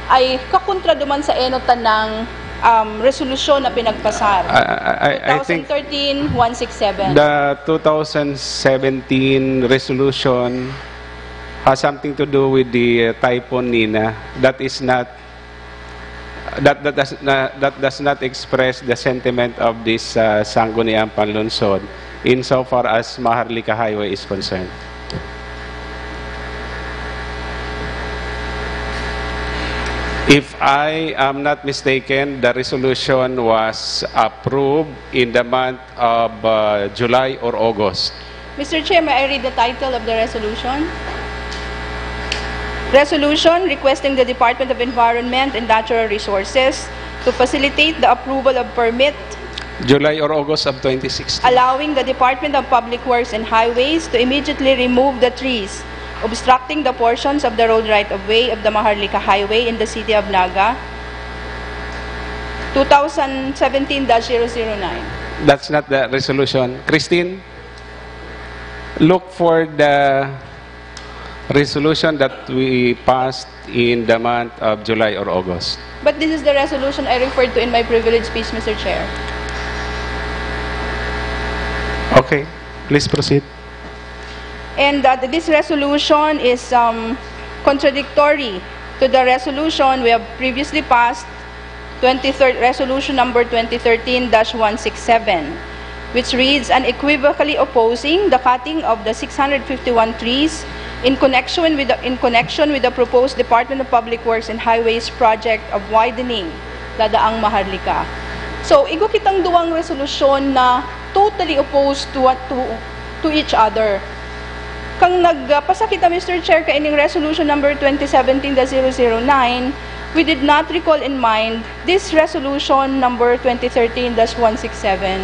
ay kakontra duman sa enotan ng, um, resolusyon na pinagpasar. I, I, I, I think two thousand thirteen one six seven. The two thousand seventeen resolution has something to do with the, uh, Typhoon Nina. That is not, that, that does not, that does not express the sentiment of this, uh, Sangguniang Panlungsod insofar as Maharlika Highway is concerned. If I am not mistaken, the resolution was approved in the month of, uh, July or August. Mister Chair, may I read the title of the resolution? Resolution requesting the Department of Environment and Natural Resources to facilitate the approval of permit July or August of twenty sixteen. Allowing the Department of Public Works and Highways to immediately remove the trees obstructing the portions of the road right-of-way of the Maharlika Highway in the city of Naga, two thousand seventeen dash zero zero nine. That's not the resolution. Christine, look for the resolution that we passed in the month of July or August. But this is the resolution I referred to in my privilege speech, Mister Chair. Okay, please proceed. And, uh, this resolution is, um, contradictory to the resolution we have previously passed, twenty-third, resolution number twenty thirteen dash one six seven, which reads, "Unequivocally opposing the cutting of the six hundred fifty-one trees in connection with the, in connection with the proposed Department of Public Works and Highways project of widening Dadaang Maharlika." So, igwa kitang duwang resolusyon na totally opposed to what, to, to each other. Kan nagpasa kita, Mister Chair, kaining resolution number twenty seventeen dash zero zero nine, we did not recall in mind this resolution number twenty thirteen dash one six seven.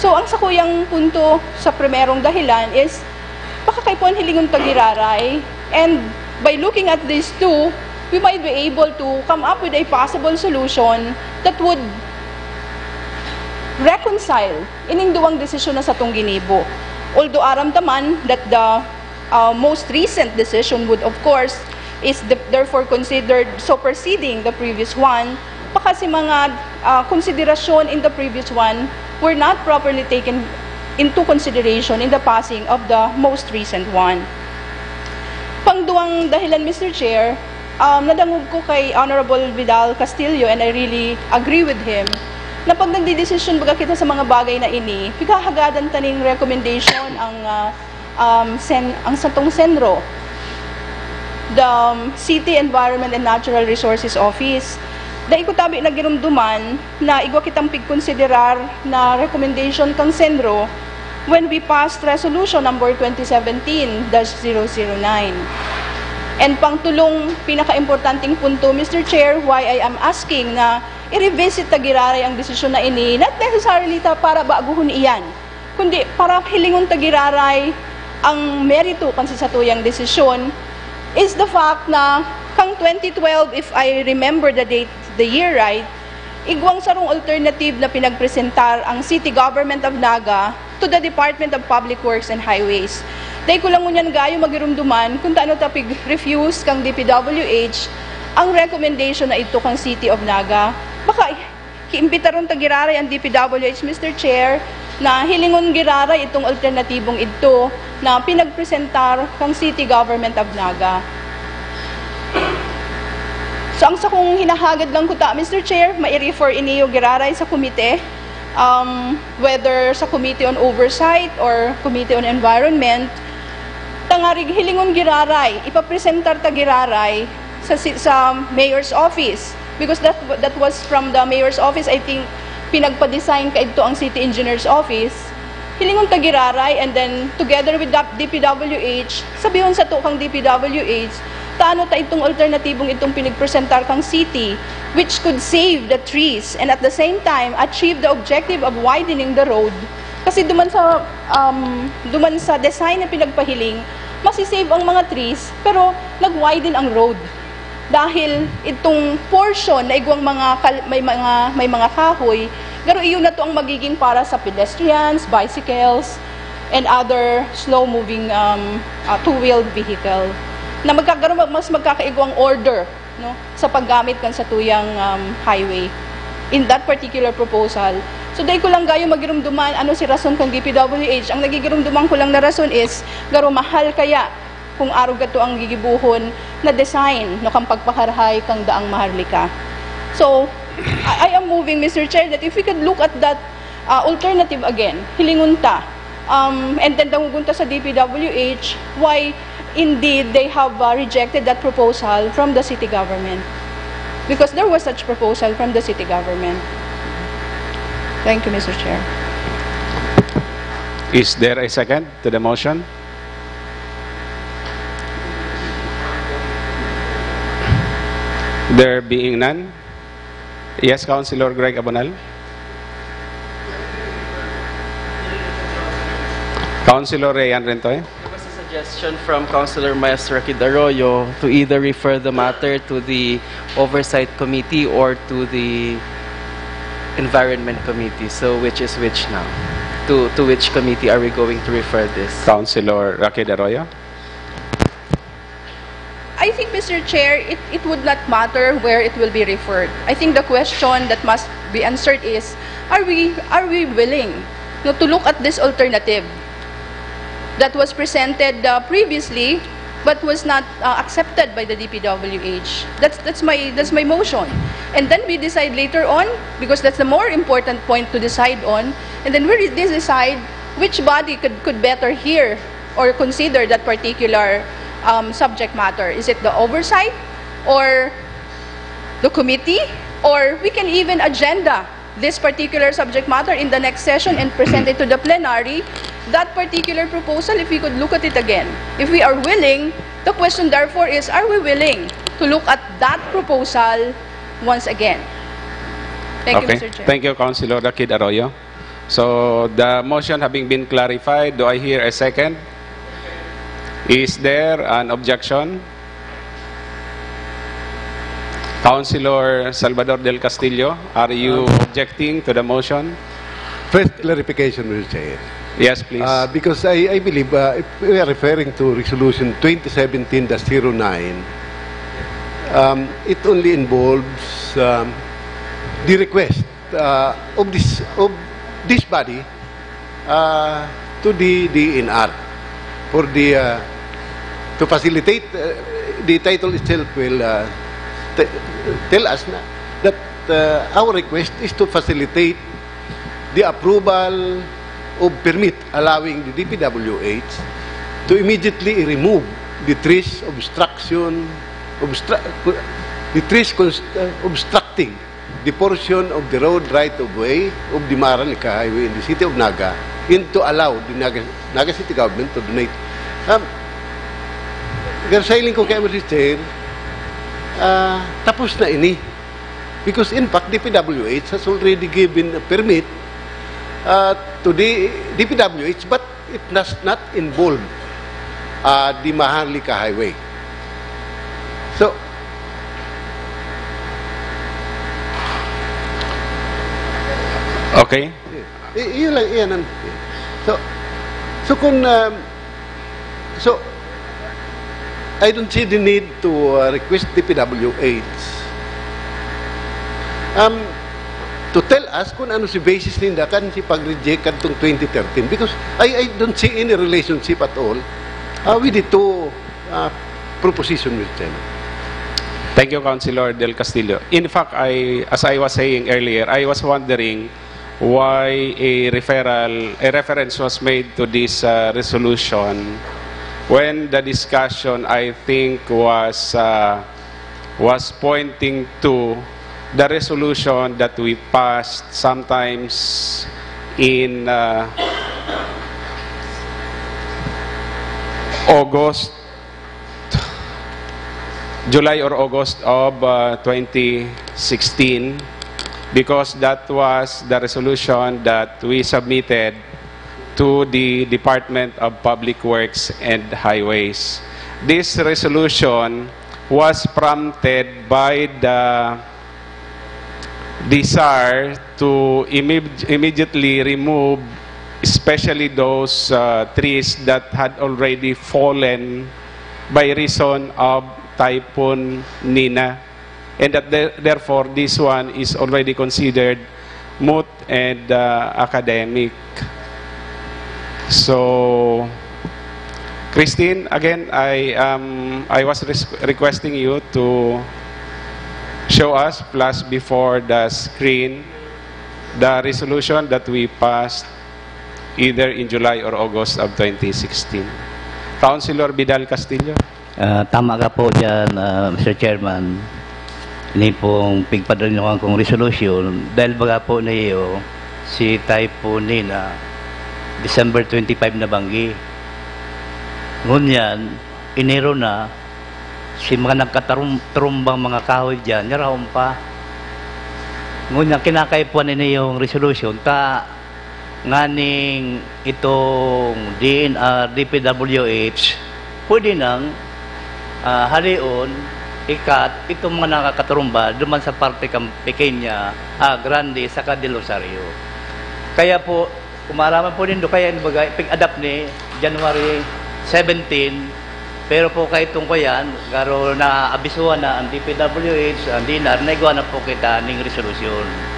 So, ang sakuyang punto sa primerong dahilan is, baka kaipuhan hilingon ta giraray, and by looking at these two, we might be able to come up with a possible solution that would reconcile ining duwang desisyon na satong ginibo. Although aram ta man that the, uh, most recent decision would, of course, is the, therefore considered superseding the previous one, baka si mga, uh, konsiderasyon in the previous one were not properly taken into consideration in the passing of the most recent one. Pangduwang dahilan, Mister Chair, um, nadangog ko kay Honorable Vidal Castillo, and I really agree with him, na pag nagdedesisyon baga kita sa mga bagay na ini, pighahagadan ta ning recommendation ang, ah, um, Sen-, ang satong Senro, the, um, City Environment and Natural Resources Office. Dai ko tabi nagirumduman na igwa kitang pigkonsiderar na recommendation kang Senro when we passed resolution number twenty seventeen dash zero zero nine. And pangtulong, pinakaimportanteng punto, Mister Chair, why I am asking na i-revisit ta giraray ang desisyon na ini, not necessarily ta para baguhon iyan, kundi para hilingon ta giraray ang merito kan sa satuyang desisyon, is the fact na kang twenty twelve, if I remember the date, the year right, igwang sarong alternative na pinagpresentar ang City Government of Naga to the Department of Public Works and Highways. Dai ko lang ngunyan gayo magirumduman kung taano ta pig-refuse kang D P W H ang recommendation na idto kang City of Naga. Baka iimbitaron ta giraray ang D P W H, Mister Chair, na hilingon giraray itong alternatibong idto na pinagpresentar kang City Government of Naga. So, ang sakong hinahagad lang kuta, Mister Chair, mai-refer iniyo giraray sa komite, um, whether sa Committee on Oversight or Committee on Environment, tangarig hilingon giraray, ipapresentar ta giraray sa si-, sa Mayor's Office. Because that, that was from the Mayor's Office, I think, pinagpa-design kaidto ang City Engineer's Office. Hilingon ta giraray, and then together with the D P W H, sabihon sato kang D P W H, taano ta itong alternatibong itong pinagpresentar kang city, which could save the trees and at the same time achieve the objective of widening the road. Kasi duman sa, um, duman sa design na pinagpahiling, masisave ang mga trees, pero nag-widen ang road. Dahil itong portion na igwang mga kal-, may mga, may mga kahoy, garo iyon na to ang magiging para sa pedestrians, bicycles, and other slow-moving, um, uh, two-wheeled vehicle na magkakaroon, mas magkakaigwang order, no, sa paggamit kan satuyang, um, highway in that particular proposal. So, dai ko lang gayo magirumduman ano si rason kan D P W H. Ang nagigirumduman ko lang na rason is, garo mahal kaya kung arog kato ang gigibohon na design, no, kan pagpakarahay kan daang Maharlika. So, I, I am moving, Mister Chair, that if we could look at that, uh, alternative again, hilingon ta, um, and then dangogon ta sa D P W H why indeed they have, uh, rejected that proposal from the city government. Because there was such proposal from the city government. Thank you, Mister Chair. Is there a second to the motion? There being none, yes, Councilor Greg Abonal. Councilor Rayan Rentoy. There was a suggestion from Councilor Maestro Kid Arroyo to either refer the matter to the Oversight Committee or to the Environment Committee. So which is which now? To, to which committee are we going to refer this? Councilor Rakid Arroyo. I think, Mister Chair, it, it would not matter where it will be referred. I think the question that must be answered is, are we, are we willing, no, to look at this alternative that was presented, uh, previously but was not, uh, accepted by the D P W H? That's, that's my, that's my motion. And then we decide later on, because that's the more important point to decide on, and then we re- decide which body could, could better hear or consider that particular, um, subject matter. Is it the oversight or the committee? Or we can even agenda this particular subject matter in the next session and present it to the plenary. That particular proposal, if we could look at it again. If we are willing, the question therefore is, are we willing to look at that proposal once again? Thank you, Okay. Mister Chair. Thank you, Councilor Rakid Arroyo. So, the motion having been clarified, do I hear a second? Is there an objection? Councilor Salvador Del Castillo, are you objecting to the motion? First clarification, Mister Chair. Yes, please. Uh, because I, I believe uh, if we are referring to Resolution twenty seventeen dash zero nine, um, it only involves um, the request uh, of this of this body uh, to the D N R for the uh, to facilitate uh, the title itself will uh, t- tell us na, that uh, our request is to facilitate the approval of permit allowing the D P W H to immediately remove the trees obstruction obstru- the trees const- uh, obstructing the portion of the road right of way of the Maharlika Highway in the city of Naga and to allow the Naga, Naga City Government to donate. Um, Pero sa hiling ko kay Mister Chair, ah, tapos na ini. Because in fact, D P W H has already given a permit uh, to the D P W H, but it does not involve uh, the Maharlika Highway. So, Okay. y- yun lang, yan ang, so, so kung, um, so, I don't see the need to uh, request D P W H um, to tell us kung ano si basis ninda kan si pag-reject kadtong twenty thirteen, because I, I don't see any relationship at all uh, with the two uh, proposition, Mister Chairman. Thank you, Councilor Del Castillo. In fact, I, as I was saying earlier, I was wondering why a referral, a reference was made to this uh, resolution when the discussion, I think, was uh, was pointing to the resolution that we passed sometimes in uh, August, July or August of uh, twenty sixteen, because that was the resolution that we submitted to the Department of Public Works and Highways. This resolution was prompted by the desire to imme- immediately remove especially those uh, trees that had already fallen by reason of Typhoon Nina, and that the- therefore this one is already considered moot and uh, academic. So, Christine, again, I um, I was res- requesting you to show us, flash before the screen, the resolution that we passed either in July or August of twenty sixteen. Councilor Vidal Castillo. Ah, tama ka po dyan, ah, Mister Chairman. Ini pong pigpadalinuhan kong resolution, dahil baga po niyo, si Typhoon Nina, December twenty-five na banggi. Ngunyan, Enero na, si mga nagkatarum-, tarumbang mga kahoy dyan, nyarahon pa. Ngunyan, kinakaipuhan ini yung resolution, ta nganing itong D N R, D P W H, pwede nang, ah, halion, ikat itong mga nakakatarumba duman sa parte kan Pequeña, ah, Grande, saka Del Rosario. Kaya po, kung maaraman po nindo, kaya, kumbaga, pig-adapt ni January seventeen, pero po kaitong ko yan, garo na abisuhan na ang D P W H, ang D N R, naigwa na po kita ning resolusyon.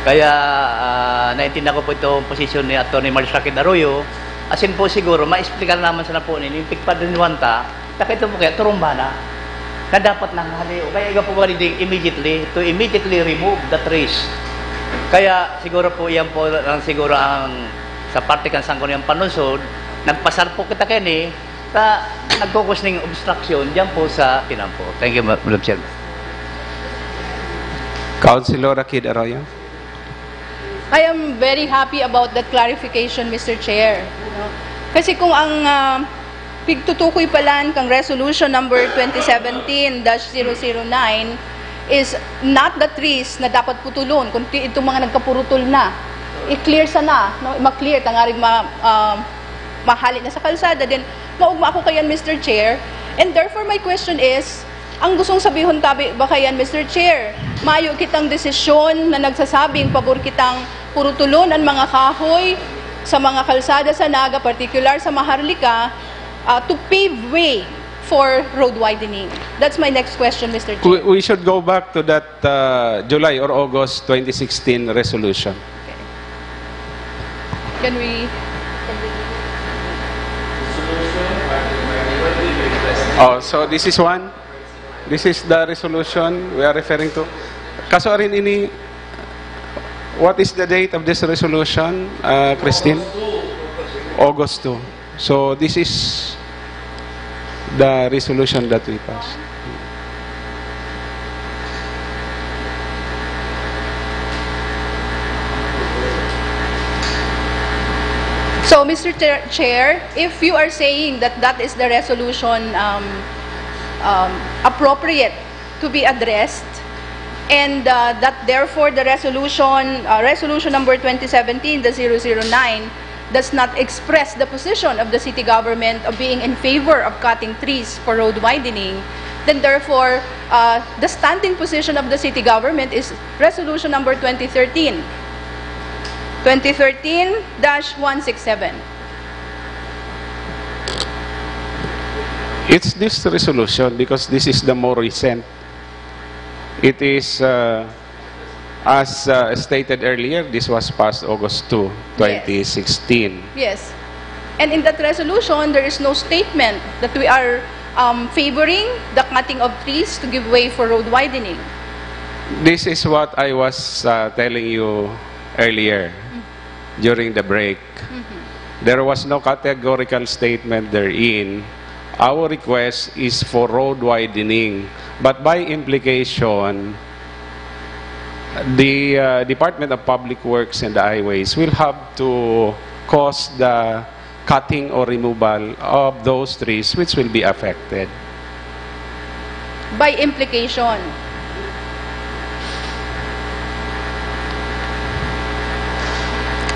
Kaya, ah, naintindihan ko po itong posisyon ni Attorney Marshakid Arroyo. Asin po siguro, ma-explicar naman sana po nin, yung pigpadrinuhan ta, ta kaito po kaya, turumba na. Na dapat nang hali, o kaya iga po ba rin immediately, to immediately remove the trees. Kaya siguro po, yan po lang siguro ang sa parte kan Sangguniang Panlungsod, nagpasar po kita kani, ta nagkukos ning obstruction diyan po sa Tinampo. Thank you, Ma-, Madam Chairman. Councilor Akid Arroyo. I am very happy about that clarification, Mister Chair. No? Kasi kung ang ah, pigtutukoy palan kang Resolution Number twenty seventeen dash zero zero nine is not the trees na dapat putulon, kundi itong mga nagkapurutol na. I-clear sana, no? Ma-clear, tangarig ma, ah, mahali na sa kalsada. Then, maugma ako kayan, Mister Chair. And therefore, my question is, ang gustong sabihon tabi ba kayan, Mister Chair? Mayo kitang desisyon na nagsasabing pabor kitang purutulon an mga kahoy sa mga kalsada sa Naga, partikular sa Maharlika, ah, to pave way for road widening. That's my next question, Mister Chair. We, we should go back to that uh, July or August twenty sixteen resolution. Can we... Oh, so this is one. This is the resolution we are referring to. Kaso arin ini, what is the date of this resolution, uh, Christine? August two. So this is the resolution that we passed. So, Mister Chair- Chair, if you are saying that that is the resolution um, um, appropriate to be addressed, and uh, that therefore the resolution, uh, resolution number twenty seventeen, the zero zero nine, does not express the position of the city government of being in favor of cutting trees for road widening, then therefore, uh, the standing position of the city government is resolution number twenty thirteen, twenty thirteen dash one six seven. It's this resolution because this is the more recent. It is, uh, as uh, stated earlier, this was passed August two, Yes. twenty sixteen. Yes. And in that resolution, there is no statement that we are um, favoring the cutting of trees to give way for road widening. This is what I was uh, telling you earlier during the break. There was no categorical statement therein. Our request is for road widening. But by implication, the uh, Department of Public Works and the Highways will have to cause the cutting or removal of those trees which will be affected. By implication.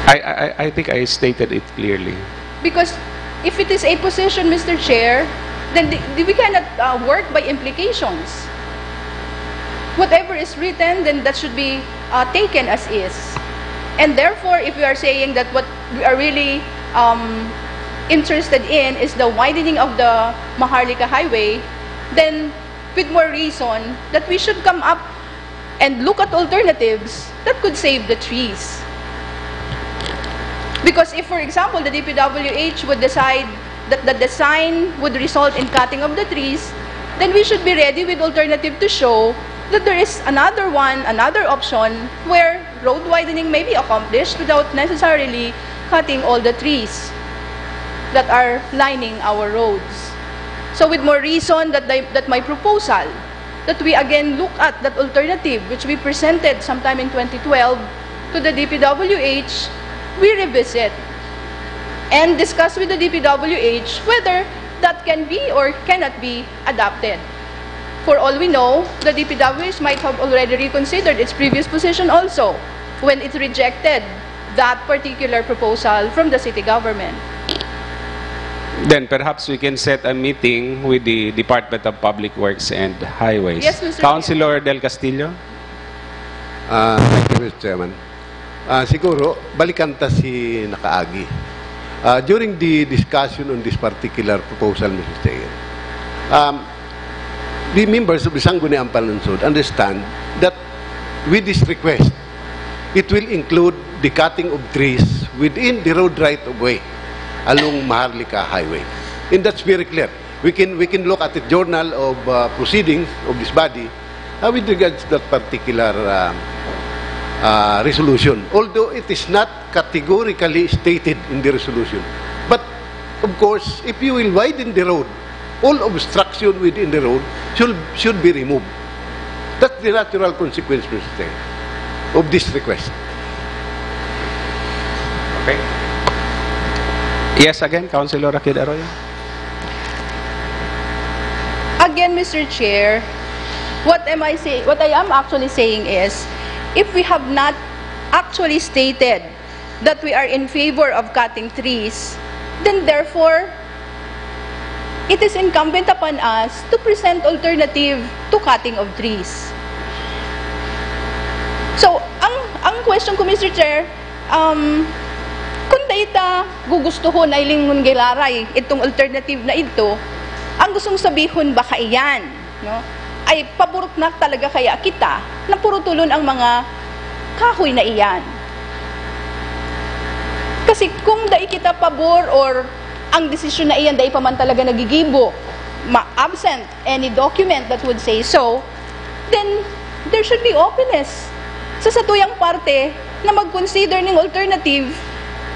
I, I, I think I stated it clearly. Because if it is a position, Mister Chair, then the, the, we cannot uh, work by implications. Whatever is written, then that should be uh, taken as is. And therefore, if we are saying that what we are really um, interested in is the widening of the Maharlika Highway, then with more reason that we should come up and look at alternatives that could save the trees. Because if, for example, the D P W H would decide that the design would result in cutting of the trees, then we should be ready with alternative to show that there is another one, another option where road widening may be accomplished without necessarily cutting all the trees that are lining our roads. So with more reason that, the, that my proposal that we again look at that alternative which we presented sometime in twenty twelve to the D P W H, we revisit and discuss with the D P W H whether that can be or cannot be adopted. For all we know, the D P W H might have already reconsidered its previous position also when it rejected that particular proposal from the city government. Then perhaps we can set a meeting with the Department of Public Works and Highways. Yes, Mister Councilor Del Castillo? Ah, thank you, Mister Chairman. Ah, siguro, balikan ta si nakaagi. Ah, during the discussion on this particular proposal, Mister Chair, um, the members of the Sangguniang Panlungsod understand that with this request, it will include the cutting of trees within the road right of way along Maharlika Highway. And that's very clear. We can, we can look at the journal of uh, proceedings of this body uh, with regards to that particular uh, uh, resolution. Although it is not categorically stated in the resolution. But of course, if you will widen the road, all obstruction within the road should, should be removed. That's the natural consequence, Mister Chair, of this request. Okay. Yes, again, Councilor Akid Arroyo. Again, Mister Chair, what am I say, what I am actually saying is, if we have not actually stated that we are in favor of cutting trees, then therefore, it is incumbent upon us to present alternative to cutting of trees. So, ang ang question ko, Mister Chair, um, kung dai ta gugustuhon na hilingon giraray itong alternative na idto, ang gustong sabihon ba kaiyan, no? Ay pabor na talaga kaya kita na purutulon ang mga kahoy na iyan? Kasi kung dai kita pabor or ang desisyon na iyan dai pa man talaga nagigibo, ma-absent any document that would say so, then there should be openness sa satuyang parte na mag-consider ning alternative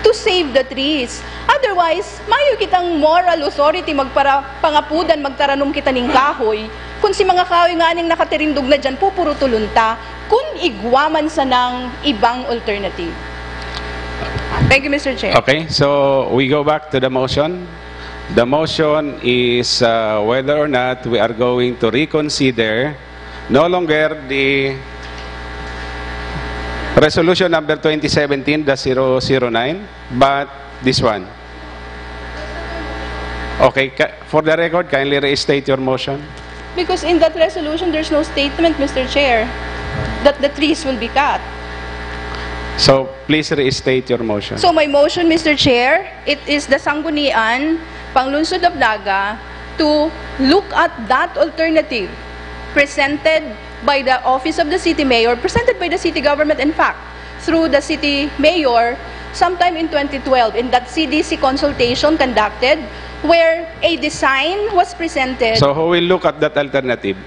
to save the trees. Otherwise, mayo kitang moral authority magpara-, pangapudan, magtaranom kita ning kahoy, kung si mga kahoy nga ning nakatirindog na dyan, pupurutulon ta, kung igwa man sanang ibang alternative. Thank you, Mister Chair. Okay, so we go back to the motion. The motion is uh, whether or not we are going to reconsider no longer the resolution number twenty seventeen dash zero zero nine, but this one. Okay, ka- for the record, kindly restate your motion. Because in that resolution, there's no statement, Mister Chair, that the trees will be cut. So, please restate your motion. So my motion, Mister Chair, it is the Sanggunian Panglungsod of Naga to look at that alternative presented by the Office of the City Mayor, presented by the City Government, in fact, through the City Mayor, sometime in twenty twelve, in that C D C consultation conducted, where a design was presented. So, who will look at that alternative?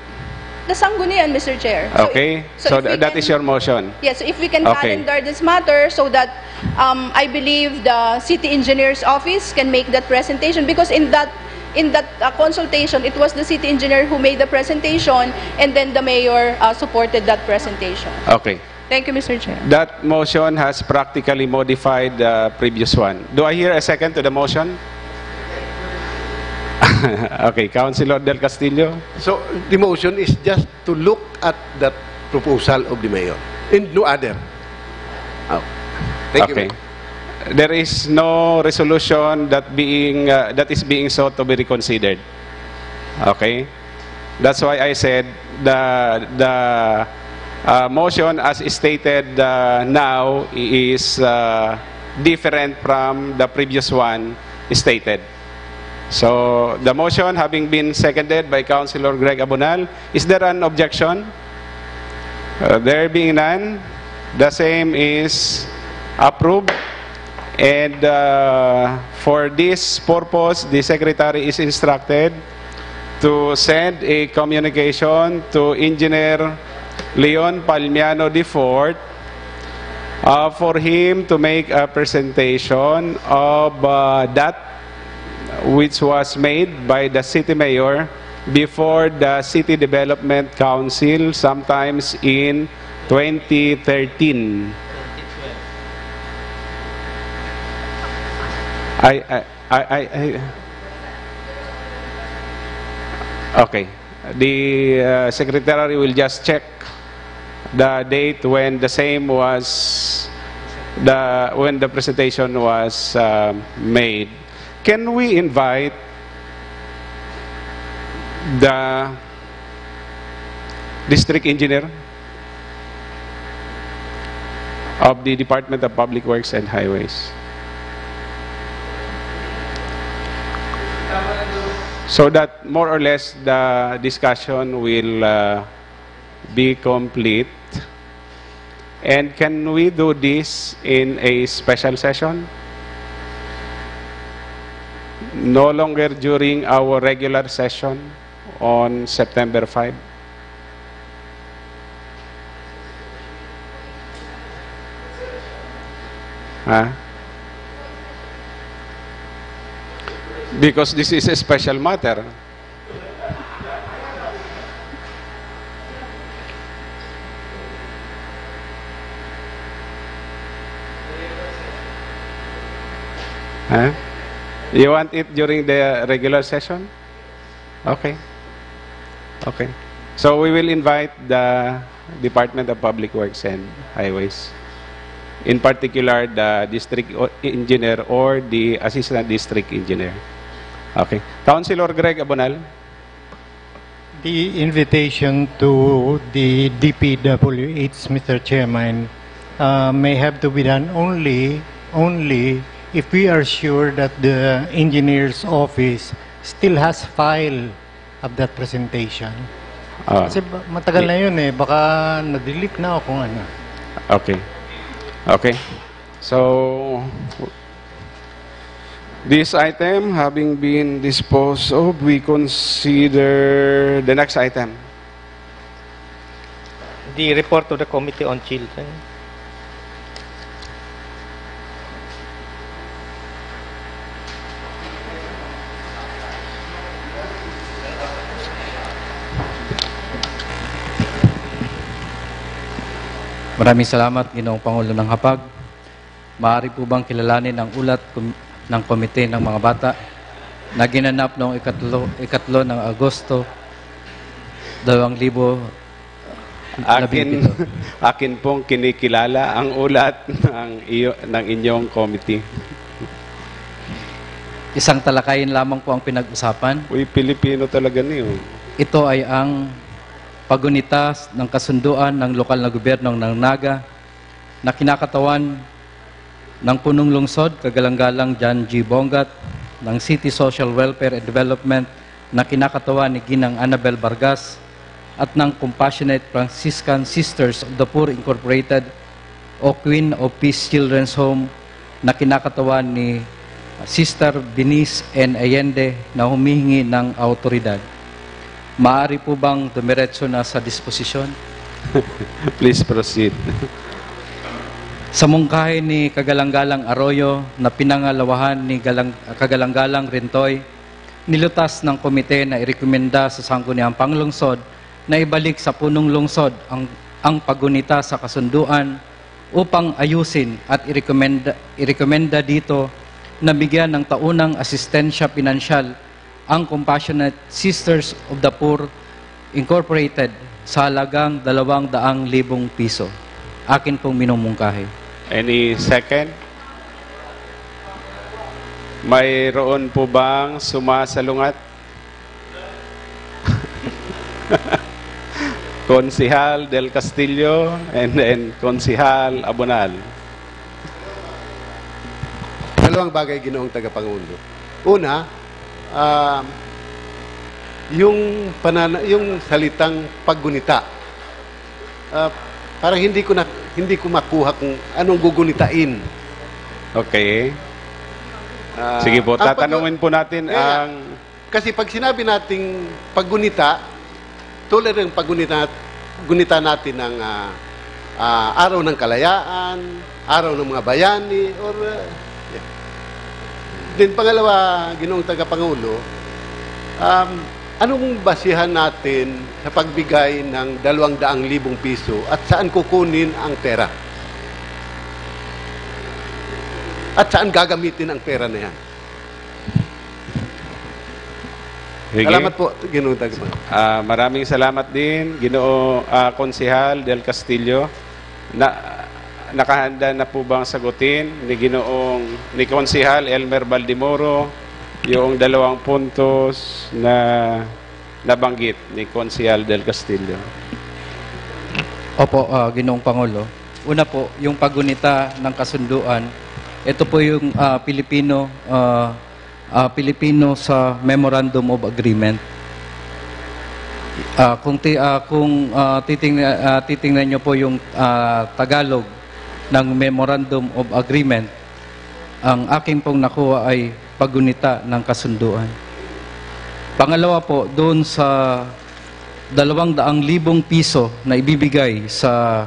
The Sanggunian, Mister Chair. So Okay. if, so So, if we th- that can- is your motion. Yes, so if we can Okay. calendar this matter so that um, I believe the city engineer's office can make that presentation, because in that in that uh, consultation, it was the city engineer who made the presentation, and then the mayor uh, supported that presentation. Okay. Thank you, Mister Chair. That motion has practically modified the previous one. Do I hear a second to the motion? Okay, Councilor Del Castillo. So the motion is just to look at that proposal of the mayor and no other. Oh. Thank Okay. You. There is no resolution that being uh, that is being sought to be reconsidered. Okay? That's why I said the the uh, motion as stated uh, now is uh, different from the previous one stated. So, the motion having been seconded by Councilor Greg Abonal, is there an objection? Uh, there being none, the same is approved. And, uh, for this purpose, the secretary is instructed to send a communication to Engineer Leon Palmiano the fourth, uh, for him to make a presentation of, uh, that which was made by the city mayor before the City Development Council sometimes in twenty thirteen. I, I, I, I, I, okay. The, uh, secretary will just check the date when the same was, the, when the presentation was, uh, made. Can we invite the district engineer of the Department of Public Works and Highways? So that more or less the discussion will, uh, be complete. And can we do this in a special session? No longer during our regular session on September five? Ha? Because this is a special matter. Huh? You want it during the regular session? Okay. Okay. So we will invite the Department of Public Works and Highways. In particular, the district o-, engineer or the assistant district engineer. Okay. Councilor Greg Abonal. The invitation to the D P W H, Mister Chairman, uh, may have to be done only, only if we are sure that the engineer's office still has file of that presentation. Ah. Kasi ba-, matagal na yun eh. Baka na-delete na o kung ano. Okay. Okay. So, this item having been disposed of, we consider the next item. The report of the Committee on Children. Maraming salamat, Ginoong Pangulo ng Hapag. Maaari po bang kilalanin ang ulat kom-, ng Komite ng Mga Bata na ginanap noong ikatlo, ikatlo ng Agosto, dalawang libo labing pito? Akin, akin pong kinikilala ang ulat ng iyo, ng inyong committee. Isang talakayan lamang po ang pinag-usapan. Uy, Pilipino talaga niyo. Ito ay ang pagunita ng kasunduan ng lokal na gobyerno ng Naga na kinakatawan ng Punong Lungsod, Kagalang-galang John G. Bongat, ng City Social Welfare and Development, na kinakatawan ni Ginang Annabel Vargas, at ng Compassionate Franciscan Sisters of the Poor Incorporated o Queen of Peace Children's Home, na kinakatawan ni Sister Venice N. Allende, na humihingi ng awtoridad. Maaari po bang dumiretso na sa disposisyon? Please proceed. Sa mungkahi ni Kagalang-galang Arroyo na pinangalawahan ni Galang-, Kagalang-galang Rintoy, nilutas ng komite na irekomenda sa Sangguniang Panglungsod na ibalik sa Punong Lungsod ang, ang pagunita sa kasunduan upang ayusin at irekomenda, irekomenda dito na bigyan ng taunang asistensya pinansyal ang Compassionate Sisters of the Poor Incorporated sa halagang dalawang daang libong piso. Akin pong minumungkahi. Any second? Mayroon po bang sumasalungat? Konsehal Del Castillo and then Konsehal Abonal. Dalawang bagay, Ginoong Tagapangulo. Una, ah, yung panana-, yung salitang paggunita. Ah, parang hindi ko na, hindi ko makuha kung anong gugunitain. Okay. Ah, Sige po, ang pag- tatanungin po natin Kaya nga, ang... Kasi pag sinabi nating paggunita, tulad ng paggunita, gunita natin ng ah, ah, Araw ng Kalayaan, Araw ng mga Bayani, or... ah, yeah. Then pangalawa, Ginoong Tagapangulo, um, anong basihan natin sa pagbigay ng dalawang daang libong piso at saan kukunin ang pera? At saan gagamitin ang pera na yan? Sige. Salamat po, Ginoong Tagapangulo. Ah, maraming salamat din, Ginoo, ah, Konsehal Del Castillo. Na, nakahanda na po bang sagutin ni Ginoong, ni Konsehal Elmer Baldemoro, yung dalawang puntos na nabanggit ni Konsehal Del Castillo? Opo, ah, Ginoong Pangulo. Una po, yung paggunita ng kasunduan, ito po yung ah, Pilipino ah, ah, Pilipino sa Memorandum of Agreement. Ah, kung ti, ah, kung ah, titingnan ah, titingnan niyo po yung ah, Tagalog ng Memorandum of Agreement, ang akin pong nakuha ay paggunita ng kasunduan. Pangalawa po, doon sa dalawang daang libong piso na ibibigay sa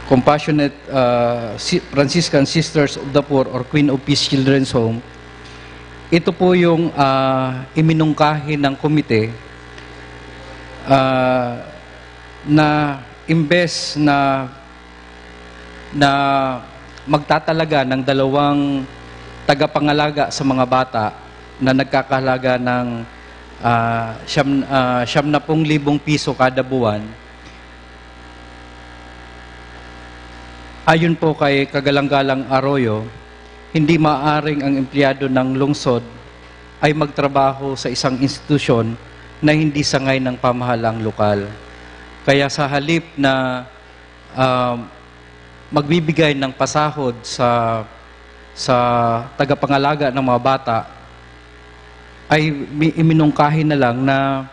Compassionate ah, Si- Franciscan Sisters of the Poor or Queen of Peace Children's Home, ito po yung ah, iminungkahi ng komite ah, na imbes na na magtatalaga ng dalawang tagapangalaga sa mga bata na nagkakahalaga ng ah, siyam, ah, siyam na pung libong piso kada buwan. Ayon po kay Kagalang-galang Arroyo, hindi maaring ang empleyado ng lungsod ay magtrabaho sa isang institusyon na hindi sangay ng pamahalang lokal. Kaya sa halip na ah, magbibigay ng pasahod sa sa tagapangalaga ng mga bata ay mi- iminungkahi na lang na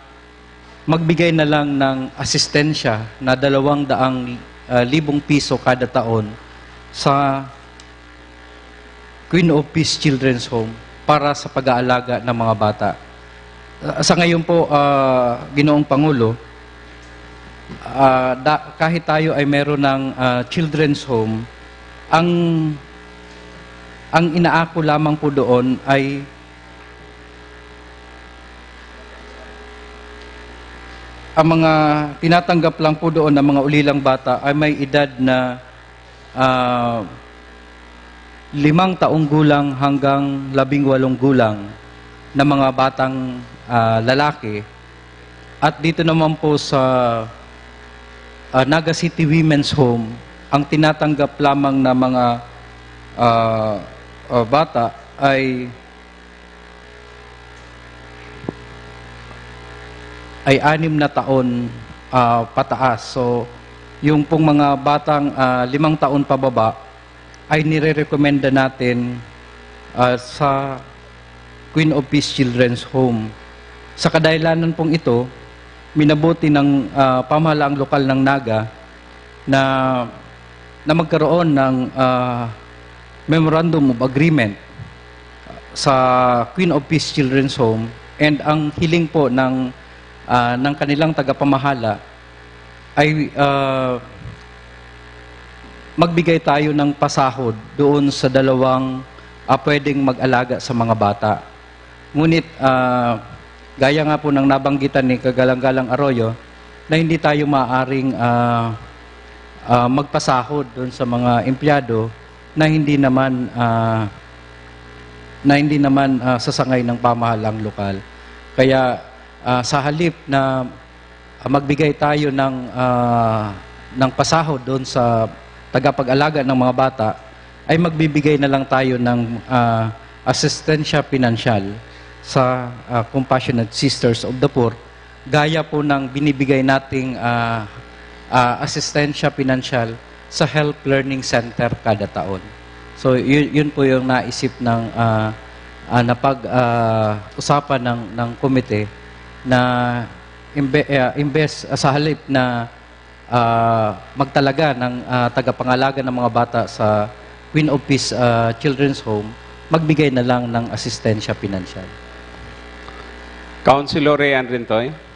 magbigay na lang ng asistensya na dalawang daang ah, libong piso kada taon sa Queen of Peace Children's Home para sa pag-aalaga ng mga bata. Ah, sa ngayon po, ah, Ginoong Pangulo, ah, da- kahit tayo ay meron ng ah, children's home, ang ang inaako lamang po doon ay ang mga tinatanggap lang po doon ng mga ulilang bata ay may edad na ah, limang taong gulang hanggang labing walong gulang na mga batang ah, lalaki. At dito naman po sa ah, Naga City Women's Home, ang tinatanggap lamang na mga ah, ah, bata ay ay anim na taon ah, pataas. So, yung pong mga batang ah, limang taon pababa ay nirerekomenda natin ah, sa Queen of Peace Children's Home. Sa kadahilanan pong ito, minabuti ng ah, pamahalaang lokal ng Naga na na magkaroon ng ah, Memorandum of Agreement sa Queen of Peace Children's Home, and ang hiling po ng ah, ng kanilang tagapamahala ay ah, magbigay tayo ng pasahod doon sa dalawang ah, pwedeng mag-alaga sa mga bata. Ngunit ah, gaya nga po ng nabanggitan ni Kagalang-galang Arroyo, na hindi tayo maaaring ah, ah, magpasahod doon sa mga empleyado na hindi naman ah, na hindi naman ah, sasangay ng pamahalang lokal. Kaya ah, sa halip na ah, magbigay tayo ng ah, ng pasahod doon sa tagapag-alaga ng mga bata, ay magbibigay na lang tayo ng ah, asistensya pinansyal sa ah, Compassionate Sisters of the Poor, gaya po ng binibigay nating ah, ah, asistensya pinansyal sa Health Learning Center kada taon. So, yun, yun po yung naisip ng, ah, ah, napag, ah, usapan ng, ng komite na imbe-, ah, imbes, ah, sa halip na, ah, magtalaga ng, ah, tagapangalaga ng mga bata sa Queen of Peace, ah, Children's Home, magbigay na lang ng asistensya pinansyal. Councilor Ray Ann Rintoy.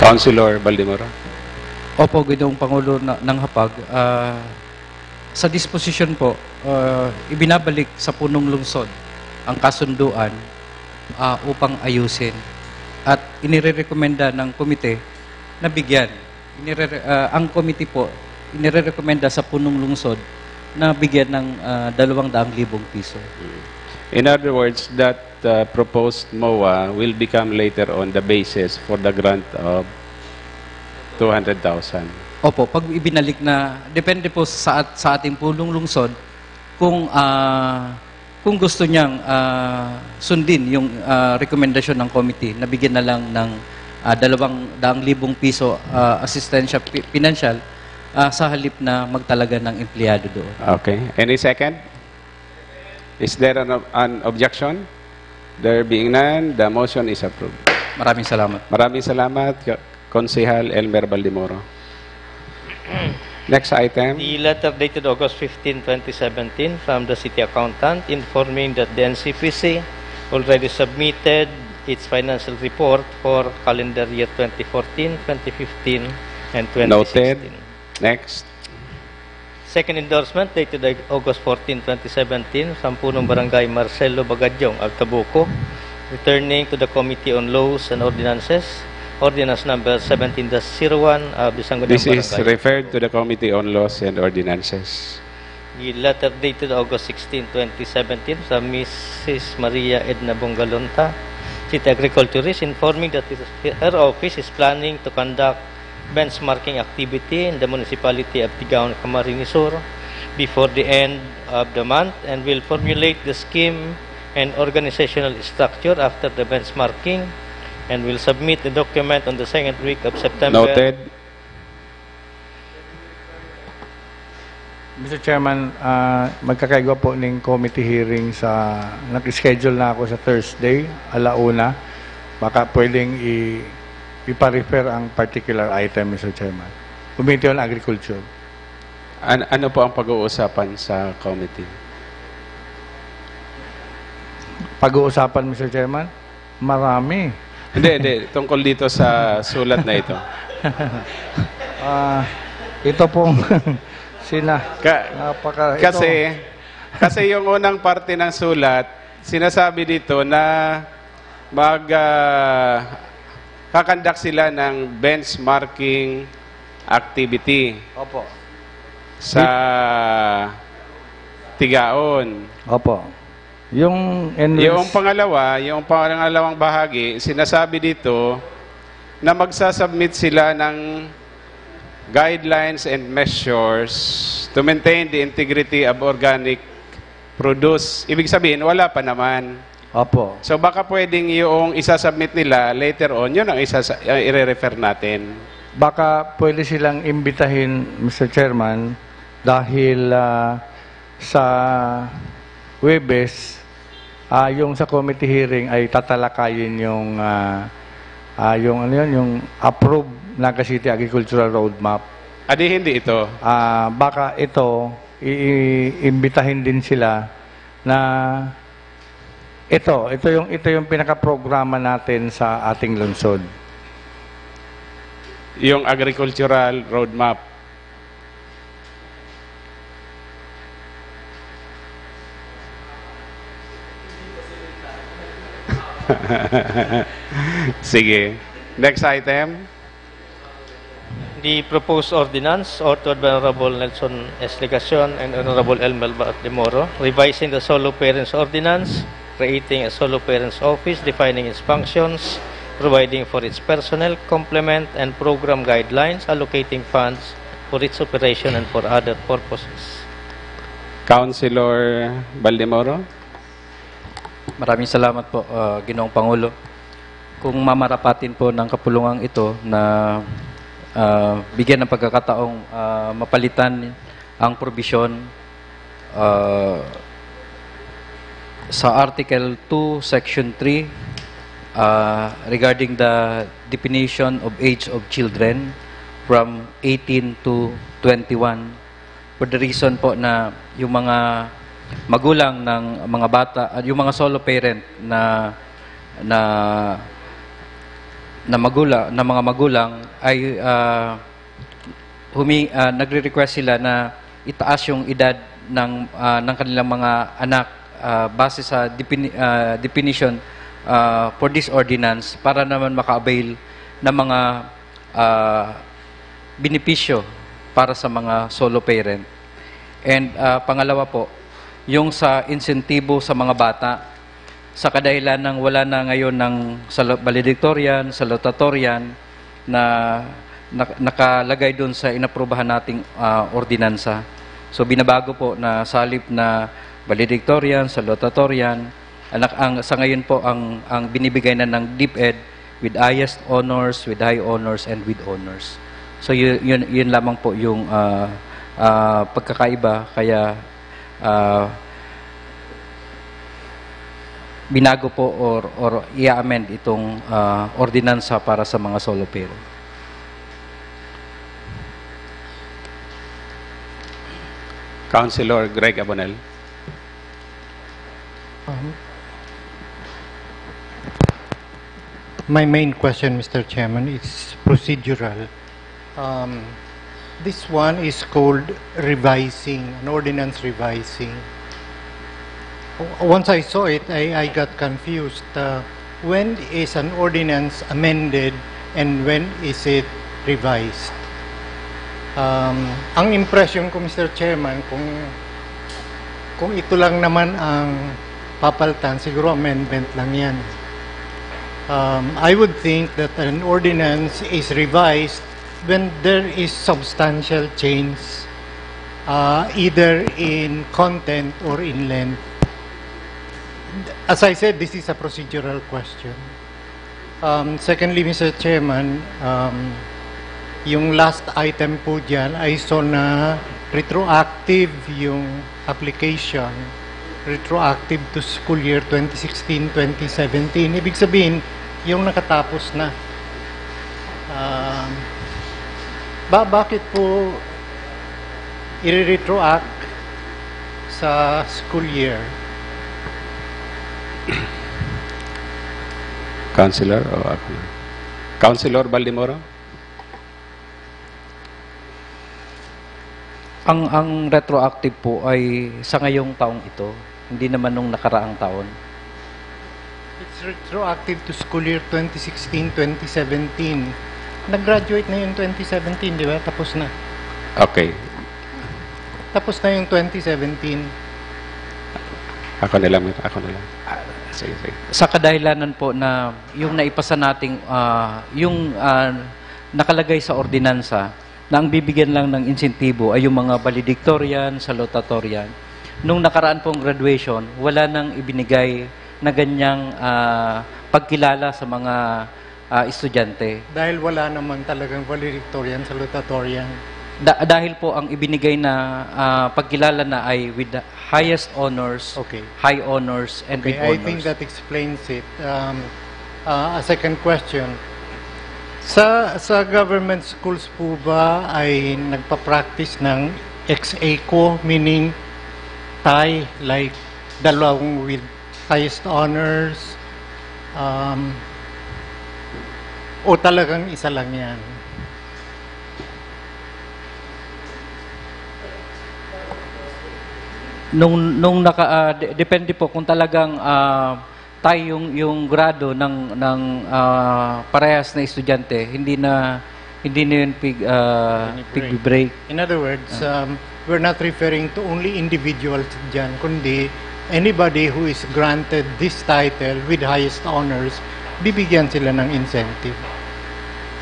Councilor Baldemoro. Opo, Ginoong Pangulo na, ng Hapag, ah, sa disposition po, ah, ibinabalik sa punong lungsod ang kasunduan, ah, upang ayusin. At inirerekomenda ng komite na bigyan. Inire-, ah, ang komite po, inirerekomenda sa punong lungsod na bigyan ng, ah, dalawang daang libong piso. In other words, that uh, proposed MOA will become later on the basis for the grant of two hundred thousand. Opo, pag ibinalik na, depende po sa, at-, sa ating punong lungsod kung, ah, kung gusto niyang, ah, sundin yung, ah, rekomendasyon ng committee na bigyan na lang ng, ah, dalawang daang libong piso, ah, asistensya pi-, pinansyal, ah, sa halip na magtalaga ng empleyado doon. Okay. Any second? Is there an, an objection? There being none, the motion is approved. Maraming salamat. Maraming salamat, Ka-, Konsehal Elmer Baldemoro. Next item. The letter dated August fifteen, twenty seventeen, from the City Accountant informing that the N C P C already submitted its financial report for calendar year twenty fourteen, twenty fifteen, and twenty sixteen. Noted. Next. Second endorsement dated August fourteen, twenty seventeen, from Punong Barangay Marcelo Bagadyong, Altabuco, returning to the Committee on Laws and Ordinances, Ordinance Number seventeen dash zero one of the Sangguniang This is Barangay. Referred to the Committee on Laws and Ordinances. The letter dated August sixteen, twenty seventeen, from Missus Maria Edna Bongalonta, City Agriculturist, informing that his, her office is planning to conduct benchmarking activity in the municipality of Tigaon, Camarines Sur before the end of the month and will formulate the scheme and organizational structure after the benchmarking and will submit the document on the second week of September. Noted. Mister Chairman, ah, magkakaigwa po ning committee hearing sa, nag-schedule na ako sa Thursday, ala una. Baka pwedeng i-, ipa-refer ang particular item, Mister Chairman. Committee on Agriculture. An-, ano po ang pag-uusapan sa committee? Pag-uusapan, Mister Chairman? Marami. Hindi, hindi. Tungkol dito sa sulat na ito. Ah, ito pong sina-, Ka- napaka-, ito. Kasi, kasi yung unang parte ng sulat, sinasabi dito na mag, ah, kakandak sila ng benchmarking activity Opo. sa Tigaon. Opo. Yung N L S Yung pangalawa, yung pangalawang bahagi, sinasabi dito na magsasubmit sila ng guidelines and measures to maintain the integrity of organic produce. Ibig sabihin, wala pa naman. Opo. So baka pwedeng yung isasubmit nila later on, yun ang isasa- uh, ire-refer natin. Baka pwede silang imbitahin, Mister Chairman, dahil ah, sa Huwebes, ah, yung sa committee hearing ay tatalakayin yung ah, ah, yung ano yun, yung approved Naga City Agricultural Roadmap. Adi hindi ito. Ah, baka ito i- iimbitahin din sila na ito, ito yung ito yung pinakaprograma natin sa ating lungsod. Yung agricultural roadmap. Sige. Next item. The proposed ordinance authored by Honorable Nelson S. Legacion and Honorable Elmer Baldemoro, revising the Solo Parents Ordinance, creating a Solo Parents Office, defining its functions, providing for its personnel, complement, and program guidelines, allocating funds for its operation and for other purposes. Councilor Baldemoro? Maraming salamat po, uh, Ginoong Pangulo. Kung mamarapatin po ng kapulungang ito na uh, bigyan ng pagkakataong uh, mapalitan ang probisyon uh, sa Article two, Section three, uh, regarding the definition of age of children from eighteen to twenty-one, for the reason po na yung mga magulang ng mga bata at yung mga solo parent na na na magula na mga magulang ay uh, humi, uh, nagre-request sila na itaas yung edad ng uh, ng kanilang mga anak uh, base sa defini, uh, definition uh, for this ordinance para naman maka-avail ng mga uh, benepisyo para sa mga solo parent. And uh, pangalawa po, yung sa insentibo sa mga bata, sa kadahilan ng wala na ngayon ng valedictorian, salutatorian, na nakalagay doon sa inaprubahan nating uh, ordinansa. So binabago po na salip na valedictorian, salutatorian, ang, ang, sa ngayon po ang, ang binibigay na ng DepEd with highest honors, with high honors, and with honors. So yun, yun, yun lamang po yung uh, uh, pagkakaiba. Kaya uh, binago po or, or i-amend itong uh, ordinansa para sa mga solo parent. Councilor Greg Abonel. Um, my main question, Mister Chairman, is procedural. Um, this one is called revising, an ordinance revising. Once I saw it, I, I got confused. Uh, when is an ordinance amended and when is it revised? Um, ang impression ko, Mister Chairman, kung kung ito lang naman ang papaltan, siguro amendment lang yan. Um, I would think that an ordinance is revised when there is substantial change uh, either in content or in length. As I said, this is a procedural question. Um, secondly, Mister Chairman, um, yung last item po dyan, I saw na retroactive yung application, retroactive to school year twenty sixteen, twenty seventeen. Ibig sabihin, yung nakatapos na. Um, ba, bakit po i-retroact sa school year? Councilor o ako na? Councilor Baldemoro? Ang, ang retroactive po ay sa ngayong taong ito, hindi naman nung nakaraang taon. It's retroactive to school year twenty sixteen, twenty seventeen. Nag-graduate na yung twenty seventeen, di ba? Tapos na. Okay. Tapos na yung twenty seventeen. Ako na lang, ako na lang. Ah, sige, sige. Sa kadahilanan po na yung naipasa nating, ah, yung ah, nakalagay sa ordinansa na ang bibigyan lang ng insentibo ay yung mga valedictorian, salutatorian. Nung nakaraan pong graduation, wala nang ibinigay na ganyang, ah, pagkilala sa mga, ah, estudyante. Dahil wala naman talagang valedictorian, salutatorian. Da- dahil po ang ibinigay na, ah, pagkilala na ay with the highest honors, Okay. high honors, and Okay, with I honors. think that explains it. Um, uh, a second question. Sa sa government schools po ba ay nagpa-practice ng ex aequo, meaning tie, like dalawang with highest honors, um, o talagang isa lang yan? Nung nung naka ah, de- depende po kung talagang ah, tie yung yung grado ng ng ah, parehas na estudyante, hindi na hindi na yun pig ah, Pinibreak. pigbe-break. In other words, um, we're not referring to only individuals dyan, kundi anybody who is granted this title with highest honors, bibigyan sila ng incentive.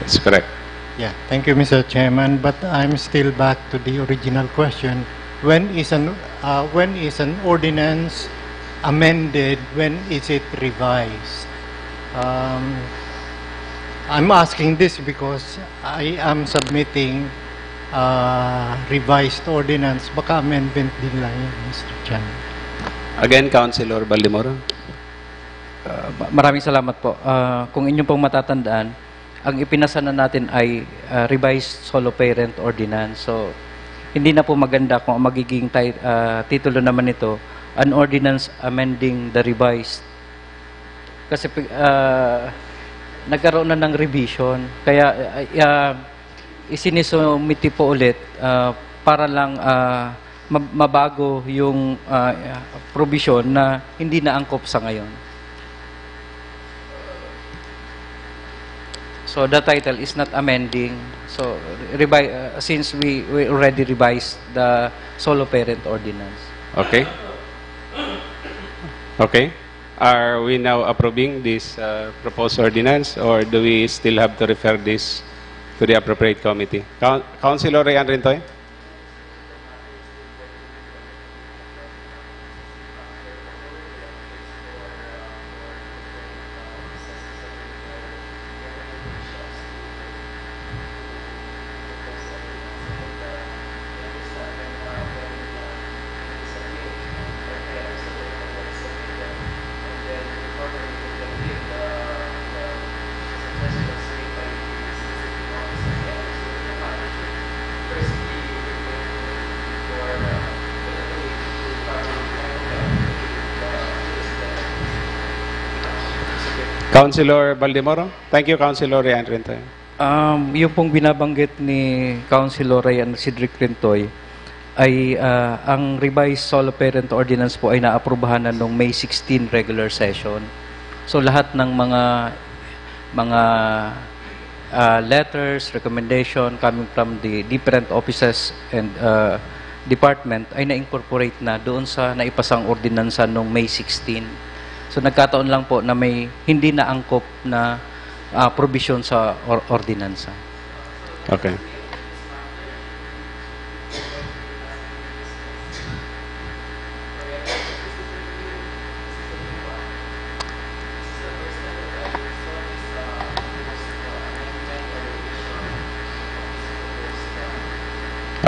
That's correct. Yeah, thank you, Mister Chairman. But I'm still back to the original question. When is an uh, when is an ordinance amended? When is it revised? Um, I'm asking this because I am submitting uh, revised ordinance. Baka amendment din lang yun, Mister Chairman. Again, Councilor Baldemoro. Ah, ma- maraming salamat po. Ah, kung inyong pong matatandaan, ang ipinasa na natin ay ah, revised solo parent ordinance. So, hindi na po maganda kung ang magiging ti- ah, titulo naman nito, an ordinance amending the revised. Kasi pi- ah, nagkaroon na ng revision. Kaya ah, ah, isinisumiti po ulit ah, para lang ah, mab- mabago yung ah, provision na hindi naangkop sa ngayon. So the title is not amending. So revi- uh, since we, we already revised the solo parent ordinance. Okay. Okay. Are we now approving this uh, proposed ordinance, or do we still have to refer this to the appropriate committee? Coun- Councilor Ray Ann Rintoy? Councilor Baldemoro? Thank you, Councilor Ray Ann Rintoy. Um, yung pong binabanggit ni Councilor Ryan Cedric Rintoy ay ah, ang revised solo parent ordinance po ay naaprubahan na nung May sixteen regular session. So lahat ng mga mga ah, letters, recommendation coming from the different offices and ah, department ay na-incorporate na doon sa naipasang ordinansa nung May sixteen. So nagkataon lang po na may hindi naangkop na ah, probisyon sa or- ordinansa. Okay.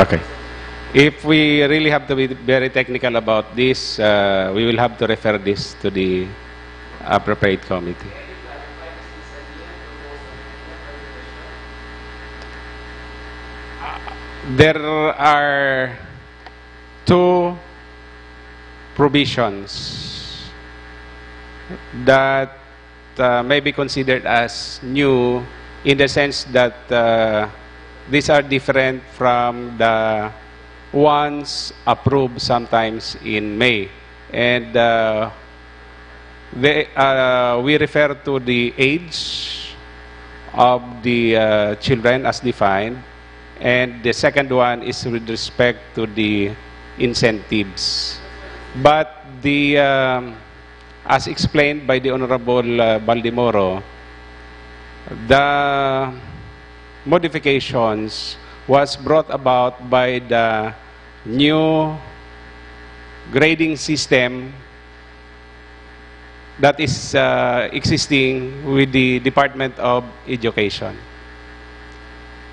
Okay. If we really have to be very technical about this, uh, we will have to refer this to the appropriate committee. There are two provisions that uh, may be considered as new in the sense that uh, these are different from the ones approved sometimes in May. And uh, they, uh, we refer to the age of the uh, children as defined. And the second one is with respect to the incentives. But the, um, as explained by the Honorable uh, Baldemoro, the modifications was brought about by the new grading system that is uh, existing with the Department of Education.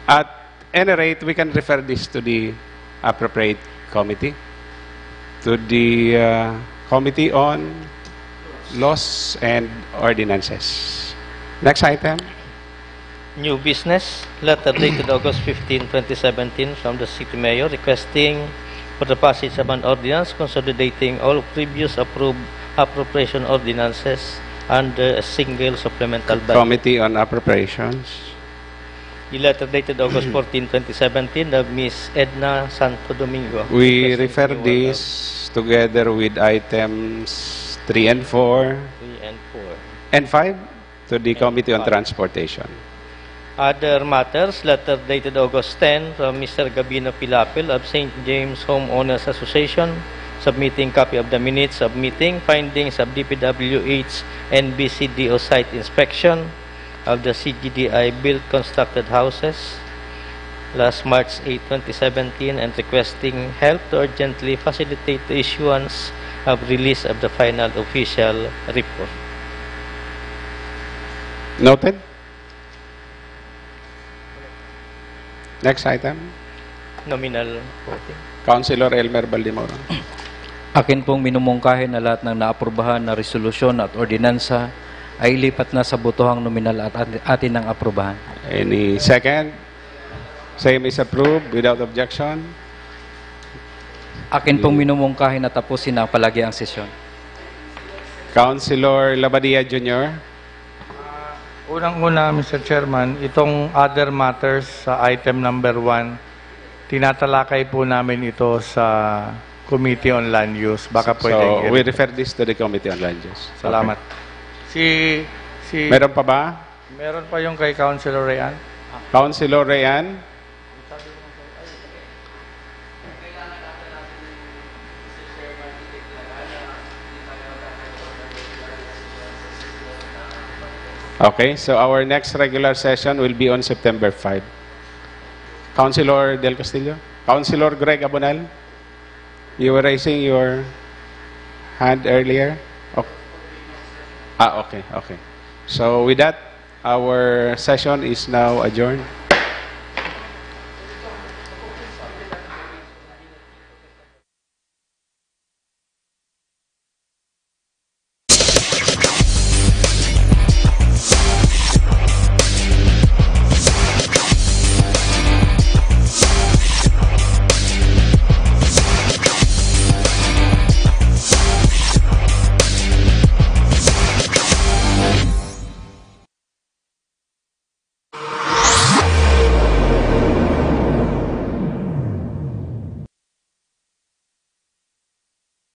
At any rate, we can refer this to the appropriate committee, to the uh, Committee on Laws and Ordinances. Next item. New business, letter dated August fifteen, twenty seventeen, from the city mayor requesting for the passage of an ordinance consolidating all previous approved appropriation ordinances under a single supplemental budget. Committee on Appropriations. The letter dated August fourteen, twenty seventeen, of Miss Edna Santo Domingo. We Requesting refer renewal of this together with items three and four three and four. and five to the Committee on five. Transportation. Other matters, letter dated August ten from Mister Gabino Pilapil of Saint James Homeowners Association, submitting copy of the minutes of meeting, findings of D P W H and B C D O site inspection of the C G D I built constructed houses last March eight, twenty seventeen, and requesting help to urgently facilitate the issuance of release of the final official report. Noted? Next item. Nominal voting. Councilor Elmer Baldemoro. Akin pong minumungkahi na lahat ng naaprubahan na resolusyon at ordinansa ay ilipat na sa botohang nominal at ati- atin ng aprubahan. Any second? Same is approved without objection. Akin pong minumungkahi na tapusin na ang palagiang sesyon. Councilor Labadia Junior. Unang-una, Mister Chairman, itong other matters sa item number one, tinatalakay po namin ito sa Committee on Land Use. Baka pwedeng So, i- we refer this to the Committee on Land Use. Salamat. Si, si, Meron pa ba? Meron pa yung kay Councilor Rayan. Councilor Rayan? Okay, so our next regular session will be on September five. Councilor Del Castillo? Councilor Greg Abonal? You were raising your hand earlier? Okay. Ah, okay, okay. So with that, our session is now adjourned.